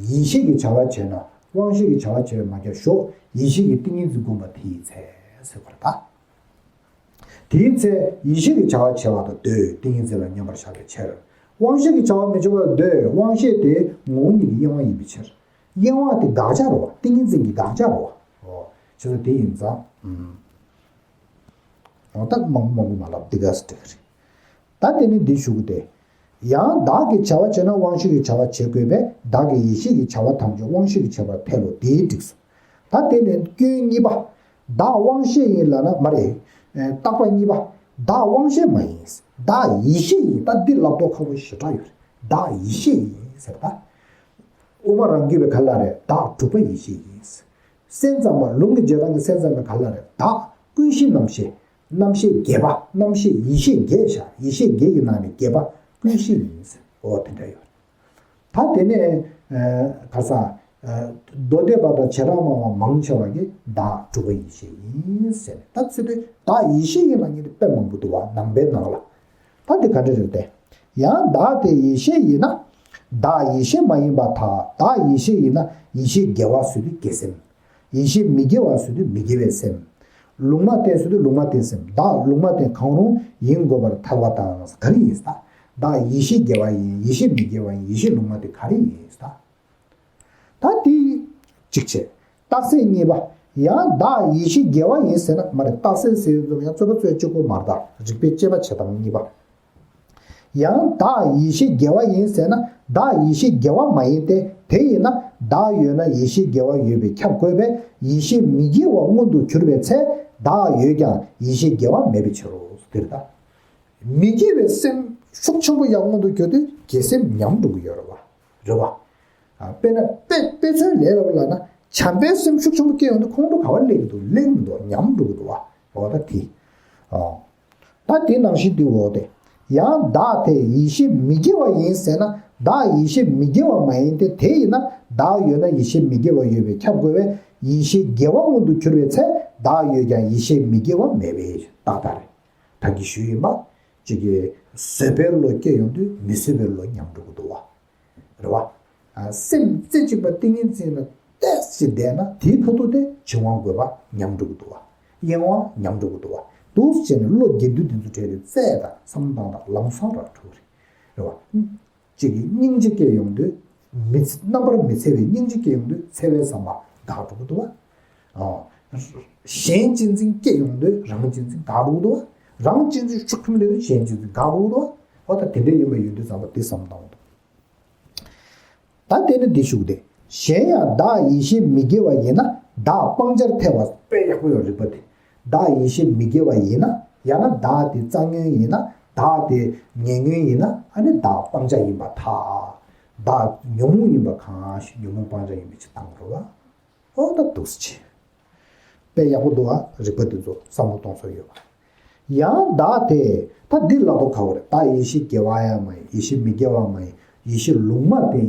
ཡེ་ཤེས་ཀྱི་བྱ་བ་བྱས་ན་དབང་ཤེས་ཀྱི་བྱ་བ་བྱས་མ་རྒྱག་ཞོག་ཡེ་ཤེས་ཀྱི་ཏིང་ངེ་འཛིན་བསྒོམ་པ་དེ་ཡི་ཚེ་ཟེར་བ་རེད་ད། དེའི་ཚེ་ཡེ་ཤེས་ཀྱི་བྱ་བ་བྱེད་པ་དང་འདོད་ཏིང་ངེ་འཛིན་ལ་མཉམ་པར་བཞག་པའི་ཕྱིར། དབང་ཤེས་ཀྱི་བྱ་བ་མི་བྱེད་པར་འདོད་དབང་ཤེས་དེ་ངོ་བོ་ཉིད་ཀྱི་གཡེང་བ་ཡིན་པའི་ཕྱིར། གཡེང་བ་དེ་དགག་བྱ་རེད་བ། ཏིང་ངེ་འཛིན་གྱི་དགག་བྱ་རེད་བ། འོ། བྱས་ཙང་དེ་ཡིན་ཙང་། ཨུམ། འོ་ད་མང་པོ་མང་པོ་མ་ལབ་འདི་ག་སེ་འགྲིག་གི་རེད། ད་དེ་ནི་འདི་ཞུ་གི་སྟེ། ཡང་བདག་གིས་བྱ་བ་བྱས་ན་དབང་ཤེས་ཀྱི་བྱ་བ་བྱེད་དགོས་པས་བདག་གི་ཡེ་ཤེས་ཀྱི་བྱ་བ་ཐམས་ཅད་དབང་ཤེས་ཀྱི་བྱེད་པར་ཐལ་ལོ། དེའི་འགྲིགས་སོ། ད་དེ་ནས་སྐྱོན་གཉིས་པ། བདག་དབང་ཤེས་ཡིན་ལབ་ན་མ་རེད། ཨེ། བརྟག་པ་གཉིས་པ། བདག་དབང་ཤེས་མ་ཡིན། བདག་ཡེ་ཤེས་ཡིན། ད་འདི་ལབ་མདོག་ཁ་པོ་ཞེ་དྲག་ཡོད་རེད། བདག་ཡེ་ཤེས་ཡིན་ཟེར་ད། དབུ་མ་རང་རྒྱུད་པའི་ག་ལ་རེད། བདག་དྲུག་པ་ཡེ་ཤེས་ཡིན། སེམས་ཙམ་པ་ལུང་གི་རྗེས་འབྲང་གི་སེམས་ཙམ་པའི་ག་ལ་རེད། བདག་ཀུན་གཞི་རྣམ་ཤེས། རྣམ་ཤེས་བརྒྱད་པ། རྣམ་ཤེས་ཡེ་ཤེས་བརྒྱད་བཞག་ཡེ་ཤེས་བརྒྱད་ཀྱི་ནང་ནས་བརྒྱད་པ་ཀུན་གཞི་ཡིན། འོ་དེ་འདྲ་ཡོད། ད་དེ་ནས་ཨ་ག་ས་ཨ་མདོ་སྡེ་པ་དང་བྱེ་བྲག་སྨྲ་བ་མང་ཆེ་བ་གིས་བདག་དྲུག་པ་ཡེ་ཤེས་ཡིན་ཟེར་ནས། ད་ཚེ་དུས་བདག་ཡེ་ཤེས་ཡིན་ལབ་མཁན་དེ་དཔེ་མང་པོ་འདུག་བ། ནང་པའི་ནང་ལ། ད་དེ་ག་འདྲ་རེད་དེ། ཡང་བདག་དེ་ཡེ་ཤེས་ཡིན་ན། བདག་ཡེ་ཤེས་མ་ཡིན་པར་ཐལ། བདག་ཡེ་ཤེས་ཡིན་ན་ཡེ་ཤེས་དགེ་བ་ཟེར་དུས་དགེ་སེམས། ཡེ་ཤེས་མི་དགེ་བ་ཟེར་དུས་མི་དགེ་བའི་སེམས། ལུང་མ་བསྟན་ཟེར་དུས་ལུང་མ་བསྟན་སེམས། བདག་ལུང་མ་བསྟན་གང་རུང་ཡིན་དགོས་པར་ཐལ་བ་དང་། ག་རེ་ཡིན་ཟེར་ད། བདག་ཡེ་ཤེས་དགེ་བ་ཡིན། ཡེ་ཤེས་མི་དགེ་བ་ཡིན། ཡེ་ཤེས་ལུང་མ་བསྟན་ག་རེ་ཡིན་ཟེར་ད། ད་དེ་གཅིག་བྱས། རྟགས་གསལ་གཉིས་པ། ཡང་བདག་ཡེ་ཤེས་དགེ་བ་ཡིན་ཟེར་ན། མ་རེད། རྟགས་གསལ་ཟེར་ཡོང་དུས་ཡང་རྩོད་པ་རྩོད་གཅིག་པོ་མ་རེད་ད། རིགས་པས་དཔྱད་པ་བྱེད་སྟངས་གཉིས་པ། ཡང་བདག་ཡེ་ཤེས་དགེ་བ་ཡིན་ཟེར་ན། བདག་ཡེ་ཤེས་དགེ་བ་མ་ཡིན་ཏེ། དེ་ཡིན་ན་བདག་ཡོད་ན་ཡེ་ཤེས་དགེ་བ་ཡོད་པས་ཁྱབ་དགོས་པས། ཡེ་ཤེས་མི་དགེ་བ་མངོན་དུ་གྱུར་པའི་ཚེ། བདག་ཡོད་ཀྱང་ཡེ་ཤེས་དགེ་བ་མེད་པའི་ཕྱིར་རོ། དེ་རེད་ད། མི་དགེ་བའི་སེམས་ཤུགས་ཆེན་པོ་ཡང་མངོན་དུ་གྱུར་དུས་དགེ་སེམས་ཉམས་འགྲོ་གི་ཡོད་རེད་བ། རེད་བ། ཨ། དཔེར་ན་དཔེ་དཔེ་མཚོན་ལས་སླ་པོ་ལབ་ན་བྱམས་པའི་སེམས་ཤུགས་ཆེན་པོ་སྐྱེ་ཡོང་དུས་ཁོང་ཁྲོ་ག་བ་སླེབས་ཀྱི་འདུག་སླེབས་མི་འདུག་ཉམས་འགྲོ་གི་འདུག་བ། འོ་ད་དེ། ཨ། ད་དེ་ནང་བཞིན་དུ་འོ་དེ། ཡང་བདག་དེ་ཡེ་ཤེས་མི་དགེ་བ་ཡིན་ཟེར་ན། བདག་ཡེ་ཤེས་མི་དགེ་བ་མ་ཡིན་ཏེ། དེ་ཡིན་ན་བདག་ཡོད་ན་ཡེ་ཤེས་མི་དགེ་བ་ཡོད་པས་ཁྱབ་དགོས་པས། ཡེ་ཤེས་དགེ་བ་མངོན་དུ་གྱུར་པའི་ཚེ། བདག་ཡོད་ཀྱང་ཡེ་ཤེས་མི་དགེ་བ་མེད་པའི་རྟགས་དག་རེད། ད་གིན་ཞུས་ཡིན་པ། གཅིག་གིས་བཟོད་པའི་བློ་སྐྱེ་ཡོང་དུས་མི་བཟོད་པའི་བློ་ཉམས་འགྲོ་གི་འདུག་བ། རེད་བ། ཨ། སེམས་རྩེ་གཅིག་པ་ཏིང་ངེ་འཛིན་ལ་ཏོག་ཙམ་བསྡད་ན་དེའི་ཁ་ཐུག་དེ་བྱིང་བ་རྒོད་པ་ཉམས་འགྲོ་གི་འདུག་བ། གཡེང་བ་ཉམས་འགྲོ་གི་འདུག་བ། འདུག་སེ་བྱས་ནས་བློ་འགལ་འདུ་དེ་ཚོ་བྲལ་ཏེ་རྩལ་དང་བསམ་བློ་གཏོང་སྟངས་ལམ་སང་རང་འགྲོ་གི་རེད། རེད་བ། གཅིག་གིས་སྙིང་རྗེ་སྐྱེ་ཡོང་དུས། མི་ཚེ་རྣམ་པར་མི་འཚེ་བའི་སྙིང་རྗེ་སྐྱེ་ཡོང་དུས་འཚེ་བའི་བསམ་པ་འགག་འགྲོ་གི་འདུག་བ། ཨ། གཞན་གཅེས་འཛིན་སྐྱེ་ཡོང་དུས་རང་གཅེས་འཛིན་འགག་འགྲོ་གི་འདུག་བ། རང་གཅེས་འཛིན་ཤུགས་ཆེན་པོ་སླེབས་དུས་གཞན་གཅེས་འཛིན་འགག་འགྲོ་གི་འདུག་བ། འོ་ད་དེ་འདྲ་ཡིན་པ་ཡོང་དུས་ཙམ་པ་དེ་བསམ་བཏང་འདུག་ད་དེ་ནི་འདི་ཞུགས་ཏེ། གཞན་ཡང་བདག་ཡེ་ཤེས་མི་དགེ་བ་ཡིན་ན་བདག་སྤང་བྱར་ཐལ་བ། དཔེ་ཡག་པོ་ཡོད་རིགས་པ་དེ། བདག་ཡེ་ཤེས་མི་དགེ་བ་ཡིན་ན། ཡང་ན་བདག་དེ་རྩ་ཉོན་ཡིན་ན། བདག་དེ་ཉེ་ཉོན་ཡིན་ན། ཨ་ནི་བདག་སྤང་བྱ་ཡིན་པར་ཐལ། བདག་ཉོན་མོངས་ཡིན་པ་གང་ཞིག་ཉོན་མོངས་སྤང་བྱ་ཡིན་པའི་ཕྱིར་བཏང་རོ། ཨོ་ད་འདུག་སེ་བྱས། དཔེ་ཡག་པོ་འདུག་ཨ། རིགས་པ་འདི་ཚོ་བསམ་བློ་གཏོང་ས་ཡོད་པ། ཡང་བདག་དེ། ད་འདི་ལབ་མདོག་ཁ་པོ་རེད། བདག་ཡེ་ཤེས་དགེ་བ་ཡང་མ་ཡིན། ཡེ་ཤེས་མི་དགེ་བ་མ་ཡིན། ཡེ་ཤེས་ལུང་མ་བསྟན་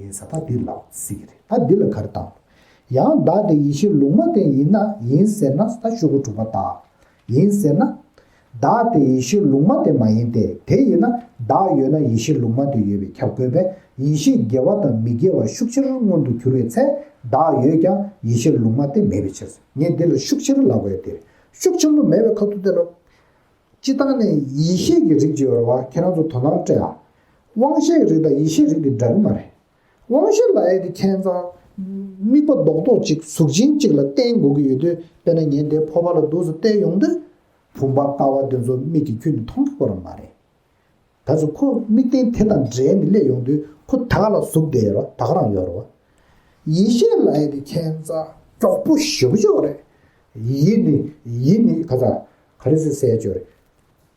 ཡིན་ཟེར། ད་འདི་ལབ་སྲིད་ཀྱི་རེད། ད་འདི་ལ་ག་རེ་བཏང་། ཡང་བདག་དེ་ཡེ་ཤེས་ལུང་མ་བསྟན་ཡིན་ན། ཡིན་ཟེར་ན། ད་ཤོག་གུ་དྲུག་པ་བཏགས། ཡིན་ཟེར་ན། བདག་དེ་ཡེ་ཤེས་ལུང་མ་བསྟན་མ་ཡིན་ཏེ། དེ་ཡིན་ན་བདག་ཡོད་ན་ཡེ་ཤེས་ལུང་མ་བསྟན་ཡོད་པས་ཁྱབ་དགོས་པས། ཡེ་ཤེས་དགེ་བ་དང་མི་དགེ་བ་ཤུགས་ཆེར་མངོན་དུ་གྱུར་པའི་ཚེ། བདག་ཡོད་ཀྱང་ཡེ་ཤེས་ལུང་མ་བསྟན་མེད་པའི་ཕྱིར། ངས་འདི་ལ་ཤུགས་ཆེར་ལབ་དགོས་ཏེ། ཤུགས་ཆེན་པོ་མེད་པའི་ཁ་ཐུག་དེ་ལ། སྤྱིར་བཏང་ནས་ཡེ་ཤེས་ཀྱི་རིགས་ཅིག་ཡོད་རེད་བ། ཁྱེད་རང་ཚོ་དོ་སྣང་སྤྲད་ཨ། དབང་ཤེས་ཀྱི་རིགས་དང་ཡེ་ཤེས་རིགས་དེ་འདྲ་གི་མ་རེད། དབང་ཤེས་ལབ་ཡས་དེ་ཁྱད་མཚར། དམིགས་པ་རྡོག་རྡོག་ཅིག་གཟུགས་ཅན་ཅིག་ལ་བརྟེན་དགོས་ཀྱི་ཡོད་དུས། དཔེར་ན་ངས་འདིར་ཕོར་པ་ལ་འདུག་སེ་བལྟས་ཡོང་དུས། བུམ་པ་ཀ་བ་དེ་ཚོ་མིག་གིས་ཁྱོན་ནས་མཐོང་གི་ཡོད་རེད་མ་རེད། ད་ཚོ་ཁོ་དམིགས་རྟེན་དེ་དང་འབྲེལ་ནས་སླེབས་ཡོང་དུས་ཁོ་ད་ག་ལ་ཟུག་བསྡད་ཡོད་རེད་བ། ད་ག་རང་ཡོད་རེད་བ། ཡིད་ཤེས་ལབ་ཡ་དེ་ཁྱད་མཚར་མགྱོགས་པོ་ཞེ་པོ་ཅིག་ཡོད་རེད། ཡིད་ནི་ཡིད་ནི་ག་ཚ་ག་རེ་ཟེར་ཟེར་ཡ་ཅིག་ཡོད་རེད།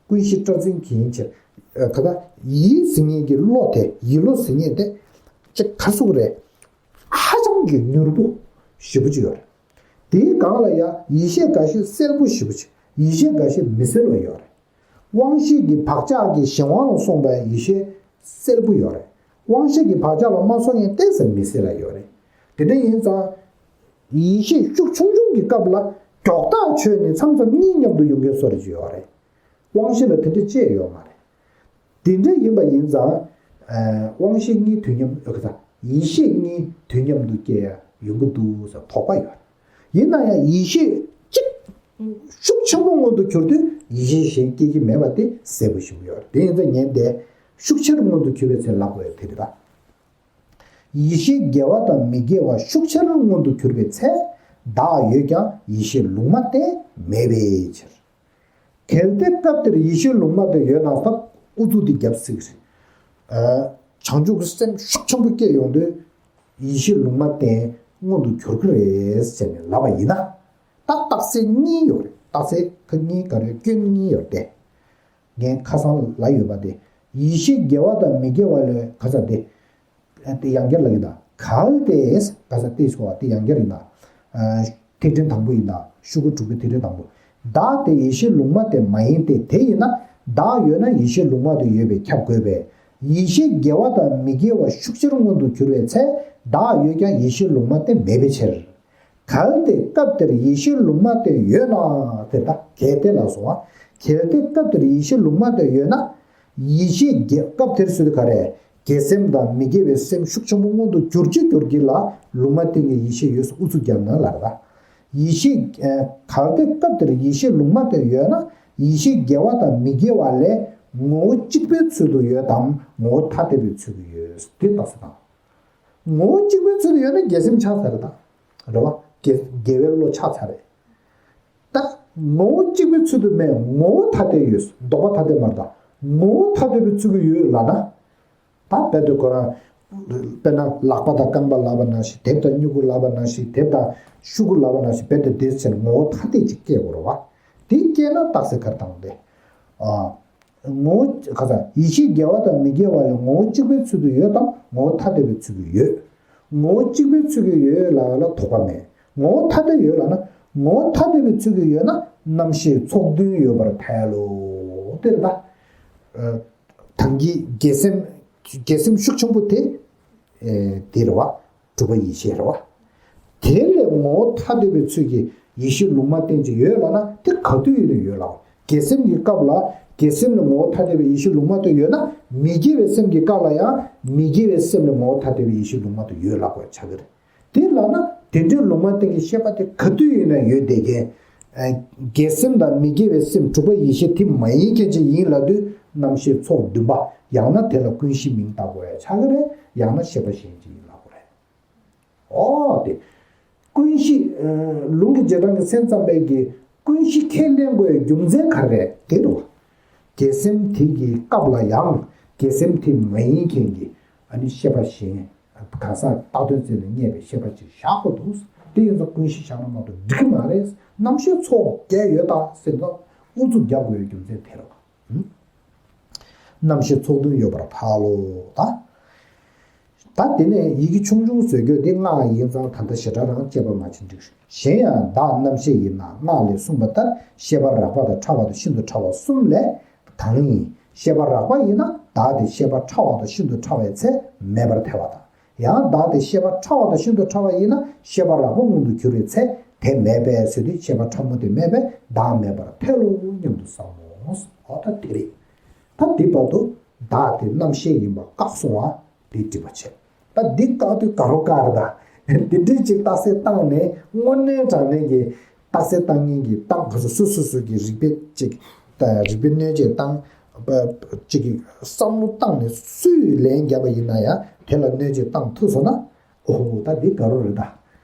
ཀུན་གཞི་སྐྲག་འཛིན་གྱི་ཡིན་ཕྱིར། ཨ་ག་ད་ཡིད་ཟེར་མཁན་གྱི་བློ་དེ་ཡིད་བློ་ཟེར་མཁན་དེ་ཅིག་ག་ཟེར་དགོས་རེད། ཧ་ཅང་གི་མྱུར་པོ་ཞེ་པོ་ཅིག་ཡོད་རེད། དེའི་སྒང་ལ་ཡང་ཡིད་ཤེས་འགའ་ཤས་གསལ་པོ་ཞེ་པོ་ཅིག་ཡིད་ཤེས་འགའ་ཤས་མི་གསལ་བ་ཡོད་རེད། དབང་ཤེས་ཀྱི་བག་ཆགས་ཀྱི་གཞན་དབང་ལ་སོང་བའི་ཡིད་ཤེས་གསལ་པོ་ཡོད་རེད། དབང་ཤེས་ཀྱི་བག་ཆགས་ལ་མ་སོང་མཁན་ཏོག་ཙམ་མི་གསལ་ལ་ཡོད་རེད། དེ་འདྲ་ཡིན་ཙང་། ཡིད་ཤེས་ཤུགས་ཆུང་ཆུང་གི་སྐབས་ལ་མགྱོགས་ཐག་ཆོད་ནས་མཚམས་མཚམས་གཉིས་མཉམ་དུ་ཡོང་མཁན་བཟོ་འདྲ་ཅིག་ཡོད་རེད། དབང་ཤེས་ལ་དེ་འདྲ་ཅིག་ཡོད་མ་རེད། དེ་འདྲ་ཡིན་པ་ཡིན་ཙང་། ཨ་དབང་ཤེས་གཉིས་དུས་མཉམ་ཨ་ག་ས་ཡིད་ཤེས་གཉིས་དུས་མཉམ་དུ་སྐྱེ་ཡ་ཡོང་གི་འདུག་ཟེར་དོགས་པ་ཡོད་རེད། ཡིན་ན་ཡང་ཡིད་ཤེས་གཅིག་ཤུགས་ཆེན་པོ་མངོན་དུ་གྱུར་དུས་ཡིད་ཤེས་གཞན་སྐྱེ་གི་མེད་པ་དེ་གསལ་པོ་ཞིག་ཡོད་རེད། དེ་ཡིན་ཙང་ངས་འདི་ཤུགས་ཆེར་མངོན་དུ་གྱུར་པའི་ཚེ་ལབ་དགོས་ཡ་དེ་རེད་ད། ཡིད་ཤེས་དགེ་བ་དང་མི་དགེ་བ་ཤུགས་ཆེར་མངོན་དུ་གྱུར་པའི་ཚེ། བདག་ཡོད་ཀྱང་ཡིད་ཤེས་ལུང་མ་བསྟན་མེད་པའི་ཕྱིར། གལ་ཏེ་སྐབས་དེར་ཡིད་ཤེས་ལུང་མ་བསྟན་ཡོད་ན་ད་ཨུ་ཚུགས་འདི་རྒྱབ་སྲིད་རེད། ཨ་བྱང་ཆུབ་ཀྱི་སེམས་ཤུགས་ཆེན་པོ་སྐྱེ་ཡོང་དུས་ཡིད་ཤེས་ལུང་མ་བསྟན་མངོན་དུ་གྱུར་གྱི་རེད་ཟེར་ནས་ལབ་པ་ཡིན་ན། ད་རྟགས་གསལ་གཉིས་ཡོད་རེད། རྟགས་གསལ་ཁ་གཉིས་ག་རེ་སྐྱོན་གཉིས་ཡོད་རེད་དེ། ངས་ཁ་སང་ལ་ཡོད་པ་དེ། ཡིད་ཤེས་དགེ་བ་དང་མི་དགེ་བ་ལས་ག་ས་དེ། དེ་ཡང་བསྐྱར་ལ་ཡིན་ད། གལ་ཏེ་ག་ས་དེ་སོ་བ་དེ་ཡང་བསྐྱར་ཡིན་ད། ཐིག་ཕྲེང་དང་པོ་ཡིན་ད། ཤོག་གུ་དྲུག་པའི་ཐིག་ཕྲེང་དང་པོ། བདག་དེ་ཡིད་ཤེས་ལུང་མ་བསྟན་མ་ཡིན་ཏེ། དེ་ཡིན་ན་བདག་ཡོད་ན་ཡིད་ཤེས་ལུང་མ་བསྟན་ཡོད་པས་ཁྱབ་དགོས་པས། ཡིད་ཤེས་དགེ་བ་དང་མི་དགེ་བ་ཤུགས་ཆེར་མངོན་དུ་གྱུར་པའི་ཚེ། བདག་ཡོད་ཀྱང་ཡིད་ཤེས་ལུང་མ་བསྟན་མེད་པའི་ཕྱིར། གལ་ཏེ་སྐབས་དེར་ཡིད་ཤེས་ལུང་མ་བསྟན་ཡོད་ན་དེ་ད་གལ་ཏེ་ལ་སོང་བ། གལ་ཏེ་སྐབས་དེར་ཡིད་ཤེས་ལུང་མ་བསྟན་ཡོད་ན། ཡིད་ཤེས་དགེ་སྐབས་དེར་ཟེར་དུས་ག་རེ། དགེ་སེམས་དང་མི་དགེ་བའི་སེམས་ཤུགས་ཆེན་པོ་མངོན་དུ་གྱུར་གྱི་གྱུར་གྱི་ལ་ལུང་མ་བསྟན་གྱི་ཡིད་ཤེས་ཡོད་ཟེར་ཨུ་ཚུགས་རྒྱབ་ན་ལ་རེད་ད། ཡིད་ཤེས་གལ་ཏེ་སྐབས་དེར་ཡིད་ཤེས་ལུང་མ་བསྟན་ཡོད་ན། ཡིད་ཤེས་དགེ་བ་དང་མི་དགེ་བ་ལས་ངོ་བོ་གཅིག་པའི་ཚུལ་དུ་ཡོད་དམ། ངོ་བོ་ཐ་དད་པའི་ཚུལ་དུ་ཡོད་དེ་རྟགས་གསལ་དང་། ངོ་བོ་གཅིག་པའི་ཚུལ་དུ་ཡོད་ན་དགེ་སེམས་ཆགས་ཚར་རེད་ད། རེད་བ། དགེ་དགེ་བའི་བློ་ཆགས་ཚར་རེད། ད་ངོ་བོ་གཅིག་པའི་ཚུལ་དུ་མེད། ངོ་བོ་ཐ་དད་ཡོད། ལྡོག་པ་ཐ་དད་མ་རེད་ད། ངོ་བོ་ཐ་དད་པའི་ཚུལ་དུ་ཡོད་ལབ་ན། ད་དཔེ་དེ་ཁོ་རང་། དཔེར་ན་ལག་པ་དང་རྐང་པ་ལབ་པ་ནང་བཞིན། དེབ་དང་སྨྱུ་གུ་ལབ་པ་ནང་བཞིན། དེབ་དང་ཤོག་གུ་ལབ་པ་ནང་བཞིན། དཔེ་དེ་དེ་ཚེ་ངོ་བོ་ཐ་དད་ཅིག་སྐྱེ་དགོས་རེད་བ། དེ་སྐྱེས་ན་རྟགས་གསལ་ག་རེ་བཏང་དེ། ཨ། ངོ་བོ་ག་ས་ཡིད་ཤེས་དགེ་བ་དང་མི་དགེ་བ་ལས་ངོ་བོ་གཅིག་པའི་ཚུལ་དུ་ཡོད་དམ། ངོ་བོ་ཐ་དད་པའི་ཚུལ་དུ་ཡོད། ངོ་བོ་གཅིག་པའི་ཚུལ་དུ་ཡོད་ལབ་ལ་དོགས་པ་མེད། ངོ་བོ་ཐ་དད་ཡོད་ལབ་ན། ངོ་བོ་ཐ་དད་པའི་ཚུལ་དུ་ཡོད་ན་རྣམ་ཤེས་ཚོགས་བདུན་ཡོད་པར་ཐལ་ལོ། དེ་རེད་ད། ཨ། དང་གི་དགེ་སེམས་དགེ་སེམས་ཤུགས་ཆེན་པོ་དེ། ཨེ། དེ་རེད་བ། གྲུབ་པ་ཡིད་ཤེས་རེད་བ། དེ་ལས་ངོ་བོ་ཐ་དད་པའི་ཚུལ་གྱིས་ཡིད་ཤེས་ལུང་མ་བསྟན་གྱི་ཡོད་ལབ་ན་དེ་ག་དུས་ཡིན་ན་ཡོད་ལ། དགེ་སེམས་ཀྱི་སྐབས་ལ་དགེ་སེམས་ལ་ངོ་བོ་ཐ་དད་པའི་ཡིད་ཤེས་ལུང་མ་བསྟན་ཡོད་ན། མི་དགེ་བའི་སེམས་ཀྱི་སྐབས་ལ་ཡང་མི་དགེ་བའི་སེམས་ལ་ངོ་བོ་ཐ་དད་པའི་ཡིད་ཤེས་ལུང་མ་བསྟན་ཡོད་ལབ་དགོས་ཆགས་ཀྱི་རེད། དེ་ལབ་ན་དེ་འདྲའི་ལུང་མ་བསྟན་གྱི་ཤེས་པ་དེ་ག་དུས་ཡིན་ན་ཡོད་བསྡད་མཁན། དགེ་སེམས་དང་མི་དགེ་བའི་སེམས་གྲུབ་པ་ཡིད་ཤེས་དེ་མ་ཡིན་མཁན་ཅིག་ཡིན་ལབ་དུས་རྣམ་ཤེས་ཚོགས་བདུན་པ། ཡང་ན་དེ་ལ་ཀུན་གཞི་མིང་བཏགས་དགོས་ཡ་ཆགས་ཀྱི་རེད། ཡང་ན་ཤེས་པ་གཞན་ཅིག་ཡིན་ལབ་དགོས་རེད། ཨོ་དེ། ཀུན་གཞི། ལུང་གི་རྗེས་འབྲང་གི་སེམས་ཙམ་པས་ཀྱི་ཀུན་གཞི་ཁས་ལེན་དགོས་རྒྱུ་མཚན་ག་རེ་རེད་དེ་རེད་བ། དགེ་སེམས་དེ་གི་སྐབས་ལ་ཡང་དགེ་སེམས་དེ་མ་ཡིན་མཁན་གྱི་ཨ་ནི་ཤེས་པ་གཞན་གང་ཟག་བཏགས་དོན་བཙལ་ནས་རྙེད་པའི་ཤེས་པ་ཅིག་བཞག་དགོས་འདུག་དེ་ཡིན་ཙང་ཀུན་གཞི་བཞག་ན་མ་གཏོགས་འགྲིག་གི་མ་རེད། རྣམ་ཤེས་ཚོགས་བརྒྱད་ཡོད་ད་ཟེར་ན་ཨུ་ཚུགས་རྒྱག་དགོས་རྒྱུ་མཚན་དེ་རེད་བ། རྣམ་ཤེས་ཚོགས་བདུན་ཡོད་པར་ཐལ་ལོ། ད། ད་དེ་ནས་ཡི་གེ་ཆུང་ཆུང་བཟོ་རྒྱུ་འདི་སྔགས་ཡིན་ཙང་ད་ལྟ་ཞེ་དྲག་རང་དཔྱད་པ་མ་བྱེད་འགྲིག་གཞན་ཡང་བདག་རྣམ་ཤེས་ཡིན་ན་སྔགས་ལས་གསུངས་པ་ལྟར་ཤེས་པ་རགས་པ་དང་ཕྲ་བ་དང་ཤིན་ཏུ་ཕྲ་བ་གསུམ་ལས་གང་ཡིན། ཤེས་པ་རགས་པ་ཡིན་ན་བདག་དེ་ཤེས་པ་ཕྲ་བ་དང་ཤིན་ཏུ་ཕྲ་བའི་ཚེ་མེད་པར་ཐལ་བ་དང་། ཡང་བདག་དེ་ཤེས་པ་ཕྲ་བ་དང་ཤིན་ཏུ་ཕྲ་བ་ཡིན་ན་ཤེས་པ་རགས་པ་མངོན་དུ་གྱུར་བའི་ཚེ་དེ་མེད་པས་ཟེར་དུས་ཤེས་པ་ཕྲ་མོ་དེ་མེད་པས་བདག་མེད་པར་ཐལ་ལོ་སྙམ་དུ་བསམ་མོ། འོ་ད་དེ་རེད། ད་འདི་བར་དུ་བདག་དེ་རྣམ་ཤེས་ཡིན་པ་བཀག་སོང་བ་འདི་འགྲིག་པ་བྱས། ད་འདི་བཀག་དུས་ག་རུ་བཀག་རེད་ད། འདི་འདྲའི་ཅིག་རྟགས་གསལ་བཏང་ནས་དངོས་གནས་དྲང་གནས་ཀྱི་རྟགས་གསལ་བཏང་མཁན་གྱི་བཏང་ག་ཚོད་སོ་སོ་སོ་གི་རིག་པའི་ཅིག་རིག་པའི་གནོད་བྱེད་བཏང་ཅིག་གི་བསམ་བློ་བཏང་ནས་སུས་ལན་བརྒྱབ་པ་ཡིན་ན་ཡང་དེ་ལ་གནོད་བྱེད་བཏང་ཐུབ་སོང་ན། ཨོ་ཧོ་ད་འདི་ག་རུ་རེད་ད།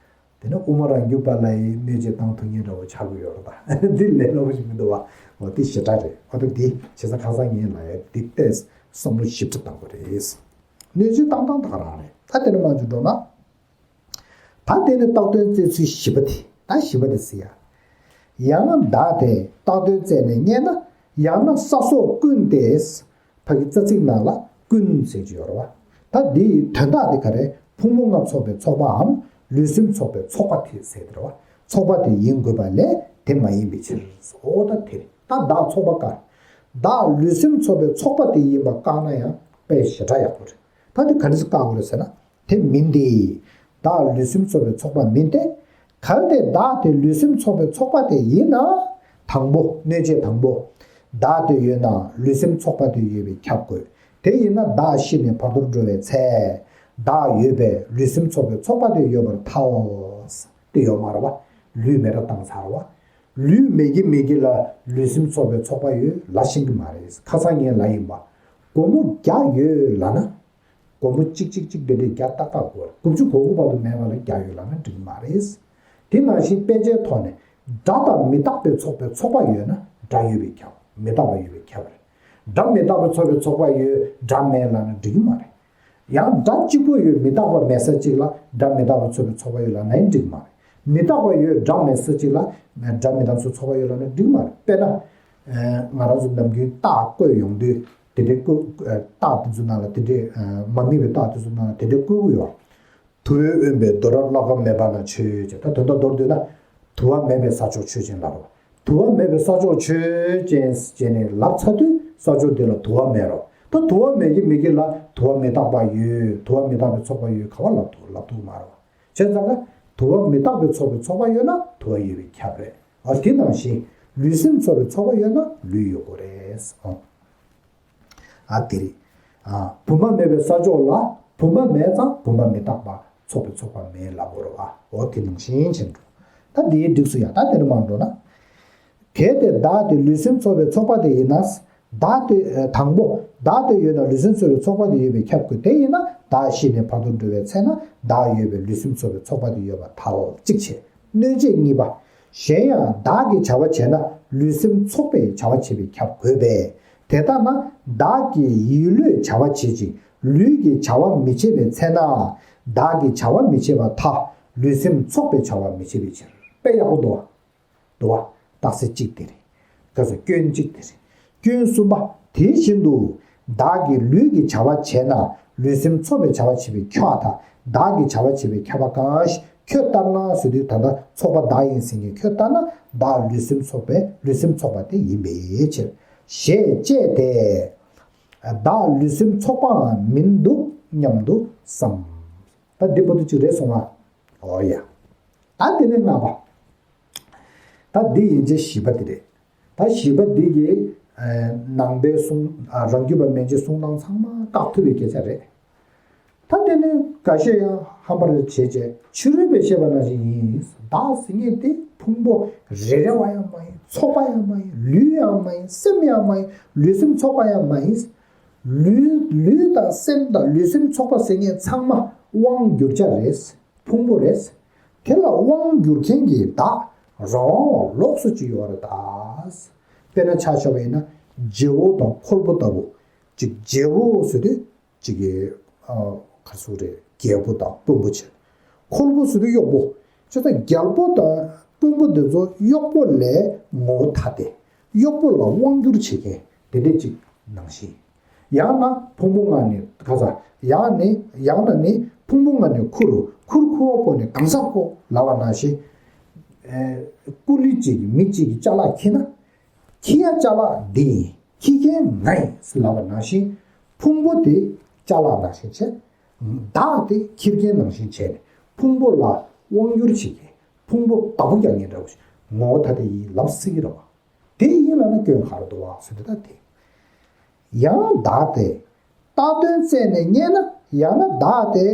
དེ་ནས་དབུ་མ་རང་རྒྱུད་པ་ལ་ཡི་གནོད་བྱེད་བཏང་ཐུབ་མཁན་འདྲ་བོ་ཆགས་ཀྱི་ཡོད་རེད་ད། འདི་ལས་སླ་པོ་ཞིག་མི་འདུག་བ། འོ་དེ་ཞེ་དྲག་རེད། འོ་ད་འདི་བྱས་ཙང་ཁ་སང་ངས་ལབ་ཡ་འདི་ལྟས་བསམ་བློ་ཞིབ་ཕྲ་བཏང་དགོས་རེད། གནོད་བྱེད་བཏང་སྟངས་ད་ག་རང་རེད། ད་དེ་ནས་མར་ཅིག་འགྲོ་ན། ད་དེ་ནི་བཏགས་དོན་བཙལ་ཚུལ་བཞི་པ་དེ། ད་བཞི་པ་དེ་ཟེར་ཡ། ཡང་ན་བདག་དེ་བཏགས་དོན་བཙལ་ནས་རྙེད་ན། ཡང་ན་ས་སོགས་ཀུན་ཏེ། ཕ་གི་རྩ་ཚིག་ནང་ལ་ཀུན་ཟེར་གྱི་ཡོད་རེད་བ། ད་འདི་ཡི་དོན་དག་དེ་ག་རེ། ཕུང་པོ་ལྔ་ཚོགས་པའི་ཚོགས་པའམ་ལུས་སེམས་ཚོགས་པའི་ཚོགས་པ་དེ་ཟེར་དེ་རེད་བ། ཚོགས་པ་དེ་ཡིན་དགོས་པ་ལས་དེ་མ་ཡིན་པའི་ཕྱིར། འོ་ད་དེ་རེད། ད་བདག་ཚོགས་པ་བཀག་བདག་ལུས་སེམས་ཚོགས་པའི་ཚོགས་པ་དེ་ཡིན་པ་བཀག་ན་ཡང་དཔེ་ཞེ་དྲག་ཡག་པོ་རེད། ད་དེ་ག་འདྲ་སེ་བཀག་དགོས་རེད་ཟེར་ན། དེ་མིན་ཏེ། བདག་ལུས་སེམས་ཚོགས་པའི་ཚོགས་པ་མིན་ཏེ། གལ་ཏེ་བདག་དེ་ལུས་སེམས་ཚོགས་པའི་ཚོགས་པ་དེ་ཡིན་ན། དང་པོ། གནོད་བྱེད་དང་པོ། བདག་དེ་ཡོད་ན་ལུས་སེམས་ཚོགས་པ་དེ་ཡོད་པས་ཁྱབ་དགོས། དེ་ཡིན་ན་བདག་ཤི་ནས་བར་དོར་འགྲོ་བའི་ཚེ། བདག་ཡོད་པས་ལུས་སེམས་ཚོགས་པའི་ཚོགས་པ་དེ་ཡོད་པར་ཐལ། དེ་ཡོད་མ་རེད་བ། ལུས་མེད་པར་བཏང་ཚར་བ། ལུས་མེད་ཀྱི་མེད་ཀྱི་ལ་ལུས་སེམས་ཚོགས་པའི་ཚོགས་པ་ཡོད་ལབ་ཤེས་ཀྱི་མ་རེད། ཁ་སང་ངས་ལབ་ཡིན་པ། སྒོར་མོ་བརྒྱ་ཡོད་ལབ་ན། སྒོར་མོ་གཅིག་གཅིག་གཅིག་དེ་འདྲའི་བརྒྱ་ཏག་ཏག་དགོས། དགུ་བཅུ་གོ་དགུ་བར་དུ་མེད་པ་ལ་བརྒྱ་ཡོད་ལབ་ན་འགྲིག་གི་མ་རེད། དེ་ནང་བཞིན་དཔེ་ཆའི་ཐོག་ནས་སྒྲ་དང་མི་རྟག་པའི་ཚོགས་པའི་ཚོགས་པ་ཡོད་ན་སྒྲ་ཡོད་པས་ཁྱབ། མི་རྟག་པ་ཡོད་པས་ཁྱབ་རེད། སྒྲ་མི་རྟག་པའི་ཚོགས་པའི་ཚོགས་པ་ཡོད། སྒྲ་མེད་ལབ་ན་འགྲིག་གི་མ་རེད། ཡང་སྒྲ་གཅིག་པོ་ཡོད། མི་རྟག་པ་མེད་ས་གཅིག་ལ་སྒྲ་མི་རྟག་པའི་ཚོགས་པའི་ཚོགས་པ་ཡོད་ལབ་ན་ཡང་འགྲིག་གི་མ་རེད། མི་རྟག་པ་ཡོད། སྒྲ་མེད་ས་གཅིག་ལ་སྒྲ་མི་རྟག་པའི་ཚོགས་པ་ཡོད་ལབ་ན་འགྲིག་གི་མ་རེད། དཔེར་ན། ང་རང་ཚོ་ནམ་རྒྱུན་རྟགས་བཀོད་ཡོང་དུས་དེ་འདྲའི་བཀོད། རྟགས་དེ་ཚོ་ནང་ལ་དེ་འདྲའི་མ་དམིགས་པའི་རྟགས་དེ་ཚོ་ནང་ལ་དེ་འདྲའི་བཀོད་ཀྱི་ཡོད། དུ་བས་དབེན་པའི་རྡོ་རབ་བླ་གབ་མེད་པ་ན་ཆོས་ཅན། ད་དོན་དག་མདོར་བསྡུས་ན། དུ་བ་མེད་པའི་ས་ཕྱོགས་ཆོས་ཅན་ལབ་རོགས། དུ་བ་མེད་པའི་ས་ཕྱོགས་ཆོས་ཅན་ཟེར་ནས་ལབ་ཚར་དུས་ས་ཕྱོགས་དེ་ལ་དུ་བ་མེད་རོགས། ད་དུ་བ་མེད་ཀྱི་མེད་ཀྱི་ལ་དུ་བ་མི་རྟག་པ་ཡོད། དུ་བ་མི་རྟག་པའི་ཚོགས་པ་ཡོད་ག་བ་ལབ་ཐུབ་ལབ་ཐུབ་མ་རོགས། བྱས་ཙང་ན་དུ་བ་མི་རྟག་པའི་ཚོགས་པའི་ཚོགས་པ་ཡོད་ན་དུ་བ་ཡོད་པས་ཁྱབ་རེད། ཨ་དེ་ནང་བཞིན་ལུས་སེམས་ཚོགས་པའི་ཚོགས་པ་ཡོད་ན་ལུས་ཡོད་དགོས་རེད། ཨོ། ཨ་དེ་རེད། ཨ་བུམ་པ་མེད་པའི་ས་ཕྱོགས་ལ་བུམ་པ་མེད་ཙང་བུམ་པ་མི་རྟག་པ་ཚོགས་པའི་ཚོགས་པ་མེད་ལབ་དགོས་རེད་བ། འོ་དེ་ནང་བཞིན་བྱས་འགྲོ། ད་དེའི་འགྲིགས་སུ་ཡང་ད་དེ་ནས་མར་འགྲོ་ན། གལ་ཏེ་བདག་དེ་ལུས་སེམས་ཚོགས་པའི་ཚོགས་པ་དེ་ཡིན་ན། བདག་དེ་དང་པོ། བདག་དེ་ཡོད་ན་ལུས་སེམས་ཚོགས་པའི་ཚོགས་པ་དེ་ཡོད་པས་ཁྱབ་དགོས། དེ་ཡིན་ན་བདག་ཤི་ནས་བར་དོར་འགྲོ་བའི་ཚེ་ན་བདག་ཡོད་པས་ལུས་སེམས་ཚོགས་པའི་ཚོགས་པ་དེ་ཡོད་པར་ཐལ། གཅིག་བྱས། གནོད་བྱེད་གཉིས་པ། གཞན་ཡང་བདག་གི་བྱ་བ་བྱས་ན་ལུས་སེམས་ཚོགས་པའི་བྱ་བ་བྱེད་པས་ཁྱབ་དགོས་པས། དེ་ལྟ་ན་བདག་གིས་ཡིད་བློས་བྱ་བ་བྱེད་ཅིང་ལུས་ཀྱིས་བྱ་བ་མི་བྱེད་པའི་ཚེ་ན། བདག་གིས་བྱ་བ་མི་བྱེད་པར་ཐལ། ལུས་སེམས་ཚོགས་པའི་བྱ་བ་མི་བྱེད་པའི་ཕྱིར། དཔེ་ཡག་པོ་འདུག་བ། འདུག་བ། རྟགས་གསལ་གཅིག་དེ་རེད། ག་ཚོད་སྐྱོན་གཅིག་དེ་རེད། སྐྱོན་གསུམ་པ། དེ་བཞིན་དུ། བདག་གིས་ལུས་ཀྱི་བྱ་བ་བྱས་ན་ལུས་སེམས་ཚོགས་པའི་བྱ་བ་བྱེད་པས་ཁྱབ་པར་ཐལ། བདག་གིས་བྱ་བ་བྱེད་པས་ཁྱབ་པ་གང་ཞིག་ཁྱོད་ལྟར་ན་ཟེར་དུས་ད་ལྟ་ཚོགས་པ་བདག་ཡིན་ཟེར་མཁན་ཁྱོད་ལྟར་ན་བདག་ལུས་སེམས་ཚོགས་པས་ལུས་སེམས་ཚོགས་པ་དེ་ཡིན་པའི་ཕྱིར། ཞེས་དཔྱད་དེ། བདག་ལུས་སེམས་ཚོགས་པའང་མིན་འདུག་སྙམ་དུ་བསམ། ད་འདི་པོ་ཏི་གཅིག་རེད་སོང་ང་། འོ་ཡ། ད་དེ་ནས་ལྔ་པ། ད་འདི་ཡན་ཆད་བཞི་པ་དེ་རེད། ད་བཞི་པ་འདི་གི་ནང་པའི་གསུང་རང་རྒྱུད་པ་མན་ཆད་གསུང་སྟངས་ཚང་མ་བཀག་ཐུབ་པའི་སྐད་ཆ་རེད། ད་དེ་ནས་འགའ་ཤས་ཡང་ཧམ་པར་བྱས་བྱས་ཕྱི་རོལ་པས་བཤད་པ་ནང་བཞིན་ཡིན། བདག་ཟེར་མཁན་དེ་ཕུང་པོ་རེ་རེ་བ་ཡང་མ་ཡིན། ཚོགས་པ་ཡང་མ་ཡིན། ལུས་ཡང་མ་ཡིན། སེམས་ཡང་མ་ཡིན། ལུས་སེམས་ཚོགས་པ་ཡང་མ་ཡིན། ལུས་ལུས་དང་སེམས་དང་ལུས་སེམས་ཚོགས་པ་ཟེར་མཁན་ཚང་མ་དབང་བསྒྱུར་བྱ་རེད། ཕུང་པོ་རེད། དེ་ལ་དབང་བསྒྱུར་མཁན་གྱི་བདག་རང་དབང་བ་ལོགས་སུ་ཅིག་ཡོད་རེད་ད། དཔེར་ན་ཆ་བཞག་པ་ཡིན་ན་རྗེ་བོ་དང་ཁོལ་པོ་ལྟ་བུ། ཅིག་རྗེ་བོ་ཟེར་དུས་ཅིག་གི་ག་ཚོད་རེད། རྒྱལ་པོ་དང་དཔོན་པོ་བྱས། ཁོལ་པོ་ཟེར་དུས་གཡོག་པོ། བྱས་ཙང་རྒྱལ་པོ་དང་དཔོན་པོ་འདི་ཚོ་གཡོག་པོ་ལས་ངོ་བོ་ཐ་དད། གཡོག་པོ་ལ་དབང་བསྒྱུར་བྱེད་མཁན་དེ་འདྲ་ཅིག་ནང་བཞིན། ཡང་ན་ཕུང་པོ་ལྔ་ནས་ག་ས། ཡང་ནི་ཡང་ན་ནི་ཕུང་པོ་ལྔ་ནས་ཁུ་རུ། ཁུར་ཁུ་བ་པོ་ནས་གང་ཟག་པོ་ལབ་པ་ནང་བཞིན། ཨེ། ཀུ་ལི་གཅིག་གིས་མི་གཅིག་གི་ཅ་ལག་འཁྱེར་ན། འཁྱེར་ཡ་ཅ་ལག་འདི་ཡིན། འཁྱེར་མཁན་ང་ཡིན་ལབ་པ་ནང་བཞིན། ཕུང་པོ་དེ་ཅ་ལག་ནང་བཞིན་བྱས། བདག་དེ་འཁྱེར་མཁན་ནང་བཞིན་བྱས་ནས་ཕུང་པོ་ལ་དབང་བསྒྱུར་བྱེད་མཁན། ཕུང་པོ་བདག་པོ་རྒྱག་མཁན་འདྲ་བོ་ཞིག་ངོ་བོ་ཐ་དད་ཡིན་ལབ་སྲིད་ཀྱི་རེད་བ། དེ་ཡིན་ལབ་ན་སྐྱོན་ག་རེ་འདུག་བ་ཟེར་དུས་ད་དེ། ཡང་བདག་དེ་བཏགས་དོན་བཙལ་ནས་རྙེད་ན། ཡང་ན་བདག་དེ་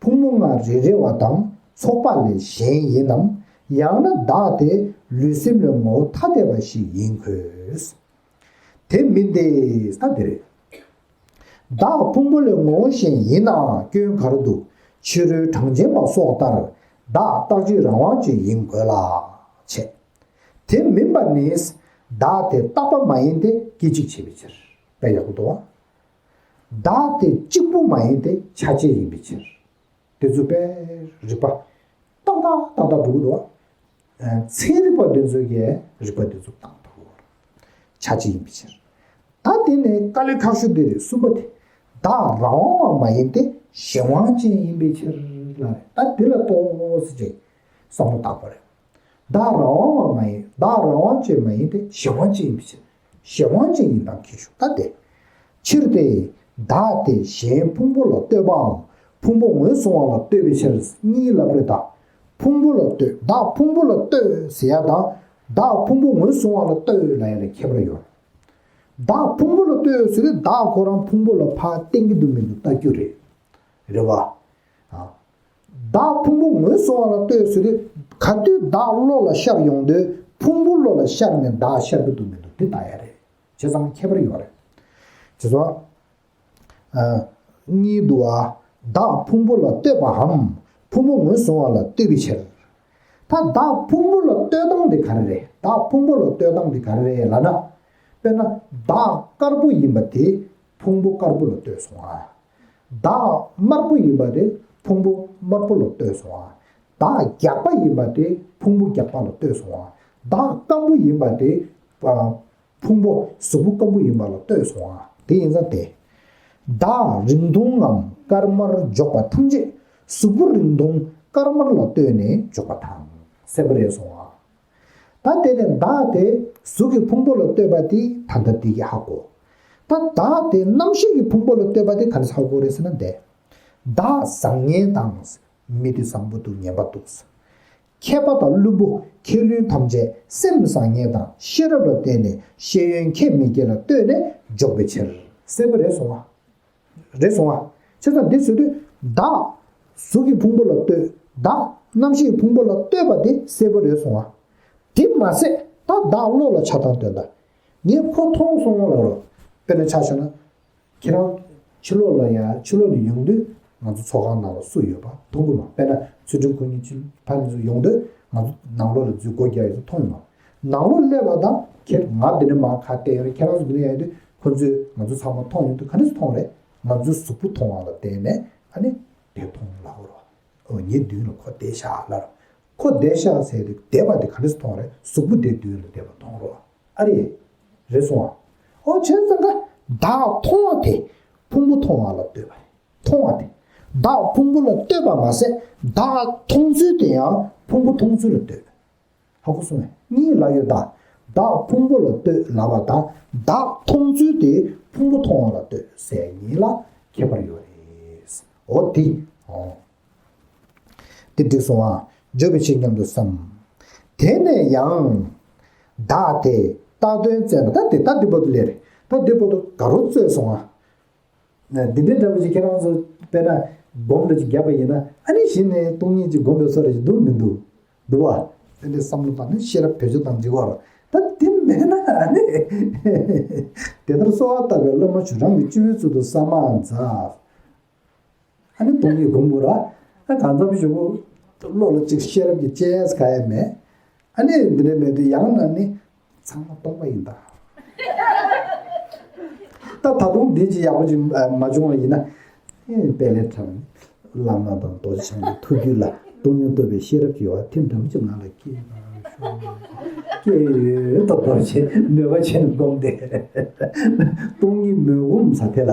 ཕུང་པོ་ལྔ་རེ་རེ་བ་དང་ཚོགས་པ་ལས་གཞན་ཡིན་ནམ། ཡང་ན་བདག་དེ་ལུས་སེམས་ལས་ངོ་བོ་ཐ་དད་པ་ཞིག་ཡིན་དགོས། དེ་མིན་ཏེ་ས་དེ་རེད། བདག་ཕུང་པོ་ལས་ངོ་བོ་གཞན་ཡིན་ནའང་སྐྱོན་ག་རེ་འདུག་ཕྱི་རོལ་གྲངས་ཅན་པ་སོགས་ལྟར་བདག་རྟག་གཅིག་རང་དབང་ཅིག་ཡིན་དགོས་ལ། བྱས། དེ་མིན་པ་ནི་བདག་དེ་རྟག་པ་མ་ཡིན་ཏེ་སྐད་ཅིག་བྱེད་པའི་ཕྱིར། དཔེ་ཡག་པོ་འདུག་བ། བདག་དེ་གཅིག་པུ་མ་ཡིན་ཏེ་ཆ་བྱད་ཡིན་པའི་ཕྱིར། དེ་ཚོ་དཔེ་རིག་པ། ཏག་ཏག་ཏག་ཏག་འགྲོ་གི་འདུག་བ། ཚན་རིག་པ་འདི་ཚོ་གིས་རིག་པ་འདི་ཚོ་བཏང་ཐུབ་ཀྱི་ཡོད་རེད། ཆ་གཅིག་ཡིན་པའི་ཕྱིར། ད་དེ་ནས་དཀའ་ལས་ཁག་ཤོས་དེ་རེད། གསུམ་པ་དེ། བདག་རང་དབང་བ་མ་ཡིན་ཏེ་གཞན་དབང་ཅན་ཡིན་པའི་ཕྱིར་ལ་རེད། ད་འདི་ལ་ཏོག་ཙམ་ཅིག་བསམ་བློ་བཏང་དགོས་རེད། བདག་རང་དབང་བ་མ་ཡིན། བདག་རང་དབང་ཅན་མ་ཡིན་ཏེ་གཞན་དབང་ཅན་ཡིན་པའི་ཕྱིར། གཞན་དབང་ཅན་ཡིན་སྟངས་ཁྱད་ཞུགས། ད་དེ། ཕྱིར་ཏེ། བདག་དེ་གཞན་ཕུང་པོ་ལ་ལྟོས་པའམ་ཕུང་པོ་ངོས་བཟུང་བ་ལ་ལྟོས་པའི་ཕྱིར་གཉིས་ལབ་རེད་ད། ཕུང་པོ་ལ་ལྟོས། བདག་ཕུང་པོ་ལ་ལྟོས་ཟེར་ཡ་དང་། བདག་ཕུང་པོ་ངོས་བཟུང་བ་ལ་ལྟོས་ལབ་ཡ་ལ་ཁྱད་པར་ཡོད། བདག་ཕུང་པོ་ལ་ལྟོས་ཟེར་དུས་བདག་ཁོ་རང་ཕུང་པོ་ལ་ཕར་བསྟན་གྱི་འདུག་མི་འདུག་ལྟ་རྒྱུ་རེད། རེད་བ། ཨ། བདག་ཕུང་པོ་ངོས་བཟུང་བ་ལ་ལྟོས་ཟེར་དུས་ག་དུས་བདག་བློ་ལ་ཤར་ཡོང་དུས་ཕུང་པོ་བློ་ལ་ཤར་ནས་བདག་ཤར་གྱི་འདུག་མི་འདུག་དེ་ལྟ་ཡ་རེད། བྱས་ཙང་ཁྱད་པར་ཡོད་རེད། བྱས་ཙང་། ཨ། གཉིས་འདུག་བ། བདག་ཕུང་པོ་ལ་ལྟོས་པའམ་ཕུང་པོ་ངོས་བཟུང་བ་ལ་ལྟོས་པའི་ཕྱིར། ད་བདག་ཕུང་པོ་ལ་ལྟོས་སྟངས་དེ་ག་རེ་རེད། བདག་ཕུང་པོ་ལ་ལྟོས་སྟངས་དེ་ག་རེ་རེད་ལབ་ན། དཔེར་ན་བདག་དཀར་པོ་ཡིན་པ་དེ་ཕུང་པོ་དཀར་པོ་ལ་ལྟོས་སོང་ཨ། བདག་དམར་པོ་ཡིན་པ་དེ་ཕུང་པོ་དམར་པོ་ལ་ལྟོས་སོང་ཨ། བདག་རྒྱགས་པ་ཡིན་པ་དེ་ཕུང་པོ་རྒྱགས་པ་ལ་ལྟོས་སོང་ཨ། བདག་སྐམ་པོ་ཡིན་པ་དེ། ཨ། ཕུང་པོ་གཟུགས་པོ་སྐམ་པོ་ཡིན་པ་ལ་ལྟོས་སོང་ཨ། དེ་ཡིན་ཙང་དེ། བདག་རིང་ཐུང་ངམ་དཀར་དམར་འཇོག་པ་ཐམས་ཅད་གཟུགས་པོ་རིང་ཐུང་དཀར་དམར་ལ་ལྟོས་ནས་འཇོག་པ་དང་གསལ་པོ་རེད་སོང་ཨ། ད་དེ་ནས་བདག་དེ་གཟུགས་ཀྱི་ཕུང་པོ་ལ་ལྟོས་པ་དེ་ད་ལྟ་འདི་གིས་ཧ་གོ། ད་བདག་དེ་རྣམ་ཤེས་ཀྱི་ཕུང་པོ་ལ་ལྟོས་པ་དེ་ག་རེ་ཧ་གོ་རེད་ཟེར་ན་དེ། བདག་བཟང་ངན་དང་། མི་དེ་བཟང་པོ་འདུག་ངན་པ་འདུག་མཁས་པ་དང་བླུན་པོ་མཁས་བླུན་ཐམས་ཅད་སེམས་བཟང་ངན་དང་ཤེས་རབ་ལ་བརྟེན་ནས་ཤེས་ཡོན་མཁས་མི་མཁས་ལ་ལྟོས་ནས་འཇོག་པའི་ཕྱིར། གསལ་པོ་རེད་སོང་བ། རེད་སོང་བ། བྱས་ཙང་འདི་ཟེར་དུས་བདག་གཟུགས་ཀྱི་ཕུང་པོ་ལ་ལྟོས། བདག་རྣམ་ཤེས་ཀྱི་ཕུང་པོ་ལ་ལྟོས་པ་དེ་གསལ་པོ་རེད་སོང་བ། དེ་མ་ཟད་ད་བདག་བློ་ལ་ཆགས་སྟངས་སྟོན་ད། ངས་ཁོ་མཐོང་སོང་ལབ་རོགས། དཔེར་ན་ཆ་བཞག་ན། ཁྱེད་རང་ཕྱི་ལོགས་ལ་ཡ་ཕྱི་ལོགས་ནས་ཡོང་དུས་ང་ཚོ་ཚོགས་ཁང་ནང་ལ་སུ་ཡོད་པ་མཐོང་གི་མ། དཔེར་ན་ཚུལ་ཁྲིམས་ཁོ་གཉིས་ཕྱི་ཕ་གཉིས་ཚོ་ཡོང་དུས་ང་ཚོ་ནང་ལོགས་ལ་འཛུལ་སྒོ་རྒྱག་ཡོད་ཚོ་མཐོང་ཡོད་མ། ནང་ལོགས་སླེབས་པ་དང་ཁྱེད་ང་འདི་ནས་མར་ཁ་གཏད་ཡོད་རེད། ཁྱེད་རང་ཚོ་འདི་ནས་ཡོང་དུས་ཁོ་ཚོས་ང་ཚོ་ཚང་མ་མཐོང་ཡོང་དུས་ག་འདྲ་སེ་མཐོང་རེད། ང་ཚོའི་གཟུགས་པོ་མཐོང་བ་ལ་བརྟེན་ནས་ཨ་ནི་དེ་མཐོང་ལབ་རོགས། ཨོ་ངའི་མདུན་ལ་ཁོ་བསྡད་ཤག་ལབ། ཁོ་བསྡད་ཤག་ཟེར་དུས་བསྡད་པ་དེ་ག་འདྲ་སེ་མཐོང་རེད། གཟུགས་པོ་དེ་མདུན་ལ་བསྡད་པ་མཐོང་རོགས། ཨ་རེད། རེད་སོང་ཨ། ཨོ་བྱས་ཙང་ཀ་བདག་མཐོང་བ་དེ་ཕུང་པོ་མཐོང་བ་ལ་ལྟོས་པ་རེད། མཐོང་བ་དེ། བདག་ཕུང་པོ་ལ་ལྟོས་པ་མ་ཟད་བདག་མཐོང་ཚུལ་དེ་ཡང་ཕུང་པོ་མཐོང་ཚུལ་ལ་ལྟོས། ཧ་གོ་སོང་ངས། གཉིས་ལ་ཡོད་ད། བདག་ཕུང་པོ་ལ་ལྟོས་ལབ་པ་དང་བདག་མཐོང་ཚུལ་དེ་ཕུང་པོ་མཐོང་བ་ལ་ལྟོས་ཟེར་གཉིས་ལ་ཁྱད་པར་ཡོད་རེད། འོ་དེ། འོ། དེ་འགྲིག་སོང་ཨ། འཇོག་པའི་ཕྱིར་སྙམ་དུ་བསམ། དེ་ནས་ཡང་། བདག་དེ་རྟག་དོན་བཙལ་ན་ད་དེ་ད་འདི་བར་དུ་ལས་རེད། ད་འདི་བར་དུ་དགའ་རབ་རྩོད་སོང་ཨ། འདི་འདྲའི་འདྲ་པོ་ཅིག་ཁྱེད་རང་ཚོ་དཔེར་ན་སྒོམ་འདྲ་ཅིག་བརྒྱབ་པ་ཡིན་ན་ཨ་ནི་གཞི་ནས་སྟོང་ཉིད་ཅིག་སྒོམ་པའི་བཟོ་འདྲ་ཅིག་འདུག་མི་འདུག་འདུག་བ། དེ་འདྲའི་བསམ་བློ་བཏང་ནས་ཤེས་རབ་བེད་སྤྱོད་བཏང་ཅིག་བར། ད་དེ་མེད་ན་ཨ་ནི། དེ་ལྟར་གསོལ་བ་བཏབ་པའི་སློབ་མ་ཆོས་རང་གི་སྤྱི་བོའི་ཚུལ་དུ་ས་མ་ཛ། ཨ་ནི་སྟོང་ཉིད་སྒོམ་དགོས་ར། ཨ་གང་འཚམ་ཞུ་གོ། བློ་ལ་ཅིག་ཤེས་རབ་ཀྱི་དཔྱད་ག་ཡ་མེད། ཨ་ནི་འདི་འདྲ་མེད་དུས་ཡང་ན་ནི་ཚང་མ་སྟོང་པ་ཡིན་ད། ད་ད་དུང་འདི་ཅིག་ཡག་པོ་ཅིག་མ་བྱུང་བ་ཡིན་ན། ཨེ་དཔལ་ལྡན་ཁྲ་བོ་བླ་མ་དང་རྡོ་རྗེ་འཆང་གི་ཐུགས་རྒྱུད་ལ་སྟོང་ཉིད་རྟོགས་པའི་ཤེས་རབ་ཀྱི་བ་ཐིམ་དྲག་པོ་ཅིག་ང་ལ་སྐྱེས་སྐྱེས་ཡོད་ད། རྡོ་རྗེ་མོས་པ་བྱས་ནས་སྒོམ་སྟེ་སྟོང་ཉིད་མོས་སྒོམ་ཟ་དེ་ལ།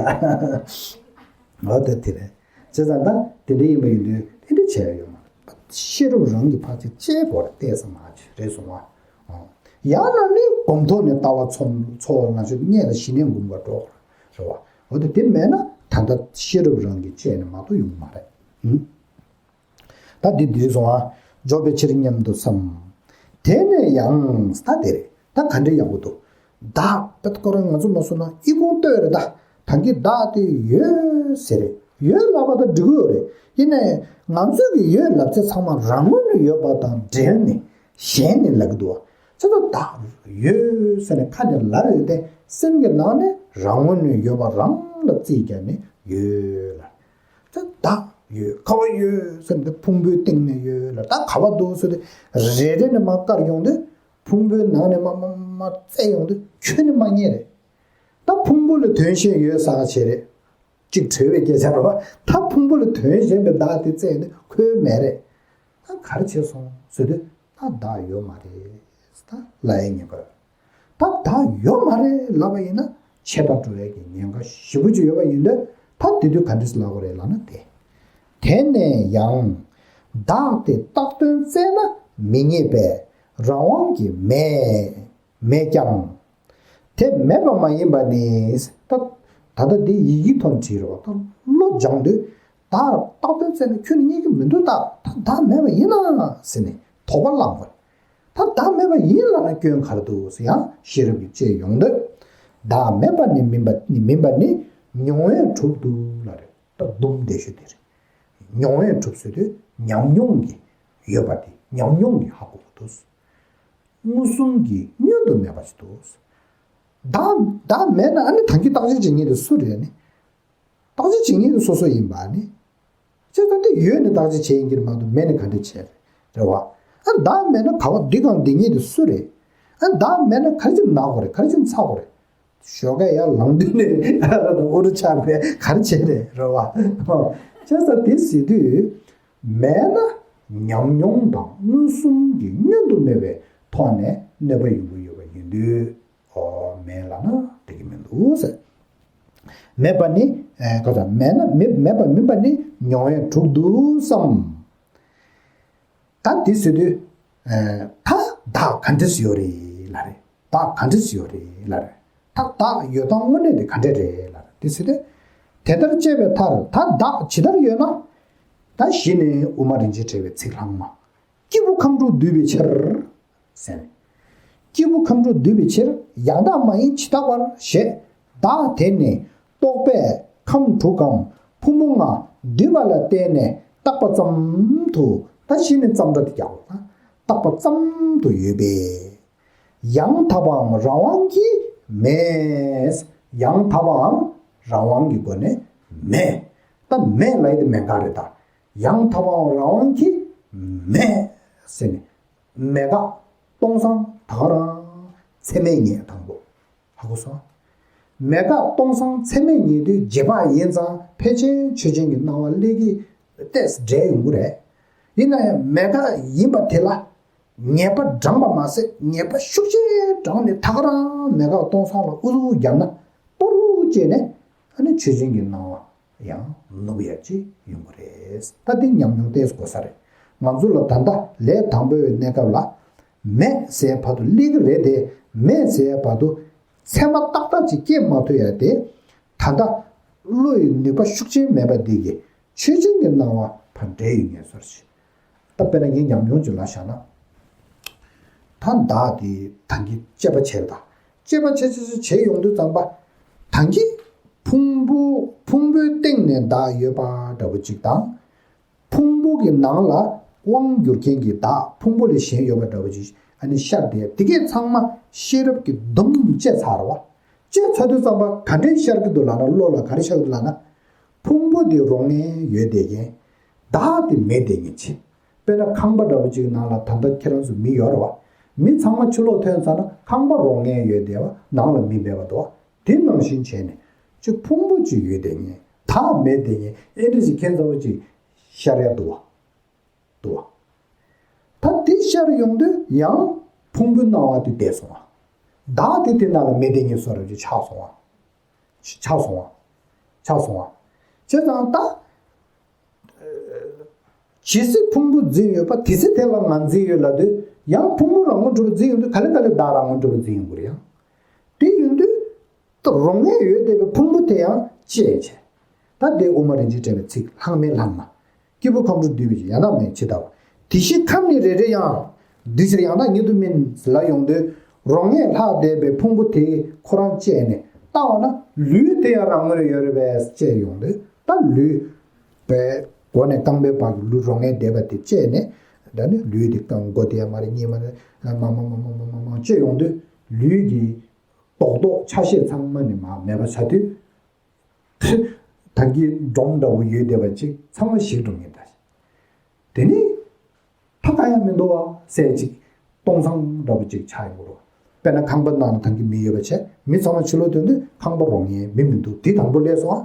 འོ་ད་དེ་རེད། བྱས་ཙང་ད་དེ་འདྲ་ཡིན་པ་ཡིན་དུས་དེ་འདྲ་བྱས་ཡོད་མ་རེད། ཤེས་རབ་རང་གི་ཕར་ཚུར་དཔྱད་དགོས་རེད། བལྟས་ཙམ་མ་བྱས་རེད་སོང་བ། ཡང་ན་ནི་སྒོམ་ཐོག་ནས་ལྟ་བ་ཚོ་ཚོ་བ་ང་ཚོས་གཉེན་ལ་ཞི་གནས་སྒོམ་པ་འགྲོ་རེད་བ། འོ་དེ་དེ་མེད་ན་ད་ལྟ་ཤེས་རབ་རང་གི་དཔྱད་ནས་མ་གཏོགས་ཡོང་གི་མ་རེད། ཨང་། ད་འདི་འདིར་སོང་ཨ། འཇོག་པའི་ཕྱིར་སྙམ་དུ་བསམ། དེ་ནས་ཡང་ད་དེ་རེད། ད་ག་འདྲའི་ཡག་པོ་འདུག་བདག་ད་ཁོ་རང་ང་ཚོ་མ་སོང་ན་ཨི་ཁུང་ལྟོས་རེད་ད། ད་གི་བདག་དེ་ཡོད་ཟེར་རེད། ཡོད་ལབ་པ་ད་འགྲིག་གི་ཡོད་རེད། ཡིན་ནའི་ང་ཚོས་ཀྱི་ཡོད་ལབ་ཚད་ཚང་མ་རང་ངོས་ནས་ཡོད་པ་དང་འབྲེལ་ནས་གཞན་ནས་ལབ་ཀྱི་འདུག་བ། ཚེ་ད་བདག་ཡོད་ཟེར་ནས་ཁ་ནས་ལབ་ཡོད་དེ་སེམས་ཀྱི་ནང་ནས་རང་ངོས་ནས་ཡོད་པ་རང་ལ་རྩིས་བརྒྱབ་ནས་ཡོད་ལ། ད་བདག་ཡོད་ག་བ་ཡོད་ཟེར་ནས་ཕུང་པོའི་སྟེང་ནས་ཡོད་ལ། ད་ག་བ་འདུག་ཟེར་ཏེ་རེ་རེ་ནས་མར་བཀར་ཡོང་དུས་ཕུང་པོའི་ནང་ནས་མར་མར་མར་བཙལ་ཡོང་དུས་ཁྱོན་ནས་མ་རྙེད་རེད། ད་ཕུང་པོ་ལ་དོན་གཞན་ཡོད་ཟེར་བ་བྱས་རེད། གཅིག་གྲོལ་བའི་སྐད་ཆ་རེད་བ། ད་ཕུང་པོ་ལ་དོན་གཞན་པའི་བདག་དེ་བཙལ་ཡོང་དུས་ཁོའི་མེད་རེད། ད་ག་རེ་བྱས་སོང་ཟེར་དུས་ད་བདག་ཡོད་མ་རེད། ད་ལབ་ཡས་ཉེན་ཁ་ཡོད། ད་བདག་ཡོད་མ་རེད་ལབ་པ་ཡིན་ན་ཆད་པ་འགྲོ་ཡས་ཀྱི་ཉེན་ཁ་ཞེ་པོ་ཅིག་ཡོད་པ་ཡིན་དུས། ད་དེ་དུས་ག་འདྲས་ལབ་དགོས་རེད་ལབ་ན། དེ་དེ་ནས་ཡང་བདག་དེ་བཏགས་དོན་བཙལ་ན་མི་རྙེད་པས་རང་དབང་གིས་མེད། མེད་ཀྱང་། དེ་མེད་པ་མ་ཡིན་པ་ནི། ད་ད་ལྟ་འདི་ཡི་གེ་ཐོག་བྲིས་རོགས། ད་བློ་སྦྱངས་དུས་བདག་བཏགས་དོན་བཙལ་ན་ཁྱོན་ནས་རྙེད་ཀྱི་མི་འདུག་ད་ད་བདག་མེད་པ་ཡིན་ན་ཟེར་ནས་དོགས་པ་བསླང་དགོས། ད་བདག་མེད་པ་ཡིན་ལབ་ན་སྐྱོན་ག་རེ་འདུག་ཟེར་ཡང་ཤེས་རབ་ཀྱིས་དཔྱད་ཡོང་དུས། བདག་མེད་པ་ནི་མིན་པ་ནི་མིན་པ་ནི་མྱོང་བས་གྲུབ་འདུག་ལབ་རེད། ད་སྡུམ་འདི་ཤོད་དེ་རེད། མྱོང་བས་གྲུབ་ཟེར་དུས་ཉམས་མྱོང་གི་ཡོད་པ་དེ་ཉམས་མྱོང་གི་ཧ་གོ་གི་འདུག་མངོན་སུམ་གྱིས་བསྙོན་དུ་མེད་པ་ཞིག་འདུག་བདག་བདག་མེད་ན་ཨ་ནི་ད་གིན་བརྟག་དཔྱད་བྱེད་མཁན་དེ་སུ་རེད་ནི། བརྟག་དཔྱད་བྱེད་མཁན་དེ་སོ་སོ་ཡིན་པ་ནི། བྱས་ཙང་དེ་ཡོད་ནས་བརྟག་དཔྱད་བྱེད་ཡིན་གྱི་མ་གཏོགས་མེད་ནས་ག་འདྲ་བྱས་རེད། རེད་བ། ཨ་བདག་མེད་ན་ག་བ་འདི་གང་འདི་ཉིད་དེ་སུ་རེད། ཨ་བདག་མེད་ན་ག་རེ་ཅིག་ན་དགོས་རེད། ག་རེ་ཅིག་ཚ་དགོས་རེད། ཞོགས་ཀས་ཡར་ལངས་དུས་ནས་ཨ་ར་དང་ཨུ་རུ་ཆགས་པས་ག་རེ་བྱས་རེད། རེད་བ། བྱས་ཙང་དེ་ཟེར་དུས། མེད་ན་ཉམས་མྱོང་དང་མངོན་སུམ་གྱིས་བསྙོན་དུ་མེད་པའི་ཐོག་ནས་གནོད་པ་ཡོང་གི་ཡོད་པ་ཡིན་དུས། ཨོ་མེད་ལབ་ན་འགྲིག་གི་མི་འདུག་ཟེར། མེད་པ་ནི། ཨེ་ག་ཚོད་མེད་ན་མེད་མེད་པ་མིན་པ་ནི་མྱོང་བས་གྲུབ་འདུག་བསམ། ད་འདི་ཟེར་དུས། ཨེ་ད་བདག་ག་འདྲས་ཡོད་རེད་ལབ་རེད། བདག་ག་འདྲས་ཡོད་རེད་ལབ་རེད། ད་བདག་ཡོད་སྟངས་དངོས་གནས་དེ་ག་འདྲས་རེད་ལབ་རེད། འདི་ཟེར་དུས། དེ་ལྟར་དཔྱད་པའི་མཐར་ད་བདག་ཇི་ལྟར་ཡོད་ན། ད་གཞི་ནས་དབུ་མ་རིན་ཆེན་བྲིས་པའི་ཚིག་ལྷག་མ། སྐྱེས་བུ་ཁམས་དྲུག་འདུས་པའི་ཕྱིར། ཟེར་ནས། སྐྱེས་བུ་ཁམས་དྲུག་འདུས་པའི་ཕྱིར་ཡང་དག་མ་ཡིན་ཇི་ལྟ་བར་ཞེས་བདག་དེ་ནི་རྟོག་པས་ཁམས་དྲུག་གམ་ཕུང་པོ་ལྔ་འདུས་པ་ལ་བརྟེན་ནས་བཏགས་པ་ཙམ་དུ། ད་གཞི་ནས་ཙམ་སྒྲ་དེ་རྒྱག་དགོས། བཏགས་པ་ཙམ་དུ་ཡོད་པས། ཡང་དག་པའམ་རང་དབང་གིས་མེད། ཡང་དག་པའམ་རང་དབང་གི་སྒོ་ནས་མེད། ད་མེད་ལབ་ཡས་དེ་མེད་དགག་རེད་ད། ཡང་དག་པའམ་རང་དབང་གིས་མེད་ཟེར་ནས། མེད་དགག་སྟོང་སང་ད་ག་རང་ཚད་མས་ངེས། དང་པོ། ཧ་གོ་སོང་། མེད་དགག་སྟོང་སང་ཚད་མས་ངེས་དུས་རྗེས་དཔག་ཡིན་ཙང་ཕལ་ཆེར་ཆོས་ཅན་གྱི་སྣང་བ་སླེབས་ཀྱི་ཏོག་ཙམ་འདྲེས་ཡོང་གི་རེད། ཡིན་ན་ཡང་མེད་དགག་ཡིན་པ་དེ་ལ་ངེས་པ་བགྲངས་པ་མ་ཟད་ངེས་པ་ཤུགས་ཆེ་བགྲངས་ནས་ད་ག་རང་མེད་དགག་སྟོང་སང་ལ་ཨུ་ཚུགས་བརྒྱབ་ན་སྤུ་རུ་བཅད་ནས་ཨ་ནི་ཆོས་ཅན་གྱི་སྣང་བ། ཡང་ནུབ་ཡག་ཅིག་ཡོང་གི་རེད། ད་འདི་ཉམས་མྱོང་ཏོག་ཙམ་དགོས་ས་རེད། ང་ཚོ་ལ་ད་ལྟ་ལས་དང་པོའི་གནས་སྐབས་ལ་མེད་ཟེར་བར་དུ་སླེབས་ཀྱི་རེད་དེ། མེད་ཟེར་བར་དུ་ཚད་མ་ཏག་ཏག་ཅིག་སྐྱེ་མ་ཐུབ་ཡག་དེ། ད་ལྟ་བློ་ཡི་ནུས་པ་ཤུགས་ཆེན་མེད་པ་འདི་གིས་ཆོས་ཅན་གྱི་སྣང་བ་ཕར་འདྲེས་ཡོང་ངེས་སོར་ཞིག་ད་དཔེར་ན་ངའི་ཉམས་མྱོང་ཅིག་ལ་བཞག་ན། ད་བདག་དེ་ད་གིན་དཔྱད་པ་བྱས་ད། དཔྱད་པ་བྱས་བྱས་བྱས་བྱས་ཡོང་དུས་ཙམ་པ། ད་གིན་ཕུང་པོ་ཕུང་པོའི་སྟེང་ནས་བདག་ཡོད་པ་འདྲ་པོ་ཅིག་དང་། ཕུང་པོ་གི་ནང་ལ་དབང་སྒྱུར་མཁན་གྱི་བདག་ཕུང་པོ་ལས་གཞན་ཡོད་པ་འདྲ་པོ་ཅིག་ཨ་ནི་ཤར་བསྡད། དེ་གས་ཚང་མ་ཤེས་རབ་ཀྱིས་སྡུམ་དཔྱད་ཚར་བ། དཔྱད་ཚར་དུས་ཙམ་པ་ག་འདྲས་ཤར་གྱི་འདུག་ལབ་ན། བློ་ལ་ག་རེ་ཤར་གྱི་འདུག་ལབ་ན། ཕུང་པོ་དེ་རོ་ལྔའི་ཡོད་བསྡད་མཁན། བདག་དེ་མེད་བསྡད་མཁན་ཅིག་དཔེར་ན་ཁང་པ་འདྲ་པོ་ཅིག་ནང་ལ་ད་ལྟ་ཁྱེད་རང་ཚོ་མི་ཡོད་རེད་བ། མི་ཚང་མ་ཕྱི་ལོགས་ཐོན་ཚར་ན་ཁང་པ་རོ་ལྔའི་ཡོད་བསྡད་པ་ནང་ལ་མི་མེད་པ་འདུག་བ། དེ་ནང་བཞིན་བྱས་ནས་ཅིག་ཕུང་པོ་ཅིག་ཡོད་བསྡད་མཁན། བདག་མེད་བསྡད་མཁན། ཨེ་འདྲ་ཞིག་ཁྱད་མཚར་པོ་ཅིག་ཤར་ཡ་འདུག་བ། འདུག་བ། ད་དེ་ཤར་ཡོང་དུས་ཡང་ཕུང་པོའི་སྣང་བ་དེ་འདས་སོང་བ། བདག་དེ་དེ་ནང་ལ་མེད་བསྡད་མཁན་བཟོ་འདྲ་ཅིག་ཆགས་སོང་བ། ཆགས་སོང་བ། ཆགས་སོང་བ། བྱས་ཙང་ད། ཇི་སྲིད་ཕུང་པོ་འཛིན་ཡོད་པ་དེ་སྲིད་དེ་ལ་ང་འཛིན་ཡོད་ལབ་དུས་ཡང་ཕུང་པོ་རང་ངོས་གྲུབ་པ་འཛིན་ཡོང་དུས་ག་ལེ་ག་ལེ་བདག་རང་ངོས་གྲུབ་པ་འཛིན་ཡོང་གི་རེད་ཡང་། དེ་ཡིན་དུས། ད་རོ་ལྔའི་ཡོད་བསྡད་པའི་ཕུང་པོ་དེ་ཡང་བཅད་བྱས། ད་དེ་དབུ་མ་རིན་ཆེན་བྲལ་བའི་ཚིག་ལྷག་མའི་ལྷག་མ། སྐྱེས་བུ་ཁམས་དྲུག་འདུས་པའི་ཕྱིར་ཡང་དག་མེད་ཇི་ལྟ་བར། དེ་བཞིན་ཁམས་ནི་རེ་རེ་ཡང་། འདུས་ཕྱིར་ཡང་དག་ཉིད་དུ་མིན་ལབ་ཡོང་དུས། རོ་ལྔས་ལྷག་བསྡད་པའི་ཕུང་པོ་དེ་ཁོ་རང་བཅད་ནས་བཏང་བ་ན་ལུས་དེ་ཡང་རང་ངོས་ལ་ཡོད་རེད་པས་བཅད་ཡོང་དུས། ད་ལུས་པའི་མགོ་ནས་རྐང་པའི་བར་གྱི་ལུས་རོ་ལྔའི་འདས་པ་དེ་བཅད་ནས། ད་ནི་ལུས་དེ་རྐང་མགོ་དེ་ཡང་མ་རེད། གཉིས་མ་རེད། མ་མ་མ་མ་མ་མ་མ་བཅད་ཡོང་དུས་ལུས་ཀྱི་རྡོག་རྡོག་ཆ་ཤས་ཚང་མ་ནི་མ་མེད་པ་བྱ་དུས། ད་གིན་སྒྲོམ་འདྲ་བོ་ཡོད་བསྡད་པ་ཅིག་ཚང་མ་ཞིག་འགྲོ་ངེས་ད། དེ་ནི་ད་གང་ཡང་མི་འདུག་བ་ཟེར་ཅིག་སྟོང་སང་འདྲ་བོ་ཅིག་ཆགས་ཡོང་གི་རེད། དཔེར་ན་ཁང་པ་ནང་ལ་ད་གིན་མི་ཡོད་པ་བྱས། མི་ཚང་མ་ཕྱི་ལོགས་ཐོན་དུས་ཁང་པ་རོ་ལྔའི་མི་མི་འདུག་དེ་དང་པོ་སླེབས་སོང་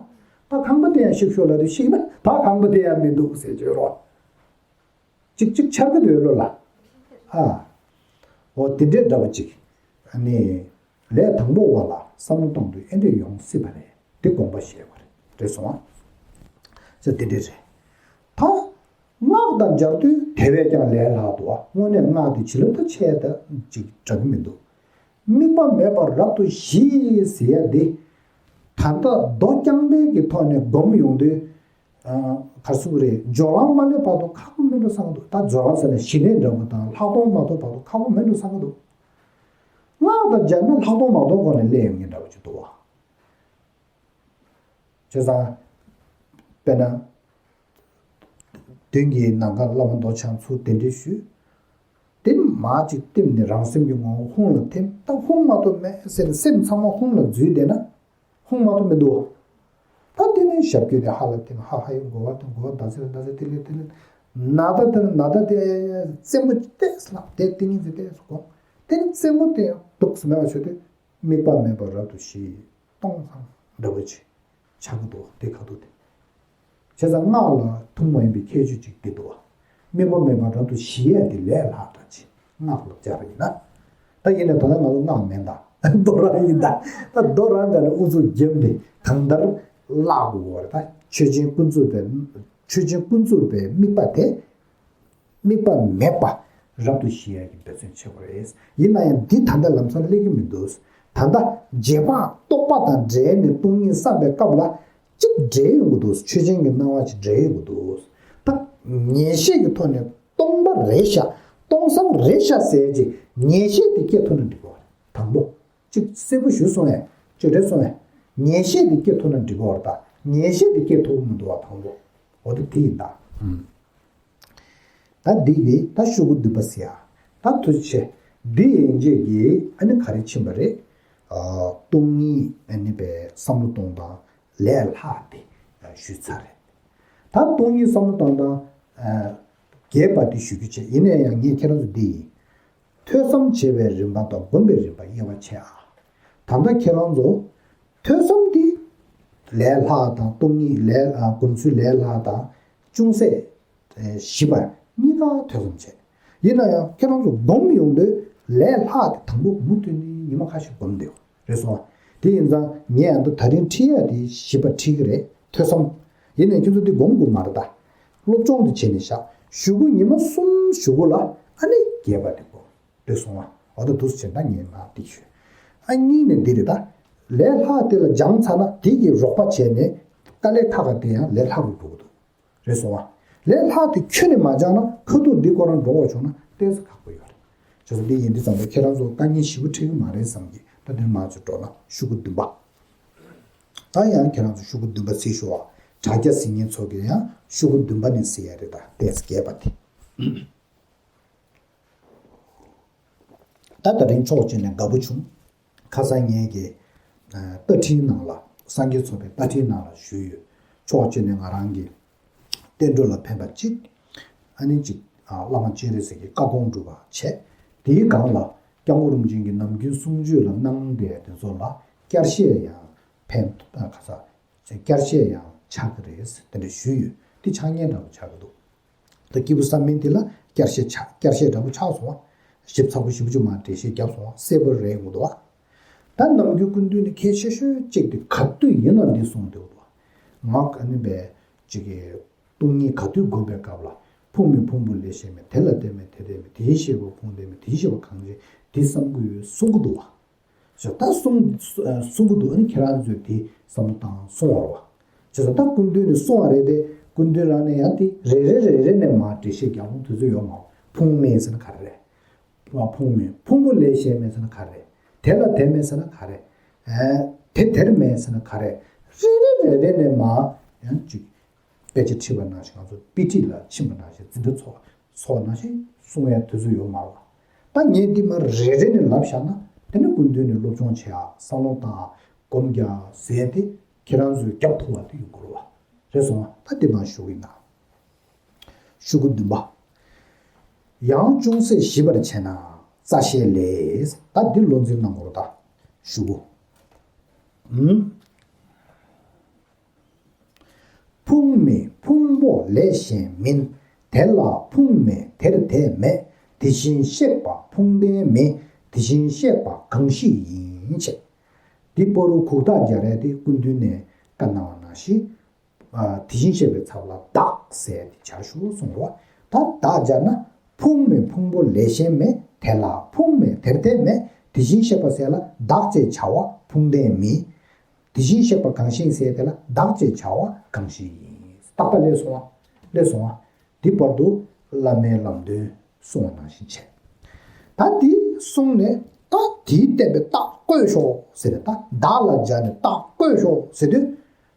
ཨ། ད་ཁང་པ་དེ་ཡང་ཞིག་ཤོག་ལབ་དུས་ཞིག་ན་ད་ཁང་པ་དེ་ཡང་མི་འདུག་ཟེར་བརྗོད་རོགས། ཅིག་ཅིག་འཆར་གི་འདུག་བློ་ལ། ཨ། འོ་དེ་འདྲའི་འདྲ་པོ་ཅིག་ཨ་ནི། ལས་དང་པོ་བ་ལ་བསམ་བློ་གཏོང་དུས་ཨེ་འདྲས་ཡོང་སྲིད་པ་རེད། དེ་དགོངས་པ་བཞེས་པ་རེད། རེད་སོང་ཨ། ཅེས་དེ་འདྲས་རེད། ད། སྔགས་དང་སྦྱར་དུས་དེ་བས་ཀྱང་ལས་སླ་འདུག་ཨ། དངོས་གནས་སྔགས་དེ་བྱིན་རླབས་ད་ཆེ་ད་ཅིག་འདྲ་གི་མི་འདུག་དམིགས་པ་མེད་པར་རབ་ཏུ་ཞི་ཟེར་ཡ་འདི། ད་ལྟ་མདོ་རྐྱང་པའི་གི་ཐོག་ནས་སྒོམ་ཡོང་དུས། ག་རེ་ཟེར་དགོས་རེད། སྦྱོར་ལམ་མ་སླེབས་བར་དུ་ཁག་པོ་མིན་འགྲོ་བསམ་གི་འདུག་ད་སྦྱོར་ལམ་ཟེར་ན་ཞི་གནས་འདྲ་པོ་དང་ལྷག་མཐོང་མ་ཐོབ་བར་དུ་ཁག་པོ་མིན་འགྲོ་བསམ་གི་འདུག་སྔགས་དང་སྦྱར་ན་ལྷག་མཐོང་མ་ཐོབ་གོང་ནས་སླེབས་ཡོང་མཁན་འདྲ་པོ་ཅིག་འདུག་བ། བྱས་ཙང་། དཔེར་ན། མདུན་གྱི་ནམ་མཁའ་བླ་མ་མདོ་འཆང་ཚུལ་དེ་འདྲའི་ཞུས། དེ་མ་ཅིག་བསྟིམ་ནས་རང་སེམས་ཀྱི་ངོ་བོ་ཧཱུྃ་ལ་ཐིམ། ད་ཧཱུྃ་མ་གཏོགས་མེད་ཟེར་ནས་སེམས་ཚང་མ་ཧཱུྃ་ལ་འཛུལ་བསྡད་ན། ཧཱུྃ་མ་གཏོགས་མི་འདུག་ད་དེ་ནས་ཞབས་ཀྱུ་ནས་ཧ་ལ་ཐིམ། ཧ་ཧ་ཡི་མགོ་བ་དང་མགོ་བ་ཟླ་ཟེར་ཟླ་ཟེར་ཏི་ལི་ཏི་ལི། ན་ད་དེ་ན་ད་དེ་རྩེ་མོ་ཏོག་ཙམ་ལ་དེ་ཏིང་ངེ་འཛིན་ཏོག་ཙམ་སྒོམ། དེ་ནས་རྩེ་མོ་དེ་འདུག་སེ་མེད་པ་བྱས་ཏེ། དམིགས་པ་མེད་པར་རབ་ཏུ་ཞི། སྟོང་སང་འདྲ་བོ་ཅིག་ཆགས་ཀྱི་འདུག་དེ་ཁ་ཐུག་དེ། བྱས་ཙང་སྔགས་ལ་ཐུན་མོང་མ་ཡིན་པའི་ཁྱད་ཆོས་ཅིག་འདི་འདུག་དམིགས་པ་མེད་པར་རབ་ཏུ་ཞི་ཡས་དེ་ལས་སླ་དྲགས་ཅིག་སྔགས་ལ་སྦྱར་བ་ཡིན་ན། ད་ཡིན་ནའི་ད་ལྟ་ང་ཚོ་སྔགས་མེད་ད། རྡོ་རང་ཡིན་ད། ད་རྡོ་རང་འདྲ་ནས་ཨུ་ཚུགས་བརྒྱབ་ནས་གང་ལྟར་བརླག་དགོས་པ་རེད། ད་ཆོས་ཅན་ཀུན་རྫོབ་པའི་ཆོས་ཅན་ཀུན་རྫོབ་པའི་དམིགས་པ་དེ། དམིགས་པ་མེད་པ་རབ་ཏུ་ཞི་ཡ་གི་འབད་བརྩོན་བྱེད་དགོས་རེད། ཡིན་ན་ཡང་འདི་ད་ལྟ་ལམ་སང་སླེབས་ཀྱི་མི་འདུག་ད་ལྟ་རྗེས་དཔག་རྟོག་པ་དང་འབྲེལ་ནས་སྟོང་ཉིད་བསམ་པའི་སྐབས་ལ་གཅིག་འབྲེལ་ཡོང་གི་འདུག་ཆོས་ཅན་གྱི་སྣང་བ་ཅིག་འབྲེལ་ཡོང་གི་འདུག་ད་ངེས་ཤེས་ཀྱི་ཐོག་ནས་སྟོང་པ་རེད་ཤག་སྟོང་སང་རེད་ཤག་ཟེར་ཅིག་ངེས་ཤེས་དེ་སྐྱེ་ཐུབ་ན་འགྲིག་གི་རེད། དང་པོ། གཅིག་གསལ་པོ་ཞུ་སོང་ངས། གཅིག་རེད་སོང་ངས། ངེས་ཤེས་དེ་སྐྱེ་ཐུབ་ན་འགྲིག་གི་རེད་ད། ངེས་ཤེས་དེ་སྐྱེ་ཐུབ་མི་འདུག་བ་དང་པོ། འོ་དེ་དེ་ཡིན་ད། ད་འདི་གི་ད་ཤོག་གུ་བདུན་པ་ཟེར་ཡ། ད་ཐུགས་རྗེ་ཆེ། འདི་ཡན་ཆད་ཀྱི་ཨ་ནི་ག་རེ་ཕྱིན་པ་རེད། ཨ། སྟོང་ཉིད་ཨ་ནི་པའི་བསམ་བློ་གཏོང་སྟངས་ལས་སླ་དེ་ཞུས་ཚར་རེད། ད་སྟོང་ཉིད་བསམ་བློ་གཏོང་སྟངས་ཨ། རྒྱས་པ་དེ་ཞུ་རྒྱུ་བྱས། ཡིན་ན་ཡང་ངས་ཁྱེད་རང་ཚོ་འདི་ཡིན། ཐོས་བསམ་བྱེད་པའི་རིམ་པ་དང་སྒོམ་པའི་རིམ་པ་དབྱེ་བ་ཕྱེ་ཨ། ད་ལྟ་ཁྱེད་རང་ཚོ་ཐོས་བསམ་འདི་ལས་སླ་དང་སྟོང་ཉིད་ལས་སྒོམ་ཚུལ་ལས་སླ་དང་ཅུང་ཟད་ཞིབ་པ་གཉིས་ཀ་ཐོས་བསམ་བྱས། ཡིན་ན་ཡང་ཁྱེད་རང་ཚོ་སྒོམ་ཡོང་དུས་ལས་སླ་དེ་དང་པོ་མུ་མཐུད་ནས་ཉི་མ་ཁ་ཤས་སྒོམ་བསྡད་ཡོད་རེད་སོང་། དེ་ཡིན་ཙང་ངས་ཡང་ད་ད་རིང་ཁྲིད་ཡ་དེ་ཞིབ་པ་ཁྲིད་ཀྱི་རེད། ཐོས་བསམ། ཡིན་ནའི་ཁྱེད་ཚོ་འདི་སྒོམ་དགོས་མ་རེད་ད། སློབ་སྦྱོང་དེ་བྱས་ནས་བཞག་གཞུག་གུ་ཉི་མ་གསུམ་གཞུག་གུ་ལ་ཨ་ནི་རྒྱས་པ་དེ་སྒོམ། འདི་སོང་བ། འོ་ད་འདུག་སེ་བྱས་ན་ངས་མར་འདི་ཞུས། ཨ་གཉིས་ནས་འདི་རེད་ད། ལས་སླ་དེ་ལ་སྦྱངས་ཚར་ན་དེ་གི་རོགས་པ་བྱས་ནས་དཀའ་ལས་ཁག་ཁག་དེ་ཡང་ལས་སླ་རུ་འགྲོ་གི་འདུག་རེད་སོང་བ། ལས་སླ་དེ་ཁྱོན་ནས་མ་སྦྱངས་ན་ཁ་ཐུག་འདི་སྐོར་རང་འགྲོ་བ་བྱུང་ན་ཏོག་ཙམ་ཁག་པོ་ཡོད་རེད། བྱས་ཙང་འདི་ཡིན་དུས་ཙམ་པ་ཁྱེད་རང་ཚོ་དཀའ་ངལ་ཞེ་པོ་འཕྲད་ཀྱི་མ་རེད་བསམ་གི། ད་འདིར་མར་ཚུར་འགྲོ་ན་ཤོག་གུ་བདུན་པ། ད་ཡང་ཁྱེད་རང་ཚོ་ཤོག་གུ་བདུན་པ་གཟིགས་ཤོག་ཨ། དྲ་རྒྱ་གཟིགས་མཁན་ཚོ་གིས་ཡང་ཤོག་གུ་བདུན་པ་ནས་གཟིགས་ཡ་རེད་ད། ཏོག་ཙམ་རྒྱས་པ་དེ། ད་ད་རིང་ཕྱོགས་གཅིག་ནས་དགའ་པོ་བྱུང་། ཁ་སང་ངས་ཀྱི་ཨ་རྟ་ཁྲིད་ནང་ལ་སངས་རྒྱས་ཚོགས་པའི་རྟ་ཁྲིད་ནང་ལ་ཞུས་ཡོད། ཕྱོགས་གཅིག་ནས་ང་རང་གི་བསྟན་འགྲོ་ལ་ཕན་པ་གཅིག་ཨ་ནི་གཅིག་ཨ་བླ་མ་སྤྱན་རས་གཟིགས་ཀྱི་བཀའ་དགོངས་སྒྲུབ་པ་བྱས། དེའི་སྒང་ལ་སྐྱབས་མགོན་རིན་པོ་ཆེ་གི་ནམ་རྒྱུན་གསུང་ཆོས་ལ་གནང་བསྡད་དེ་ཚོ་ལ་བསྐྱར་བཤད་ཡང་ཕན་ཨ་ག་ས་བསྐྱར་བཤད་ཡང་ཆགས་ཀྱི་རེད། དེ་འདྲ་ཞུས་ཡོད། དེ་ཆགས་ཉེན་འདྲ་པོ་ཆགས་ཀྱི་འདུག་ད་སྐྱིད་པོ་བསམ་མིན་དེ་ལ་བསྐྱར་བཤད་ཆགས། བསྐྱར་བཤད་འདྲ་པོ་ཆགས་སོང་བ། ཞིབ་ཚགས་པོ་ཞིབ་ཅིག་མར་འགྲེལ་བཤད་བརྒྱབ་སོང་བ། གསལ་པོ་རེད་འདུག་བ། ད་ནམ་རྒྱུན་སྐུ་མདུན་ནས་གལ་ཆེ་ཤོས་གཅིག་དེ་ག་དུས་ཡིན་ན་འདི་གསུངས་བསྡད་འདུག་བ། ང་ག་ནི་བས་ཅིག་གི་སྟོང་ཉིད་ག་དུས་སྒོམ་པའི་སྐབས་ལ་ཕུང་མེད་ཕུང་པོ་ལས་གཞན་མེད། དེ་ལ་བརྟེན་མེད་དེ་བརྟེན་མེད། དེའི་ཤེས་པ་ཕུང་ལྡན་མེད། དེའི་ཤེས་པ་གང་ཞིག་འདི་བསམ་གྱི་ཡོད་གསུང་གི་འདུག་བ། ཞོག་ད་གསུང་གསུང་གི་འདུག་ཨ་ནི་ཁྱེད་རང་ཚོས་དེ་བསམ་བློ་བཏང་གསུང་བར་བ། བྱས་ཙང་ད་སྐུ་མདུན་ནས་གསུང་བ་རེད་དེ། སྐུ་མདུན་རང་ནས་ཡང་དེ་རེ་རེ་རེ་རེ་ནས་མར་འགྲེལ་བཤད་རྒྱག་ལོང་དུས་ཚོད་ཡོད་མ་རེད། ཕུང་མེད་ཟེར་ན་ག་རེ་རེད། ཕུང་མེད་ཕུང་པོ་ལས་གཞན་མེད་ཟེར་ན་ག་རེ་རེད། དེ་ལ་དེ་མེད་ཟེར་ན་ག་རེ། ཨེ། དེ་དེར་མེད་ཟེར་ན་ག་རེ། རེ་རེ་རེ་རེ་ནས་མར་ཡང་ཅིག་དཔེ་ཆ་ཁྲིད་པ་ནང་བཞིན་ང་ཚོ་དཔེ་ཁྲིད་ལ་ཕྱིན་པ་ནང་བཞིན་འཛིན་གྲྭ་ཚོགས་ཚོགས་ནང་བཞིན་གསུང་ཡ་དུས་ཚོད་ཡོད་མ་རེད། ད་ངས་འདི་མར་རེ་རེ་ནས་ལབ་བཞག་ན་དེ་ནི་སྐུ་མདུན་ནས་སློབ་སྦྱོང་བྱེད་ཡ་བསམ་བློ་བཏང་ཡ་སྒོམ་རྒྱག་ཟེར་དེ་ཁྱེད་རང་ཚོས་རྒྱབ་ཐུབ་པ་དེ་ཡོང་དགོས་རེད་བ། རེད་སོང་བ། ད་འདི་མར་ཞུ་གི་ཡིན་ད། ཤོག་གུ་བདུན་པ། ཡང་ཅུང་ཟད་ཞིབ་པར་བྱས་ན་རྩ་ཤེ་ལས། ད་འདི་བློ་འཛིན་གནང་དགོས་རེད་ད། ཤོག་གུ། ཨུམ། ཕུང་མེད་ཕུང་པོ་ལས་གཞན་མིན། དེ་ལ་ཕུང་མེད་དེར་དེ་མེད། དེ་བཞིན་གཤེགས་པ་ཕུང་ལྡན་མིན། དེ་བཞིན་གཤེགས་པ་གང་ཞིག་ཡིན། ཅེས། འདི་བར་དུ་གུག་རྟགས་སྦྱར་ཡས་དེ་སྐུ་མདུན་ནས་བཀའ་གནང་བ་ནང་བཞིན། ཨ། དེ་བཞིན་གཤེགས་པའི་ཚབ་ལ་བདག་ཟེར་ཏེ་སྦྱར་ཞུ་གསུངས་པ། ད་བདག་སྦྱར་ན། ཕུང་མེད་ཕུང་པོ་ལས་གཞན་མེད། དེ་ལ་ཕུང་མེད་དེར་དེ་མེད། དེ་བཞིན་གཤེགས་པ་ཟེར་ལ་བདག་ཅེས་བྱ་བ་ཕུང་ལྡན་མིན། དེ་བཞིན་གཤེགས་པ་གང་ཞིག་ཟེར་དེ་ལ་བདག་ཅེས་བྱ་བ་གང་ཞིག་ཡིན། རྟག་པ་ལས་སོང་བ། ལས་སོང་བ། འདི་བར་དུ་བླ་མའི་ལམ་སྟོན་གསུངས་པ་ནང་བཞིན་བྱས། ད་འདི་གསུངས་ནས་ད་དེའི་བསྟན་པའི་རྟགས་བཀོད་ཤོག་ཟེར་ནས། ད་བདག་ལ་སྦྱར་ནས་རྟགས་བཀོད་ཤོག་ཟེར་དུས།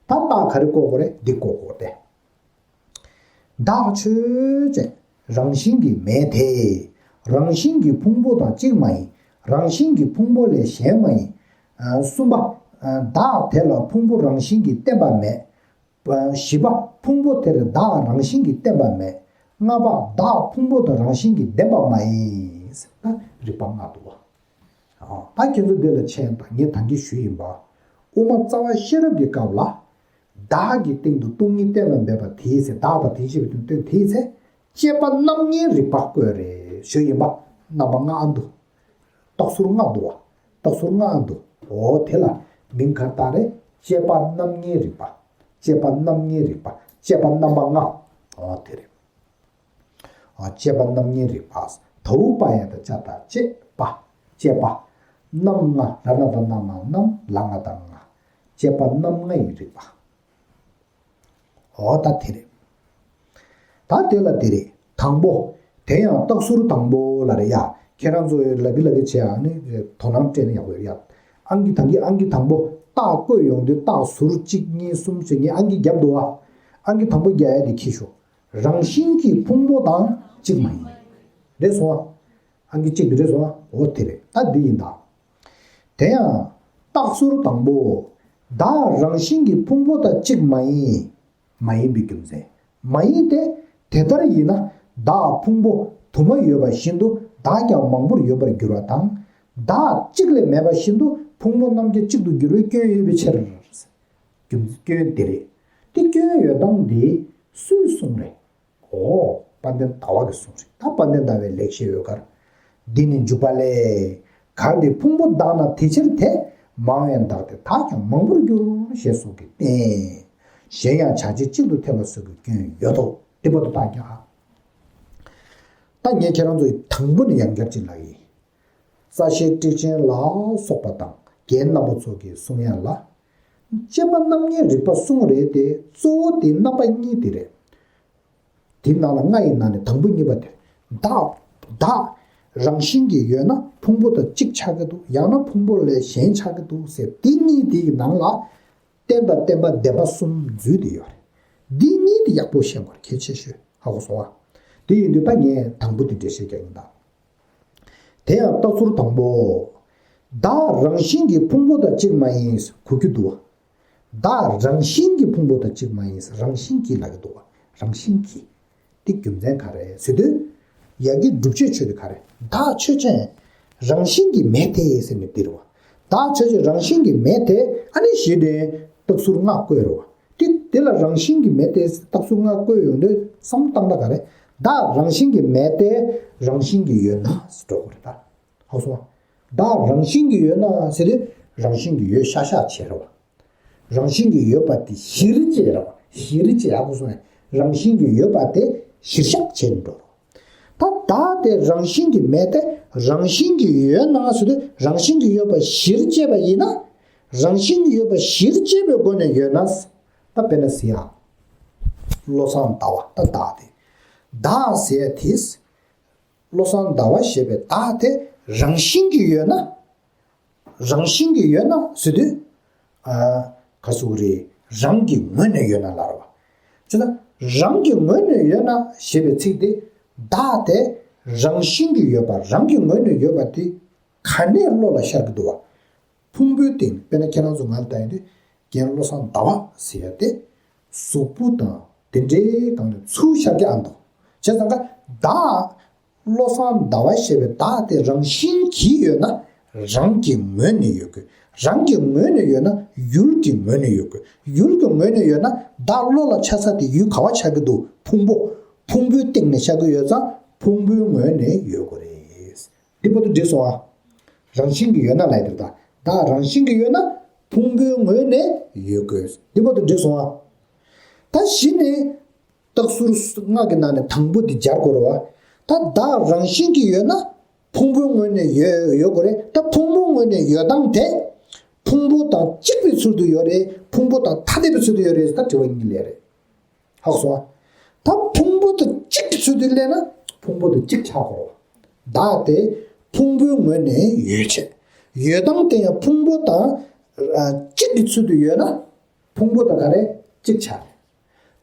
ད་རྟགས་ག་རེ་བཀོད་དགོས་རེད། འདི་བཀོད་དགོས་ཏེ། བདག་ཆོས་ཅན། རང་བཞིན་གྱིས་མེད་དེ། རང་བཞིན་གྱིས་ཕུང་པོ་དང་གཅིག་མ་ཡིན། རང་བཞིན་གྱིས་ཕུང་པོ་ལས་གཞན་མ་ཡིན། ཨ། གསུམ་པ། ཨ། བདག་དེ་ལ་ཕུང་པོ་རང་བཞིན་གྱིས་བརྟེན་པ་མེད། བཞི་པ། ཕུང་པོ་དེར་བདག་རང་བཞིན་གྱིས་བརྟེན་པ་མེད། ལྔ་པ། བདག་ཕུང་པོ་དང་རང་བཞིན་གྱིས་ལྡན་པ་མ་ཡིན། ཟེར་ན་རིགས་པ་ལྔ་འདུག་བ། ཨ། ད་ཁྱེད་ཚོ་འདི་ལ་མཁྱེན་དང་། ངས་ད་གིན་ཞུས་ཡིན་པ། དབུ་མ་རྩ་བ་ཤེས་རབ་ཀྱི་སྐབས་ལ། བདག་གི་སྟེང་དུ་སྟོང་ཉིད་གཏན་ལ་འབེབས་པ་དེའི་ཚེ། བདག་དང་དེ་ཤེས་པའི་སྟེང་དུ་སྟོན་དེའི་ཚེ། དཔྱད་པ་རྣམ་ལྔའི་རིགས་པ་བཀོད་རེད་ཞུས་ཡིན་པ། རྣམ་པ་ལྔ་འདུག་རྟགས་ཟུར་ལྔ་འདུག་བ། རྟགས་ཟུར་ལྔ་འདུག་འོ་དེ་ལ་མིང་ག་རེ་བཏགས་རེད། དཔྱད་པ་རྣམ་ལྔའི་རིགས་པ། དཔྱད་པ་རྣམ་ལྔའི་རིགས་པ། དཔྱད་པ་རྣམ་པ་ལྔ། འོ་དེ་རེད། འོ། དཔྱད་པ་རྣམ་ལྔའི་རིགས་པ། དའུ་པ་ཡ་བཏགས་དཔྱ་བཏགས་དཔྱད་པ། དཔྱད་པ། རྣམ་ལྔ། ར་ན་བཏགས་རྣ། མ་རྣམ། ལ་ང་བཏགས་ལྔ། དཔྱད་པ་རྣམ་ལྔའི་རིགས་པ། འོ་ད་དེ་རེད། ད་དེ་ལ་དེ་རེད། དང་པོ། དེ་ཡང་རྟགས་ཟུར་དང་པོ་ལ་རེད་ཡ། ཁྱེད་རང་ཚོ་ལབ་ཀྱི་ལབ་ཀྱི་བྱས། ཨ་ནི་དོ་སྣང་སྤྲད་ན་ཡག་པོ་ཡོད་ཡ། ཨང་ཀི་དང་གི་ཨང་ཀི་དང་པོ་རྟགས་བཀོད་ཡོང་དུས། རྟགས་ཟུར་གཅིག་གཉིས་གསུམ་བྱས་ངས་ཨང་ཀི་བརྒྱབ་འདུག་བ། ཨང་ཀི་དང་པོ་རྒྱག་ཡ་དེ་འཁྱེར་ཤོག་རང་བཞིན་གྱིས་ཕུང་པོ་དང་གཅིག་མ་ཡིན། རེད་སོང་ཨ། ཨང་ཀི་གཅིག་དེ་རེད་སོང་ཨ། འོ་དེ་རེད། ད་འདི་ཡིན་ད། དེ་ཡང་རྟགས་ཟུར་དང་པོ། བདག་རང་བཞིན་གྱིས་ཕུང་པོ་དང་གཅིག་མ་ཡིན། མ་ཡིན་པའི་རྒྱུ་མཚན། མ་ཡིན་ཏེ། དེ་ལྟར་ཡིན་ན་བདག་ཕུང་པོ་དུ་མ་ཡོད་པ་བཞིན་དུ་བདག་ཀྱང་མང་པོར་ཡོད་པར་འགྱུར་བ་དང་། བདག་གཅིག་ལས་མེད་པ་བཞིན་དུ་ཕུང་པོ་རྣམས་ཀྱང་གཅིག་ཏུ་འགྱུར་བའི་སྐྱོན་ཡོད་པའི་ཕྱིར། རྒྱུ་མཚན་སྐྱོན་དེ་རེད། དེ་སྐྱོན་ཡོད་སྟངས་དེ་སུས་གསུངས་རེད། འོ། དཔལ་ལྡན་ཟླ་བ་གིས་གསུངས་རེད། ད་དཔལ་ལྡན་ཟླ་བའི་ལེགས་བཤད་འོད་དཀར། འདི་ནི་འཇུག་པ་ལས། གལ་ཏེ་ཕུང་པོ་བདག་ན་དེ་ཕྱིར་དེ། མང་བས་བདག་སྟེ་བདག་ཀྱང་མང་པོར་འགྱུར། ཞེས་སོགས་ཀྱིས་བསྟན། གཞན་ཡང་བྱ་བྱེད་གཅིག་ཏུ་ཐལ་བ་སོགས་ཀྱི་སྐྱོན་ཡོད་དོ། དེ་བར་དུ་བརྟག་ཀྱང་། ད་ངས་ཁྱེད་རང་ཚོ་ཡི་དང་པོ་ནས་ཡང་བསྐྱར་ཅིག་ལབ་ཡིན། རྩ་ཤེ་ཊཱིཀ་ཆེན་ལ་སོགས་པ་དང་རྒན་རྣམ་པ་ཚོ་གིས་གསུང་ཡ་ལ། དཔྱད་པ་རྣམ་ལྔའི་རིགས་པ་གསུངས་རེད་དེ། གཙོ་བོ་དེ་རྣམ་པ་གཉིས་དེ་རེད། དེ་ནང་ལ་ལྔ་ཡི་ནང་ནས་དང་པོ་གཉིས་པ་དེ། བདག་བདག་རང་བཞིན་གྱིས་ཡོད་ན་ཕུང་པོ་དང་གཅིག་ཆགས་ཀྱི་འདུག་ཡང་ན་ཕུང་པོ་ལས་གཞན་ཆགས་ཀྱི་འདུག་ཟེར། དེ་གཉིས་དེའི་ནང་ལ་རྟེན་དང་བརྟེན་པ་བདེན་པ་གསུམ་འཛུལ་ཏེ་ཡོད་རེད། འདི་གཉིས་དེ་ཡག་པོ་ཤེས་དགོས་རེད། གལ་ཆེ་ཤོས། ཧ་གོ་སོང་ཨ། དེ་ཡིན་དུས་ད་ངས་དང་པོ་དེ་འགྲེལ་བཤད་རྒྱག་གིན་གདའ། དེ་ཡང་རྟགས་ཟུར་དང་པོ། བདག་རང་བཞིན་གྱིས་ཕུང་པོ་དང་གཅིག་མ་ཡིན་གོ་རྒྱུ་འདུག་བ། བདག་རང་བཞིན་གྱིས་ཕུང་པོ་དང་གཅིག་མ་ཡིན། རང་བཞིན་གྱིས་ལབ་ཀྱི་འདུག་བ། རང་བཞིན་གྱིས། འདི་རྒྱུ་མཚན་ག་རེ་ཟེར་དུས། ཡ་གི་སྒྲུབ་བྱེད་ཆོས་དེ་ག་རེ། བདག་ཆོས་ཅན། རང་བཞིན་གྱིས་མེད་དེ་ཟེར་ནས་འདིར་བ། བདག་ཆོས་ཅན་རང་བཞིན་གྱིས་མེད་དེ། ཨ་ནི་གཞི་དེ་རྟགས་ཟུར་ལྔ་བཀོད་རེད་བ། དེ་དེ་ལ་རང་བཞིན་གྱིས་མེད་དེ་རྟགས་ཟུར་ལྔ་བཀོད་ཡོང་དུས་བསམ་བློ་བཏང་ན་ག་རེ། བདག་རང་བཞིན་གྱིས་མེད་དེ། རང་བཞིན་གྱིས་ཡོད་ན་ཟེར་འགྲོ་དགོས་རེད་ད། ཧ་སོང་བ། བདག་རང་བཞིན་གྱིས་ཡོད་ན་ཟེར་དུས་རང་བཞིན་གྱིས་ཡོད་ཤག་ཤག་བྱས་རེད་བ། རང་བཞིན་གྱིས་ཡོད་པ་དེ་གཞིར་བྱས་རེད་བ། གཞིར་བྱས། ཧ་གོ་སོང་ངས། རང་བཞིན་གྱིས་ཡོད་པ་དེ་གཞིར་བཞག་བྱས་ནས་འགྲོ་རོགས། ད་བདག་དེ་རང་བཞིན་གྱིས་མེད་དེ། རང་བཞིན་གྱིས་ཡོད་ན་ཟེར་དུས་རང་བཞིན་གྱིས་ཡོད་པ་གཞིར་བྱས་པ་ཡིན་ན། རང་བཞིན་གྱིས་ཡོད་པ་གཞིར་བྱས་པའི་སྒོ་ནས་ཡོད་ན། ད་དཔེར་ན་ཟེར་ཡ། བློ་བཟང་ཟླ་བ། ད་བདག་དེ། བདག་ཟེར་ཡ་དེ། བློ་བཟང་ཟླ་བ་ཞེས་པའི་བདག་དེ་རང་བཞིན་གྱིས་ཡོད་ན། རང་བཞིན་གྱིས་ཡོད་ན་ཟེར་དུས། ཨ། ག་ཟེར་དགོས་རེད། རང་གི་ངོས་ནས་ཡོད་ན་ལབ་རེད་བ། བྱས་ན་རང་གི་ངོས་ནས་ཡོད་ན་ཞེས་པའི་ཚིག་དེ། བདག་དེ་རང་བཞིན་གྱིས་ཡོད་པ། རང་གི་ངོས་ནས་ཡོད་པ་དེ་ག་ནས་བློ་ལ་ཤར་གྱི་འདུག་བ། ཕུང་པོའི་སྟེང་། དཔེར་ན་ཁྱེད་རང་ཚོ་ང་ལ་ལྟ་ཡོང་དུས་རྒན་བློ་བཟང་ཟླ་བ་ཟེར་ཡ་དེ། གཟུགས་པོ་དང་དེ་འདྲའི་སྒང་ནས་ཚུར་ཤར་གྱི་ཨ་འདུག་བྱས་ཙང་ཀ་བདག་བློ་བཟང་ཟླ་བ་ཞེས་པའི་བདག་དེ་རང་བཞིན་གྱིས་ཡོད་ན་རང་གི་ངོས་ནས་ཡོད་དགོས། རང་གི་ངོས་ནས་ཡོད་ན་ཡུལ་གྱི་ངོས་ནས་ཡོད་དགོས། ཡུལ་གྱི་ངོས་ནས་ཡོད་ན་བདག་བློ་ལ་ཆགས་ས་དེ་ཡུལ་ག་བ་ཆགས་ཀྱི་འདུག་ཕུང་པོ། ཕུང་པོའི་སྟེང་ནས་ཤར་གྱི་ཡོད་ཙང་ཕུང་པོའི་ངོས་ནས་ཡོད་དགོས་རེད། འདི་བར་དུ་འགྲིག་སོང་ཨ། རང་བཞིན་གྱིས་ཡོད་ན་ལབ་ཡ་དེ་རེད་ད། བདག་རང་བཞིན་གྱིས་ཡོད་ན་ཕུང་པོའི་ངོས་ནས་ཡོད་དགོས། འདི་བར་དུ་འགྲིག་སོང་ཨ། ད་གཞི་ནས་རྟགས་ཟུར་ལྔ་གི་ནང་ནས་དང་པོ་འདི་སྦྱར་དགོས་རེད་བ། ད་བདག་རང་བཞིན་གྱིས་ཡོད་ན་ཕུང་པོའི་ངོས་ནས་ཡོད་ཡོད་དགོས་རེད། ད་ཕུང་པོའི་ངོས་ནས་ཡོད་སྟངས་དེ་ཕུང་པོ་དང་གཅིག་པའི་ཚུལ་དུ་ཡོད་རེད། ཕུང་པོ་དང་ཐ་དད་པའི་ཚུལ་དུ་ཡོད་རེད། ད་དྲི་བ་གཉིས་སླེབས་རེད། ཧ་གོ་སོང་ཨ། ད་ཕུང་པོ་དང་གཅིག་གི་ཚུལ་དུ་སླེབས་ན་ཕུང་པོ་དང་གཅིག་ཆགས་དགོས་རེད། བདག་དེ་ཕུང་པོའི་ངོས་ནས་ཡོད་བྱས། ཡོད་སྟངས་དེ་ཡང་ཕུང་པོ་དང་ཨ་གཅིག་གི་ཚུལ་དུ་ཡོད་ན་ཕུང་པོ་དང་ག་རེ་གཅིག་ཆགས་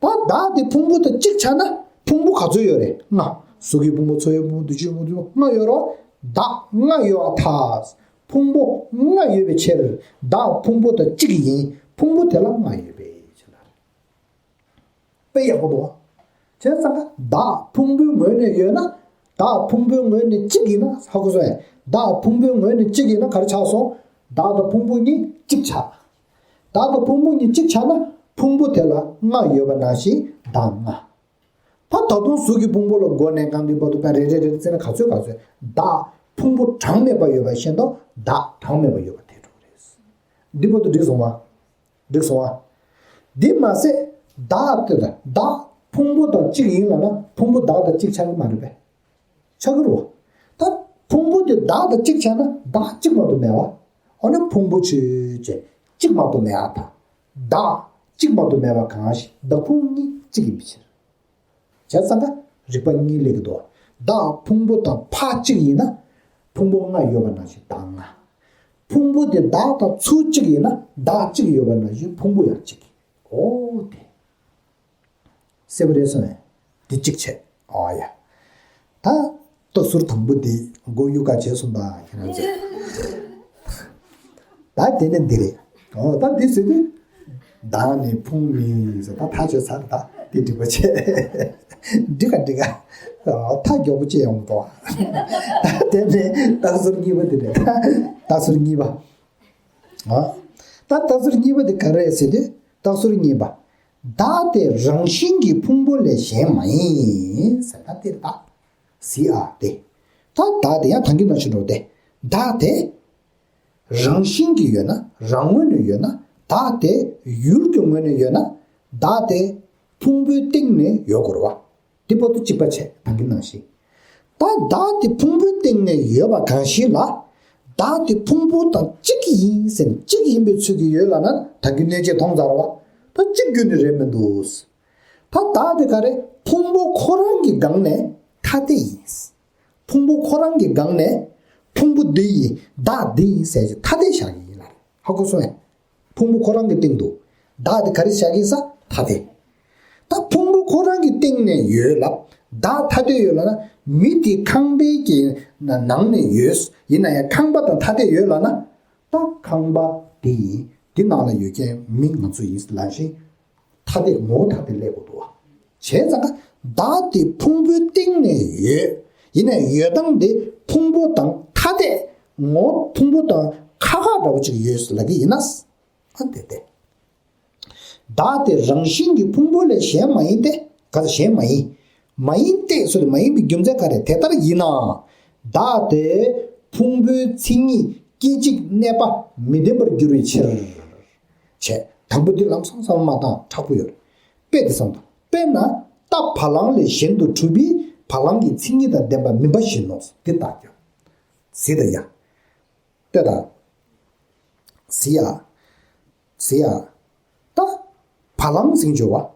རེད། ད་བདག་དེ་ཕུང་པོ་དང་གཅིག་ཆགས་ན་ཕུང་པོ་ག་ཚོད་ཡོད་རེད། ལྔ། གཟུགས་ཀྱི་ཕུང་པོ། ཚོར་བའི་ཕུང་པོ། འདུ་ཤེས་ཕུང་པོ། ལྔ་ཡོད་རེད་བ། བདག་ལྔ་ཡོད་པར་ཐལ། ཕུང་པོ་ལྔ་ཡོད་པའི་ཕྱིར་བདག་ཕུང་པོ་དང་གཅིག་ཡིན། ཕུང་པོ་དེ་ལ་ལྔ་ཡོད་པའི་ཕྱིར་ལ། དཔེ་ཡག་པོ་འདུག་བ། བྱས་ཙང་ཀ་བདག་ཕུང་པོའི་ངོས་ནས་ཡོད་ན། བདག་ཕུང་པོའི་ངོས་ནས་གཅིག་ཡིན་ན། ཧ་གོ་སོང་ངས། བདག་ཕུང་པོའི་ངོས་ནས་གཅིག་ཡིན་ན་ག་རེ་ཆགས་སོང་། བདག་དང་ཕུང་པོ་གཉིས་གཅིག་ཆགས། བདག་དང་ཕུང་པོ་གཉིས་གཅིག་ཆགས་ན་ཕུང་པོ་དེ་ལ་ལྔ་ཡོད་པ་ནང་བཞིན་བདག་ལྔ། ད་ད་དུང་གཟུགས་ཀྱི་ཕུང་པོ་ལ་མགོ་ནས་རྐང་མཐིལ་བར་དུ་ཀ་རེ་རེ་རེ་རེ་བརྩིས་ན་ག་ཚོད་ག་ཚོད། བདག་ཕུང་པོ་གྲངས་མེད་པ་ཡོད་པ་བཞིན་དུ་བདག་གྲངས་མེད་པ་ཡོད་པ་དེ་འགྲོ་གི་རེད། འདི་བར་དུ་འགྲིག་སོང་བ། འགྲིག་སོང་བ། འདི་མ་ཟད་བདག་དེ་ལ་བདག་ཕུང་པོ་དང་གཅིག་ཡིན་ལབ་ན་ཕུང་པོ་བདག་དང་གཅིག་ཆགས་ཀྱི་མ་རེད་པས། ཆགས་ཀྱི་རེད་བ། ད་ཕུང་པོ་དེ་བདག་དང་གཅིག་ཆགས་ན་བདག་གཅིག་མ་གཏོགས་མེད་བ། འོ་ན་ཕུང་པོ་ཆོས་ཅན་གཅིག་མ་གཏོགས་མེད་ཨ། ད་བདག་གཅིག་མ་གཏོགས་མེད་པ་གང་ཞིག་བདག་ཕུང་གཉིས་གཅིག་ཡིན་པའི་ཕྱིར། བྱས་ཙང་ཀ་རིགས་པ་གཉིས་སླེབས་ཀྱི་འདུག་བདག་ཕུང་པོ་དང་ཕ་གཅིག་ཡིན་ན་ཕུང་པོ་ལྔ་ཡོད་པ་ནང་བཞིན་བདག་ལྔ། ཕུང་པོ་དེ་བདག་དང་ཚུར་གཅིག་ཡིན་ན་བདག་གཅིག་ཡོད་པ་ནང་བཞིན་ཕུང་པོ་ཡང་གཅིག། འོ་དེ། གསལ་པོ་རེད་སོང་ངས། འདི་གཅིག་བྱས། ཨོ་ཡ། ད་རྟགས་ཟུར་དང་པོ་འདི་མགོ་གཡུག་ག་བྱས་སོང་ད་ཁྱེད་རང་ཚོས། ད་དེ་ནས་འདི་རེད། ཨོ་ད་འདི་ཟེར་དུས། བདག་ནི་ཕུང་མིན་ཟེར་ད་ཐག་ཆོད་ཚར། ད་འདི་འགྲིག་པ་བྱས། འགྲིག་ག་འགྲིག་ག་ཨོ་ཐག་མགྱོགས་པོ་བཅད་ཡོང་མི་འདུག་ད་དེ་ནས་རྟགས་ཟུར་གཉིས་པ་འདི་རེད། རྟགས་ཟུར་གཉིས་པ། ཨོ། ད་རྟགས་ཟུར་གཉིས་པ་འདི་ག་རེ་རེད་ཟེར་དུས་རྟགས་ཟུར་གཉིས་པ། བདག་དེ་རང་བཞིན་གྱིས་ཕུང་པོ་ལས་གཞན་མ་ཡིན་ཟེར་ད་དེ་རེད་ད། གཟིགས་ཨ་དེ། ད་བདག་དེ་ཡང་ད་གིན་ནང་བཞིན་འགྲོ་སྟེ། བདག་དེ་རང་བཞིན་གྱིས་ཡོད་ན་རང་ངོས་ནས་ཡོད་ན་བདག་དེ་ཡུལ་གྱི་ངོས་ནས་ཡོད་ན་བདག་དེ་ཕུང་པོའི་སྟེང་ནས་ཡོད་དགོས་རེད་བ། དེ་བར་དུ་གཅིག་པ་བྱས་ད་གིན་ནང་བཞིན། ད་བདག་དེ་ཕུང་པོའི་སྟེང་ནས་ཡོད་པ་གང་ཞིག་ལ། བདག་དེ་ཕུང་པོ་དང་གཅིག་ཡིན་ཟེར་ནས་གཅིག་ཡིན་པའི་ཚུལ་གྱིས་ཡོད་ལབ་ན་ད་གིན་གནོད་བྱེད་མཐོང་ཚར་བ། ད་གཅིག་རྒྱུ་ནི་རེད་མི་འདུག་ད་བདག་དེ་ག་རེ་ཕུང་པོ་ཁོ་རང་གི་སྒང་ནས་ཐ་དད་ཡིན། ཕུང་པོ་ཁོ་རང་གི་སྒང་ནས་ཕུང་པོ་འདི་ཡིན་བདག་འདི་ཡིན་ཟེར་གྱི་ཐ་དད་བཞག་གི་ཡིན་ལ། ཧ་གོ་སོང་ངས། ཕུང་པོ་ཁོ་རང་གི་སྟེང་དུ་བདག་དེ་ག་རེ་བཞག་གི་ཡིན་ས་ཐ་དད། ད་ཕུང་པོ་ཁོ་རང་གི་སྟེང་ནས་ཡོད་ལབ། བདག་ཐ་དད་ཡོད་ལབ་ན་མི་དེ་ཁང་པའི་གི་ནང་ནས་ཡོད། ཡིན་ན་ཡང་ཁང་པ་དང་ཐ་དད་ཡོད་ལབ་ན། ད་ཁང་པ་དེ་ཡིན། དེ་ནང་ལ་ཡོད་མཁན་མི་ང་ཚོ་ཡིན་ལབ་བཞིན། ཐ་དད་ངོ་བོ་ཐ་དད་སླེབས་དགོས་འདུག་བ། བྱས་ཙང་ཀ་བདག་དེ་ཕུང་པོའི་སྟེང་ནས་ཡོད། ཡིན་ནའི་ཡོད་སྟངས་དེ་ཕུང་པོ་དང་ཐ་དད་ངོ་བོ་ཕུང་པོ་དང་ཁ་ཁ་འདྲ་བོ་ཅིག་ཡོད་ལབ་ཀྱི་ཡིན་ན། ཨ་དེ་དེ། བདག་དེ་རང་བཞིན་གྱིས་ཕུང་པོ་ལས་གཞན་མ་ཡིན་ཏེ། ག་ལ་གཞན་མ་ཡིན། མ་ཡིན་ཏེ་ཟེར་དུས་མ་ཡིན་པའི་རྒྱུ་མཚན་ག་རེ་དེ་ལྟར་ཡིན་ནའང་། བདག་དེ་ཕུང་པོའི་མཚན་ཉིད་སྐད་ཅིག་གནས་པ་མི་བདེན་པར་འགྱུར་བའི་ཕྱིར། བྱས་དང་པོ་འདི་ལམ་སང་བསམ་བློ་མ་བཏང་དྲག་པོ་ཡོད་རེད། དཔེ་དེ་བསམ་དང་དཔེར་ན་རྟ་བ་ལང་ལས་གཞན་དུ་གྲུབ་པའི་བ་ལང་གི་མཚན་ཉིད་དང་ལྡན་པ་མིན་པ་བཞིན་ནོ། འདི་ལྟར་ཀྱང་། གཟིགས་དང་ཡ། ལྟོས་དང་། གཟིགས་ཡ། གཟིགས་ཡ། ད། བ་ལང་ཟེར་གྱི་ཡོད་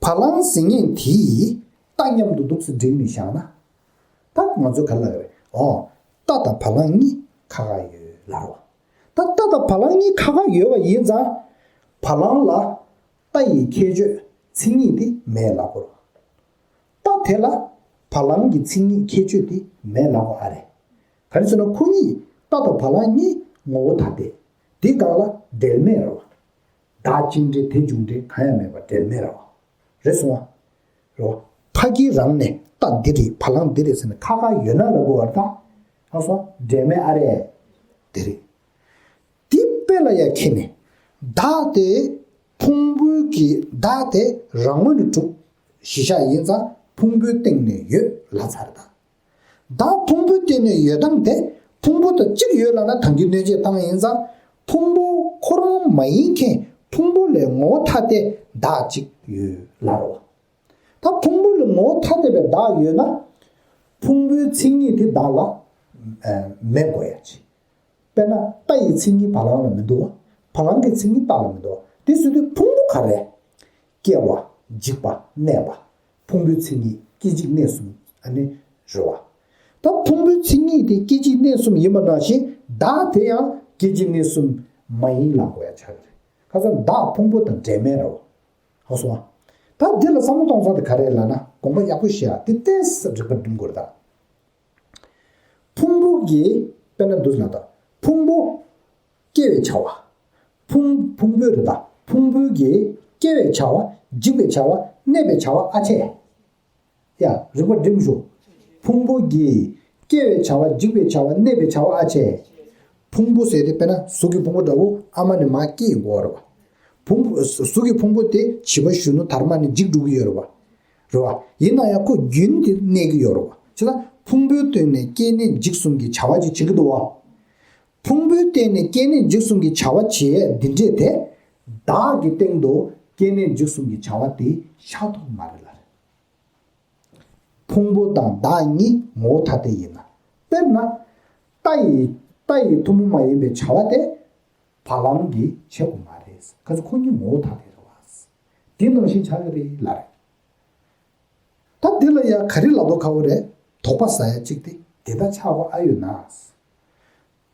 པ། བ་ལང་ཟེར་མཁན་དེ་ཡིས་རྟ་མཉམ་དུ་འདུག་སེ་བསྒྲིགས་ནས་བཞག་ན། ད་ང་ཚོས་ག་རེ་ལབ་ཀྱི་རེད། ཨོ། རྟ་དང་བ་ལང་གཉིས་ཁ་ཁ་ཡོད་ལབ་རེད་བ། ད་རྟ་དང་བ་ལང་གཉིས་ཁ་ཁ་ཡོད་པ་ཡིན་ཙང་། བ་ལང་ལ་རྟ་ཡི་ཁྱད་ཆོས་མཚན་ཉིད་དེ་མེད་ལབ་དགོས་རེད་བ། རྟ་དེ་ལ་བ་ལང་གི་མཚན་ཉིད་ཁྱད་ཆོས་དེ་མེད་ལབ་པ་ཨ་རེད། ག་རེ་ཟེར་ན་ཁོ་གཉིས་རྟ་དང་བ་ལང་གཉིས་ངོ་བོ་ཐ་དད། དེ་སྒང་ལ་འབྲེལ་མེད་རེད་བ། བདག་གཅིག་འབྲེལ་དེ་འབྱུང་འབྲེལ་གང་ཡང་མེད་པ་འབྲེལ་མེད་རེད་བ། རེད་སོང་བ། རེད་བ། ཕ་གི་རང་ནས་རྟ་འདི་རེད་བ་ལང་འདི་རེད་ཟེར་ནས་ཁ་ཁ་ཡོད་ན་ལབ་དགོས་པ་རེད་ད། ཨ་སོང་འབྲེལ་མེད་ཨ་རེད། དེ་རེད། དེ་དཔེ་ལ་ཡ་ཁྱེར་ནས། བདག་དེ་ཕུང་པོའི་གི་བདག་དེ་རང་ངོས་ནས་གྲུབ་གཞི་བཞག་ཡིན་ཙང་ ཕུང་པོའི་སྟེང་ནས་ཡོད་ལབ་ཚར་ད། བདག་ཕུང་པོའི་སྟེང་ནས་ཡོད་སྟངས་དེ་ཕུང་པོ་དང་གཅིག་ཡོད་ལབ་ན་ད་གིན་གནོད་བྱེད་བཏང་ཡིན་ཙང་ཕུང་པོ་ཁོ་རང་མ་ཡིན་མཁན་ཕུང་པོ་ལས་ངོ་བོ་ཐ་དད་བདག་གཅིག་ཡོད་ལབ་རེད་བ། ད་ཕུང་པོ་ལས་ངོ་བོ་ཐ་དད་པའི་བདག་ཡོད་ན། ཕུང་པོའི་མཚན་ཉིད་དེ་བདག་ལ་ཨ་མེད་དགོས་ཡ་ཅིག་དཔེར་ན་རྟ་ཡི་མཚན་ཉིད་བ་ལང་ལ་མི་འདུག་བ། བ་ལང་གི་མཚན་ཉིད་རྟ་ལ་མི་འདུག་བ། དེ་བཟོས་དུས་ཕུང་པོ་ག་རེ། སྐྱེ་བ། འཇིག་པ། གནས་པ། ཕུང་པོའི་མཚན་ཉིད་སྐྱེ་འཇིག་གནས་གསུམ་ཨ་ནི་རེད་བ། ད་ཕུང་པོའི་མཚན་ཉིད་དེ་སྐྱེ་འཇིག་གནས་གསུམ་ཡིན་པ་ནང་བཞིན་བདག་དེ་ཡང་སྐྱེ་འཇིག་གནས་གསུམ་མ་ཡིན་ལབ་དགོས་ཡ་ཆགས་ཀྱི་རེད། ཁ་སང་བདག་ཕུང་པོ་དང་འབྲེལ་མེད་རེད་བ། ཧ་སོང་ཨ། ད་འདི་ལ་བསམ་བློ་གཏོང་ས་དེ་ག་རེ་ལབ་ན་དགོངས་པ་ཡག་པོ་བཞེས་ཨ། དེ་ཏོག་ཙམ་རིག་པ་སྒྲིམ་དགོས་རེད་ད། ཕུང་པོ་གི་དཔེར་ན་འདུག་ལབ་ད། ཕུང་པོ་སྐྱེ་བའི་བྱ་བ། ཕུང་ཕུང་པོའི་རེད་ད། ཕུང་པོའི་གི་སྐྱེ་བའི་བྱ་བ། འཇིག་པའི་བྱ་བ། གནས་པའི་བྱ་བ་ཨ་ཆེ། ཡ། རིག་པ་སྒྲིམ་ཤོག་ཕུང་པོ་གི་སྐྱེ་བའི་བྱ་བ། འཇིག་པའི་བྱ་བ། གནས་པའི་བྱ་བ་ཨ་ཆེ། ཕུང་པོ་ཟེར་དེ་དཔེར་ན་གཟུགས་ཀྱི་ཕུང་པོ་འདྲ་བོ་ཨ་མ་ནས་མར་སྐྱེ་ཡོང་གི་ཡོད་རེད་བ། ཕུང་པོ་གཟུགས་ཀྱི་ཕུང་པོ་དེ་བྱིས་པ་གཞོན་ནུ་དར་མ་ནས་འཇིག་འགྲོ་གི་ཡོད་རེད་བ། རེད་བ། ཡིན་ན་ཡང་ཁོ་རྒྱུན་དེ་གནས་ཀྱི་ཡོད་རེད་བ། བྱས་ཙང་ཕུང་པོའི་སྟེང་ནས་སྐྱེ་གནས་འཇིག་གསུམ་གྱི་བྱ་བ་ཅིག་བྱེད་ཀྱི་འདུག་བ། ཕུང་པོའི་སྟེང་ནས་སྐྱེ་གནས་འཇིག་གསུམ་གྱི་བྱ་བ་བྱེད་ཡས་འདི་འདྲས་དེ། བདག་གི་སྟེང་དུ་སྐྱེ་གནས་འཇིག་གསུམ་གྱི་བྱ་བ་དེ་ཤར་ཐུབ་མ་རེད་ལ། ཕུང་པོ་དང་བདག་གཉིས་ངོ་བོ་ཐ་དད་ཡིན་ན། དཔེར་ན། རྟ་ཡི་རྟ་ཡི་ཐུན་མོང་མ་ཡིན་པའི་བྱ་བ་དེ། བ་ལང་གིས་བྱེད་དགོས་མ་རེད། ག་ཚོད་ཁོ་གཉིས་ངོ་བོ་ཐ་དད་རེད་བ། དེ་ནང་བཞིན་ཆགས་ཀྱི་རེད་ལབ་རེད། ད་འདི་ལ་ཡང་ག་རེ་ལབ་དོ་ཁ་བོ་རེད། དོགས་པ་ཟ་ཡ་གཅིག་དེ་དེ་ལྟར་ཆགས་པ་ཨ་ཡོད་ན།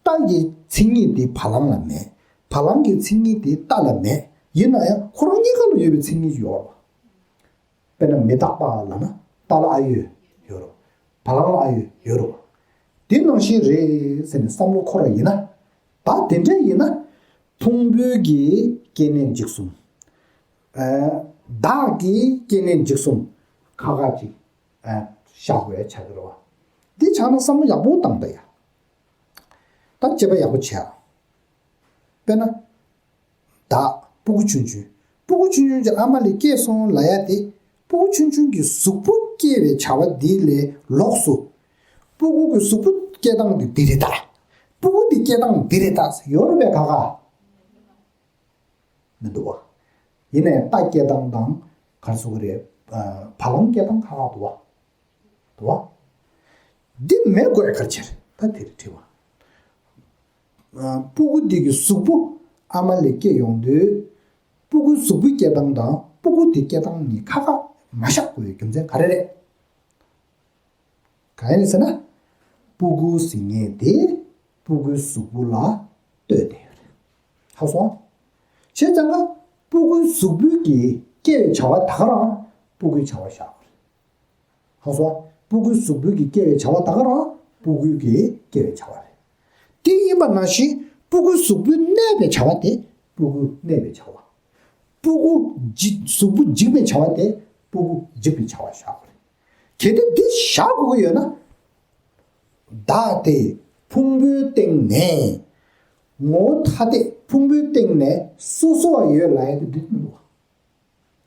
རྟ་གི་མཚན་ཉིད་དེ་བ་ལང་ལ་མེད། བ་ལང་གི་མཚན་ཉིད་དེ་རྟ་ལ་མེད། ཡིན་ན་ཡང་ཁོ་རང་གཉིས་ཀ་ལ་ཡོད་པའི་མཚན་ཉིད་ཡོད་རེད་བ། དཔེར་ན་མི་རྟག་པ་ལབ་ན་རྟ་ལ་ཨ་ཡོད་ཡོད་རེད། བ་ལང་ལ་ཨ་ཡོད་ཡོད་རེད། དེ་ནང་བཞིན་རེད་ཟེར་ནས་བསམ་བློ་འཁོར་བ་ཡིན་ན། ད་དེ་འདྲ་ཡིན་ན། ཕུང་པོའི་གི་སྐྱེ་གནས་འཇིག་གསུམ། ཨ། བདག་གི་སྐྱེ་གནས་འཇིག་གསུམ་ཁ་ཁ་ཅིག་ཨ། བཞག་དགོས་ཆགས་ཀྱི་རེད་བ། འདི་ཆགས་ན་བསམ་བློ་ཡག་པོ་བཏང་ད་ཡ། ད་དཔྱད་པ་ཡག་པོ་བྱེད་ཨ། དཔེར་ན། བདག་སྤུ་གུ་ཆུང་ཆུང་། སྤུ་གུ་ཆུང་ཆུང་གི་ཨ་མ་ལས་སྐྱེས་སོང་ལབ་ཡ་དེ། སྤུ་གུ་ཆུང་ཆུང་གི་གཟུགས་པོ་སྐྱེ་བའི་བྱ་བ་འདི་ལས་ལོགས་སུ། སྤུ་གུ་གི་གཟུགས་པོ་སྐྱེ་སྟངས་འདི་འདི་རེད་ད། སྤུ་གུ་འདི་སྐྱེ་སྟངས་འདི་རེད་ད་ཡོད་རེད་པས་ག་ག་མི་འདུག་བ། ཡིན་ནའི་རྟ་སྐྱེ་སྟངས་དང་ག་རེ་ཟེར་དགོས་རེད། བ་ལང་སྐྱེ་སྟངས་ཁག་ཁག་འདུག་བ། འདུག་བ། འདི་མེད་དགོས་གལ་ཆེ་རེད་ད་དེ་རེད་དྲི་བ། སྤུ་གུ་འདི་གི་གཟུགས་པོ་ཨ་མ་ལས་སྐྱེ་ཡོང་དུས། སྤུ་གུའི་གཟུགས་པོའི་སྐྱེ་སྟངས་དང་སྤུ་གུ་དེ་སྐྱེ་སྟངས་གཉིས་ཁ་ཁ་མ་བཞག་དགོས་པའི་རྒྱུ་མཚན་ག་རེ་རེད། གང་ཡིན་ཟེར་ན། སྤུ་གུ་ཟེར་མཁན་དེ་སྤུ་གུའི་གཟུགས་པོ་ལ་ལྟོས་ཏེ་ཡོད་རེད། ཧ་སོང་། བྱས་ཙང་ཀ་སྤུ་གུའི་གཟུགས་པོའི་གི་སྐྱེ་བའི་བྱ་བ་ད་ག་རང་སྤུ་གུའི་བྱ་བ་བཞག་པ་རེད། ཧ་སོང་། སྤུ་གུའི་གཟུགས་པོའི་གི་སྐྱེ་བའི་བྱ་བ་ད་ག་རང་སྤུ་གུའི་གི་སྐྱེ་བའི་བྱ་བ་རེད། དེ་ཡིན་པ་ནང་བཞིན་སྤུ་གུའི་གཟུགས་པོའི་གནས་པའི་བྱ་བ་དེ་སྤུ་གུ་གནས་པའི་བྱ་བ། སྤུ་གུ་འཇིག་གཟུགས་པོ་འཇིག་པའི་བྱ་བ་དེ་སྤུ་གུ་འཇིག་པའི་བྱ་བ་བཞག་པ་རེད། གལ་ཏེ་འདི་བཞག་དགོས་ཀྱི་ཡོད་ན། བདག་དེ་ཕུང་པོའི་སྟེང་ནས་ངོ་བོ་ཐ་དད་ཕུང་པོའི་སྟེང་ནས་སོ་སོ་བ་ཡོད་ལབ་ཡ་དེ་འགྲིག་མི་འདུག་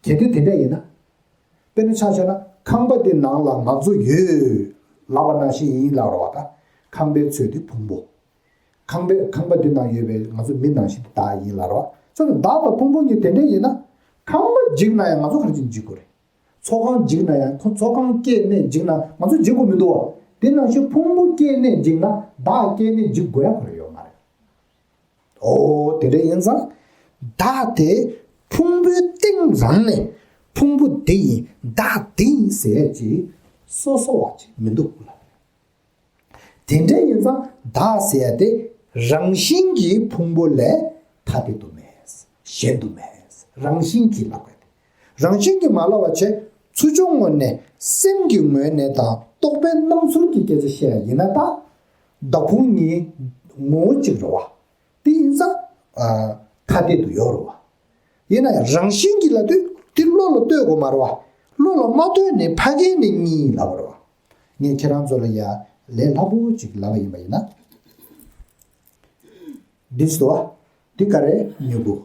བ། གལ་ཏེ་དེ་འདྲ་ཡིན་ན། དཔེར་ན་ཆ་བཞག་ན་ཁང་པ་དེ་ནང་ལ་ང་ཚོ་ཡོད་ལབ་པ་ནང་བཞིན་ཡིན་ལབ་རེད་བ་ད། ཁང་པའི་ཚོད་དེ་ཕུང་པོ། ཁང་པའི་ཁང་པ་དེ་ནང་ཡོད་པའི་ང་ཚོ་མི་ནང་བཞིན་དེ་བདག་ཡིན་ལབ་རེད་བ། ཚོད་བདག་དང་ཕུང་པོ་གཉིས་དེ་འདྲ་ཡིན་ན། ཁང་པ་འཇིག་ན་ཡང་ང་ཚོ་ག་རེ་བྱས་འཇིག་དགོས་རེད། ཚོགས་ཁང་འཇིག་ན་ཡང་ཁོ་ཚོགས་ཁང་སྐྱེ་གནས་འཇིག་ན་ང་ཚོ་འཇིག་དགོས་མི་འདུག་བ། དེ་ནང་བཞིན་ཕུང་པོ་སྐྱེ་གནས་འཇིག་ན་བདག་སྐྱེ་གནས་འཇིག་དགོས་ཡ་ག་རེ་ཡོད་མ་རེད། ཨོ་དེ་འདྲ་ཡིན་ཙང་། བདག་དེ་ཕུང་པོའི་སྟེང་རང་ནས་ཕུང་པོ་འདི་ཡིན་བདག་འདི་ཡིན་ཟེར་ཅིག་སོ་སོ་བ་ཅིག་མི་འདུག་ལ། དེ་འདྲ་ཡིན་ཙང་བདག་ཟེར་ཡ་དེ་རང་བཞིན་གྱིས་ཕུང་པོ་ལས་ཐ་དད་དུ་མེད། གཞན་དུ་མེད། རང་བཞིན་གྱིས་ལབ་དགོས་ཏེ། རང་བཞིན་གྱིས་མ་ལབ་པ་བྱས་ཚུལ་འཆོས་ངོས་ནས་སེམས་ཀྱི་ངོས་ནས་དང་རྟོག་པའི་སྣང་ཚུལ་གྱི་སྐད་ཆ་བཤད་ཡ་ཡིན་ན་ད། བདག་ཕུང་གཉིས་ངོ་བོ་གཅིག་རེད་བ། དེ་ཡིན་ཙང་། ཨ། ཐ་དད་དུ་ཡོད་རེད་བ། ཡིན་ན་ཡང་རང་བཞིན་གྱིས་ལབ་དུས་དེ་བློ་ལ་ལྟོས་དགོས་མ་རེད་བ། བློ་ལ་མ་ལྟོས་ནས་ཕ་གི་ནས་གཉིས་ལབ་པ་རེད་བ། ངས་ཁྱེད་རང་ཚོ་ལ་ཡ་ལས་སླ་པོ་ཅིག་ལབ་པ་ཡིན་པ་ཡིན་ན། འདི་ཚོ་བ། འདི་ག་རེ་མྱུ་གུ།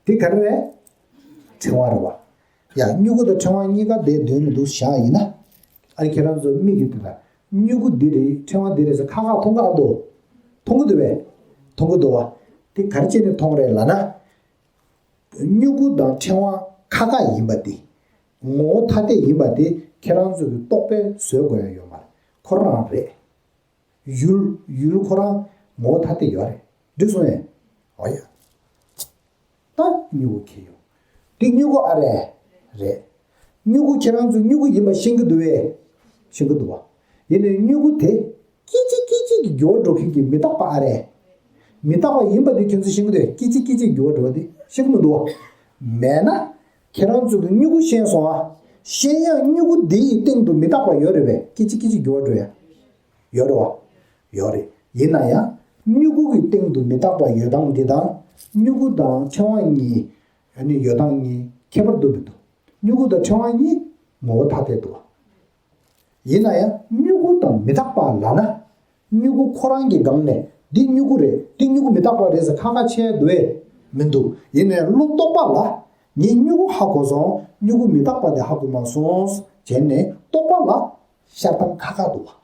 འདི་ག་རེ་རེད། ཕྲེང་བ་རེད་བ། ཡ་མྱུ་གུ་དང་ཕྲེང་བ་གཉིས་ཀ་དེའི་མདུན་ལ་འདུག་བཞག་ཡིན་ན། ཨ་ནི་ཁྱེད་རང་ཚོ་མིག་གིས་དེ་ལ་མྱུ་གུ་འདི་རེད། ཕྲེང་བ་འདི་རེད་ཟེར་ཁག་ཁག་མཐོང་གི་ཨ་འདུག་མཐོང་གི་འདུག་བས། མཐོང་གི་འདུག་བ། དེ་ག་རེ་བྱས་ནས་མཐོང་རེད་ལབ་ན། མྱུ་གུ་དང་ཕྲེང་བ་ཁག་ཁག་ཡིན་པ་དེ། ངོ་བོ་ཐ་དད་ཡིན་པ་དེ་ཁྱེད་རང་ཚོ་གི་རྟོག་པས་བཟོ་དགོས་ཡ་ཡོད་མ་རེད། ཁོ་རང་རེད། ཡུལ་ཡུལ་ཁོ་རང་ངོ་བོ་ཐ་དད་ཡོད་རེད། འགྲིག་སོང་ངས། འོ་ཡ། ད་མྱུ་གུ་ཁྱེར་ཡོང་། འདི་མྱུ་གུ་ཨ་རེད། རེད། མྱུ་གུ་ཁྱེད་རང་ཚོས་མྱུ་གུ་ཡིན་པ་ཤེས་ཀྱི་འདུག་བས། ཤེས་ཀྱི་འདུག་བ། ཡིན་ནའི་མྱུ་གུ་དེ་སྐད་ཅིག་སྐད་ཅིག་གིས་འགྱུར་བ་འགྲོ་མཁན་གྱི་མི་རྟག་པ་ཨ་རེད། མི་རྟག་པ་ཡིན་པ་དེ་ཁྱོད་ཚོས་ཤེས་ཀྱི་འདུག་བས། སྐད་ཅིག་སྐད་ཅིག་འགྱུར་བ་འགྲོ་བ་དེ་ཤེས་ཀྱི་མི་འདུག་བ། མེད་ན། ཁྱེད་རང་ཚོས་ཀྱི་མྱུ་གུ་ཤེས་སོང་ཨ། ཤེས་ཡང་མྱུ་གུ་དེ་ཡི་སྟེང་དུ་མི་རྟག་པ་ཡོད་རེད་བས། སྐད་ཅིག་སྐད་ཅིག་འགྱུར་བ་འགྲོ་ཡ། ཡོད་རེད་བ། ཡོད་རེད། ཡིན་ན་ཡང་མྱུ་གུ་གི་སྟེང་དུ་མི་རྟག་པ་ཡོད་སྟངས་འདི་དང་མྱུ་གུ་དང་ཕྲེང་བ་གཉིས་ཨ་ནི་ཡོད་སྟངས་གཉིས་ཁྱད་པར་འདུག་མི་འདུག་མྱུ་གུ་དང་ཕྲེང་བ་གཉིས་ངོ་བོ་ཐ་དད་འདུག་ཡིན་ན་ཡང་མྱུ་གུ་དང་མི་རྟག་པ་ལབ་ན། མྱུ་གུ་ཁོ་རང་གི་སྒང་ནས་འདི་མྱུ་གུ་རེད། འདི་མྱུ་གུ་མི་རྟག་པ་རེད་ཟེར་ཁ་ཁ་ཕྱེ་འདུག་ཨེ། མི་འདུག་ཡིན་ནའི་བློ་རྟོག་པ་ལ་ངས་མྱུ་གུ་ཧ་གོ་སོང་། མྱུ་གུ་མི་རྟག་པ་དེ་ཧ་གོ་མ་སོང་ཟེར་ནས་རྟོག་པ་ལ་ཤར་སྟངས་ཁ་ཁ་འདུག་བ།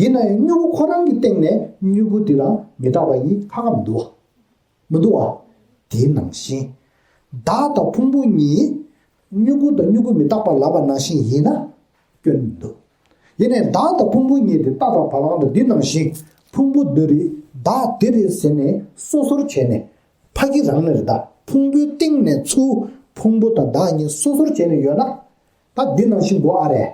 ཡིན་ན་ཡང་མྱུ་གུ་ཁོ་རང་གི་སྟེང་ནས་མྱུ་གུ་འདི་རང་མི་རྟག་པ་ཡིན་ཁ་ཁ་མི་འདུག་བ། མི་འདུག་བ། དེ་ནང་བཞིན། བདག་དང་ཕུང་པོ་གཉིས། མྱུ་གུ་དང་མྱུ་གུ་མི་རྟག་པ་ལབ་པ་ནང་བཞིན་ཡིན་ན། སྐྱོན་མི་འདུག་ཡིན་ནའི་བདག་དང་ཕུང་པོ་གཉིས་དེ་རྟ་དང་བ་ལང་དང་འདི་ནང་བཞིན་ཕུང་པོ་འདི་རེད། བདག་འདི་རེད་ཟེར་ནས་སོ་སོར་བྱས་ནས་ཕ་གི་རང་ནས་རེད་ད། ཕུང་པོའི་སྟེང་ནས་ཚུར་ཕུང་པོ་དང་བདག་གཉིས་སོ་སོར་བྱས་ནས་ཡོད་ན། ད་འདི་ནང་བཞིན་དགོས་ཨ་རེད།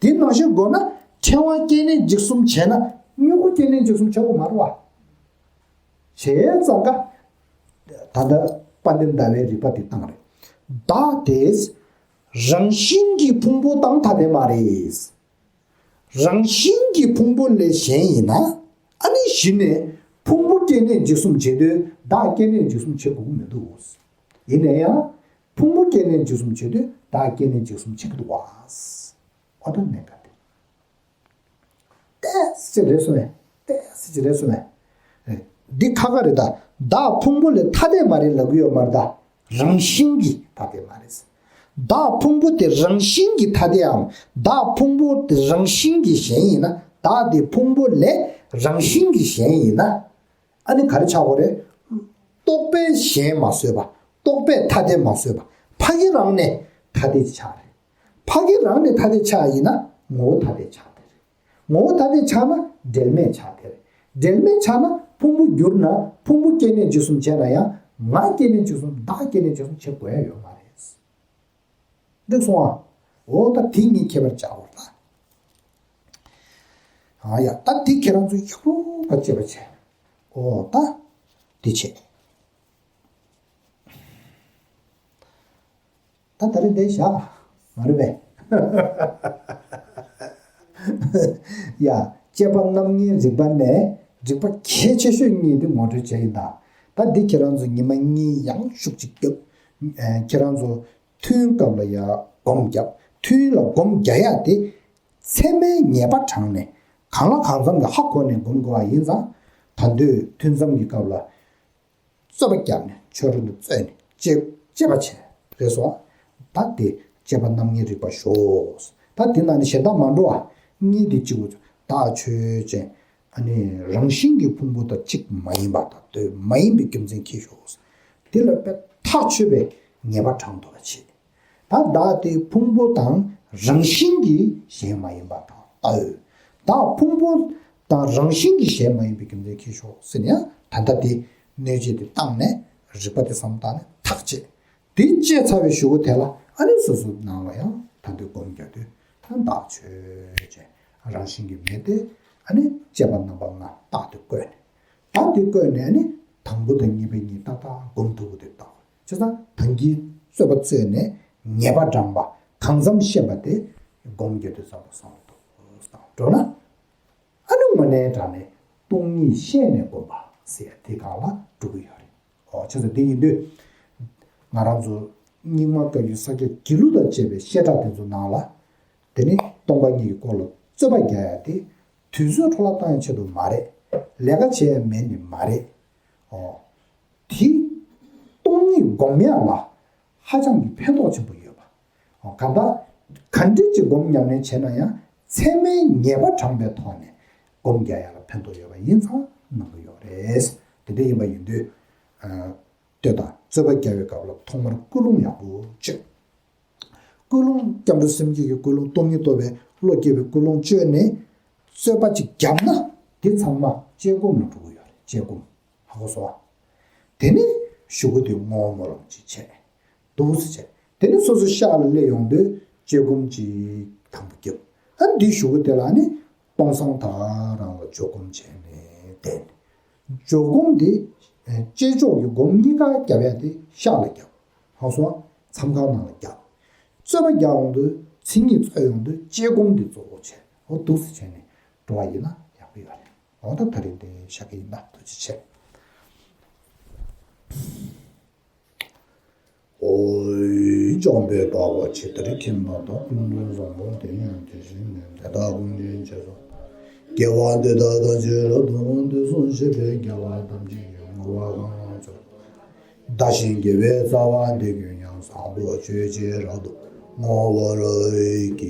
འདི་ནང་བཞིན་དགོས་ན་ཕྲེང་བ་སྐྱེ་གནས་འཇིག་གསུམ་བྱས་ན་མྱུ་གུ་སྐྱེ་གནས་འཇིག་གསུམ་བྱེད་དགོས་མ་རེད་བ། བྱས་ཙང་ཀ། ད་ལྟ་དཔལ་ལྡན་ཟླ་བའི་རིགས་པ་དེ་བཏང་རེད། བདག་དེ་རང་བཞིན་གྱིས་ཕུང་པོ་དང་ཐ་དད་མ་རེད། རང་བཞིན་གྱིས་ཕུང་པོ་ལས་གཞན་ཡིན་ན། ཨ་ནི་གཞི་ནས་ཕུང་པོ་སྐྱེ་གནས་འཇིག་གསུམ་བྱེད་དུས་བདག་སྐྱེ་གནས་འཇིག་གསུམ་བྱེད་དགོས་ཀྱི་མི་འདུག་ཡིན་ན་ཡང་ཕུང་པོ་སྐྱེ་གནས་འཇིག་གསུམ་བྱེད་དུས་བདག་སྐྱེ་གནས་འཇིག་གསུམ་བྱེད་ཀྱི་འདུག་བ། འོ་ད་གནད་འགག་དེ། ཏོག་ཙམ་རེད་སོང་བས། ཏོག་ཙམ་རེད་སོང་བས། འདི་ཁ་ཁ་རེད་ད། བདག་ཕུང་པོ་ལས་ཐ་དད་མ་རེད་ལབ་ཀྱི་ཡོད་མ་རེད་ད། རང་བཞིན་གྱིས་ཐ་དད་མ་རེད། བདག་ཕུང་པོ་དེ་རང་བཞིན་གྱིས་ཐ་དད་འམ། བདག་ཕུང་པོ་དེ་རང་བཞིན་གྱིས་གཞན་ཡིན་ན། བདག་དེ་ཕུང་པོ་ལས་རང་བཞིན་གྱིས་གཞན་ཡིན་ན། ཨ་ནི་ག་རེ་ཆགས་དགོས་རེད། རྟོག་པས་གཞན་མ་བཟོས་པ། རྟོག་པས་ཐ་དད་མ་བཟོས་པ། ཕ་གི་རང་ནས་ཐ་དད་ཅིག་ཆགས་རེད། ཕ་གི་རང་ནས་ཐ་དད་ཆགས་ཡིན་ན་ངོ་བོ་ཐ་དད་ཆགས་དེ་རེད། ངོ་བོ་ཐ་དད་ཆགས་ན་འབྲེལ་མེད་ཆགས་དེ་རེད། འབྲེལ་མེད་ཆགས་ན་ཕུང་པོ་འགྱུར་ན་ཕུང་པོ་སྐྱེ་གནས་འཇིག་གསུམ་བྱས་ན་ཡང་ང་སྐྱེ་གནས་འཇིག་གསུམ་བདག་སྐྱེ་གནས་འཇིག་གསུམ་བྱེད་དགོས་ཡ་ཡོད་མ་རེད། འདུག་སོང་ཨ། འོ་ད་དེ་གཉིས་ཁྱད་པར་བྱ་དགོས་ད། ཨ་ཡ་ད་དེ་ཁྱེད་རང་ཚོས་ཡག་པོ་བ་དཔྱད་པ་བྱས། འོ་ད་དེ་བྱས། ད་ད་རེས་འདི་བཞག་མ་རེད་པས། ཡ། དཔྱད་པ་རྣམ་ལྔའི་རིག་པ་ནས་རིག་པ་གལ་ཆེ་ཤོས་གཉིས་དེ་ངོ་སྤྲོད་བྱས་ཡིན་ད། ད་འདི་ཁྱེད་རང་ཚོ་ཉི་མ་གཉིས་ཡང་ཤུགས་ཅིག་རྒྱབ། ཁྱེད་རང་ཚོ་ཐུན་སྐབས་ལ་ཡ་སྒོམ་རྒྱབ། ཐུན་ལ་སྒོམ་རྒྱག་ཡ་དེ་ཚད་མའི་ངེས་པ་དྲངས་ནས་གང་ལ་གང་འཚམ་གྱི་ཧ་གོ་ནས་སྒོམ་དགོས་པ་ཡིན་ཙང་། ད་དུས་ཐུན་མཚམས་ཀྱི་སྐབས་ལ། རྩོད་པ་བརྒྱབ་ནས་ཆོས་རོལ་དུ་རྩོད་ནས་དཔྱད་དཔྱད་པ་བྱས་རེད་སོང་། ད་དེ་དཔྱད་པ་རྣམ་ལྔའི་རིག་པ་ཞོག་ད་དེ་ནང་ནས་གཞན་དག་མ་འགྲོ་བ་གཉིས་དེ་གཅིག་པུ་བདག་ཆོས་ཅན། ཨ་ནི་རང་བཞིན་གྱིས་ཕུང་པོ་དང་གཅིག་མ་ཡིན་པ་དང་དོན་མ་ཡིན་པའི་རྒྱུ་མཚན་གྱིས་ཞོག་དེ་ལ་དཔེ་ཐག་ཆོད་པའི་ངེས་པ་དྲངས་ཐུབ་པ་བྱེད། ད་བདག་དེ་ཕུང་པོ་དང་རང་བཞིན་གྱིས་གཞན་མ་ཡིན་པ་དང་ལྟ་འོས། བདག་ཕུང་པོ་དང་རང་བཞིན་གྱིས་གཞན་མ་ཡིན་པའི་རྒྱུ་མཚན་གྱིས་ཞོག་ཟེར་ནས་ཡང་ད་ལྟ་དེ་གནོད་བྱེད་དེ་བཏང་ནས་རིག་པ་དེ་བསམ་བཏང་ནས་ཐག་བཅད། དེ་བཅད་ཚར་བའི་གཞུག་གུ་དེ་ལ་ཨ་ནི་སོ་སོའི་ནང་ལ་ཡང་ད་དུང་སྒོམ་རྒྱག་དུས་ད་བདག་ཆོས་ཅན་རང་བཞིན་གྱིས་མེད་དེ་ཨ་ནི་དཔྱད་པ་རྣམ་པ་ལྔ་རྟག་ཏུ་བཀོད་ནས་ད་དེ་བཀོད་ནས་ཨ་ནི་དང་པོ་དང་གཉིས་པའི་གཉིས་ཏག་ཏག་སྒོམ་ཐུབ་པ་དེ་ལྟ་བ། བྱས་ཙང་ད་གིན་རྩོད་པ་རྩོད་ནས་ངེས་པ་དྲངས་པ་གང་འཚམ་ཤེས་པ་དེ་སྒོམ་རྒྱག་དུས་ཙམ་ལ་བསམ་བློ་གཏོང་དང་འགྲོ་ན། ཨ་ནི་དངོས་གནས་དྲང་གནས་སྟོང་ཉིད་ཤེས་ནས་སྒོམ་པ་ཟེར་ཡ་དེ་སྒང་ལ་འགྲོ་གི་ཡོད་རེད། ཨོ་བྱས་ཙང་དེ་ཡིན་དུས་ང་རང་ཚོ་རྙིང་མ་བཀའ་བརྒྱུད་ས་སྐྱ་དགེ་ལུགས་དང་བཅས་པའི་བཤད་གྲྭ་དེ་ཚོ་ནང་ལ་དེ་ནི་སྟོང་པ་ཉིད་ཀྱི་སྐོར་ལ་རྩོད་པ་རྒྱག་ཡ་དེ། དུས་ཚོད་འཕྲོ་བརླག་བཏང་ཡ་ཆེད་དུ་མ་རེད། ལས་ཀ་བྱེད་ཡ་མེད་ནི་མ་རེད། ཨོ། དེ་སྟོང་ཉིད་སྒོམ་ཡ་ལ་ཧ་ཅང་གི་ཕན་ཐོགས་ཆེན་པོ་ཡོད་པ། ཨོ་གང་ལྟར་ག་འདྲ་ཅིག་སྒོམ་ཉམས་ལེན་བྱས་ན་ཡང་ ཚད་མའི་ཉེས་པ་དྲངས་པའི་ཐོག་ནས་སྒོམ་རྒྱག་ཡ་ལ་ཕན་ཐོགས་ཡོད་པ་ཡིན་ཙང་གནང་གི་ཡོད་རེད། དེ་འདྲ་ཡིན་པ་ཡིན་དུས། ཨ། ལྟོས་དང་། རྩོད་པ་རྒྱག་པའི་སྐབས་ལ་ཐོག་མར་ཀུན་སློང་ཡག་པོ་བཅོས། ཀུན་སློང་སྐྱབས་འགྲོ་སེམས་བསྐྱེད་ཀྱི་ཀུན་སློང་སྟོང་ཉིད་རྟོགས་པའི་བློ་སྐྱེ་བའི་ཀུན་སློང་བཅོས་ནས་རྩོད་པ་ཅིག་བརྒྱབ་ན་དེ་ཚང་མ་དཔྱད་སྒོམ་ལ་འགྲོ་གི་ཡོད་རེད། དཔྱད་སྒོམ། ཧ་གོ་སོང་ཨ། དེ་ནས་གཞུག་གུ་དེ་བསྔོ་སྨོན་ལམ་ཅིག་བྱས། འདུག་སེ་བྱས། དེ་ནས་སོ་སོ་ཤག་ལ་སླེབས་ཡོང་དུས་དཔྱད་སྒོམ་ཅིག་དང་པོ་བརྒྱབ། ཨ། འདིའི་གཞུག་གུ་དེ་ལ་ནི་སྟོང་སང་ཐག་རང་ལ་འཇོག་སྒོམ་བྱས་ནས་བསྡད། འཇོག་སྒོམ་དེ་ཨ་བསྐྱེད་ཆོག་གི་སྒོམ་གཉིས་ཀ་རྒྱབ་ཡ་དེ་ཤག་ལ་རྒྱབ། ཧ་གོ་སོང་ཨ། མཚམས་ཁང་ནང་ལ་རྒྱབ། རྩོད་པ་རྒྱག་ཡོང་དུས་མཚན་ཉིད་རྩོད་ཡོང་དུས་དཔྱད་སྒོམ་དེ་གཙོ་བོ་བྱས། འོ་འདུག་སེ་བྱས་ནས་འགྲོ་བ་ཡིན་ན་ཡག་པོ་ཡོད་རེད། འོ་ད་ད་རིང་དེ་བཞག་གི་ཡིན་ན་ཐུགས་རྗེ་ཆེ། ཨོ། འཇམ་དཔལ་འཕགས་པ་ཇི་ལྟར་མཁྱེན་པ་དང་། ཀུན་ཏུ་བཟང་པོ་དེ་ཡང་དེ་བཞིན་ནོ། དེ་དག་ཀུན་གྱི་རྗེས་སུ། དགེ་བ་འདི་དག་ཐམས་ཅད་རབ་ཏུ་བསྔོ། དུས་གསུམ་གཤེགས་པའི་རྒྱལ་བ་ཐམས་ཅད་ཀྱིས། བསྔོ་བ་གང་ལ་འཚལ་བ། བདག་གཞན་དགེ་བའི་རྩ་བ་འདི་ཀུན་ཀྱང་། བཟང་པོ་སྤྱོད་ཕྱིར་རབ་ཏུ་བསྔོ་བར་བགྱི།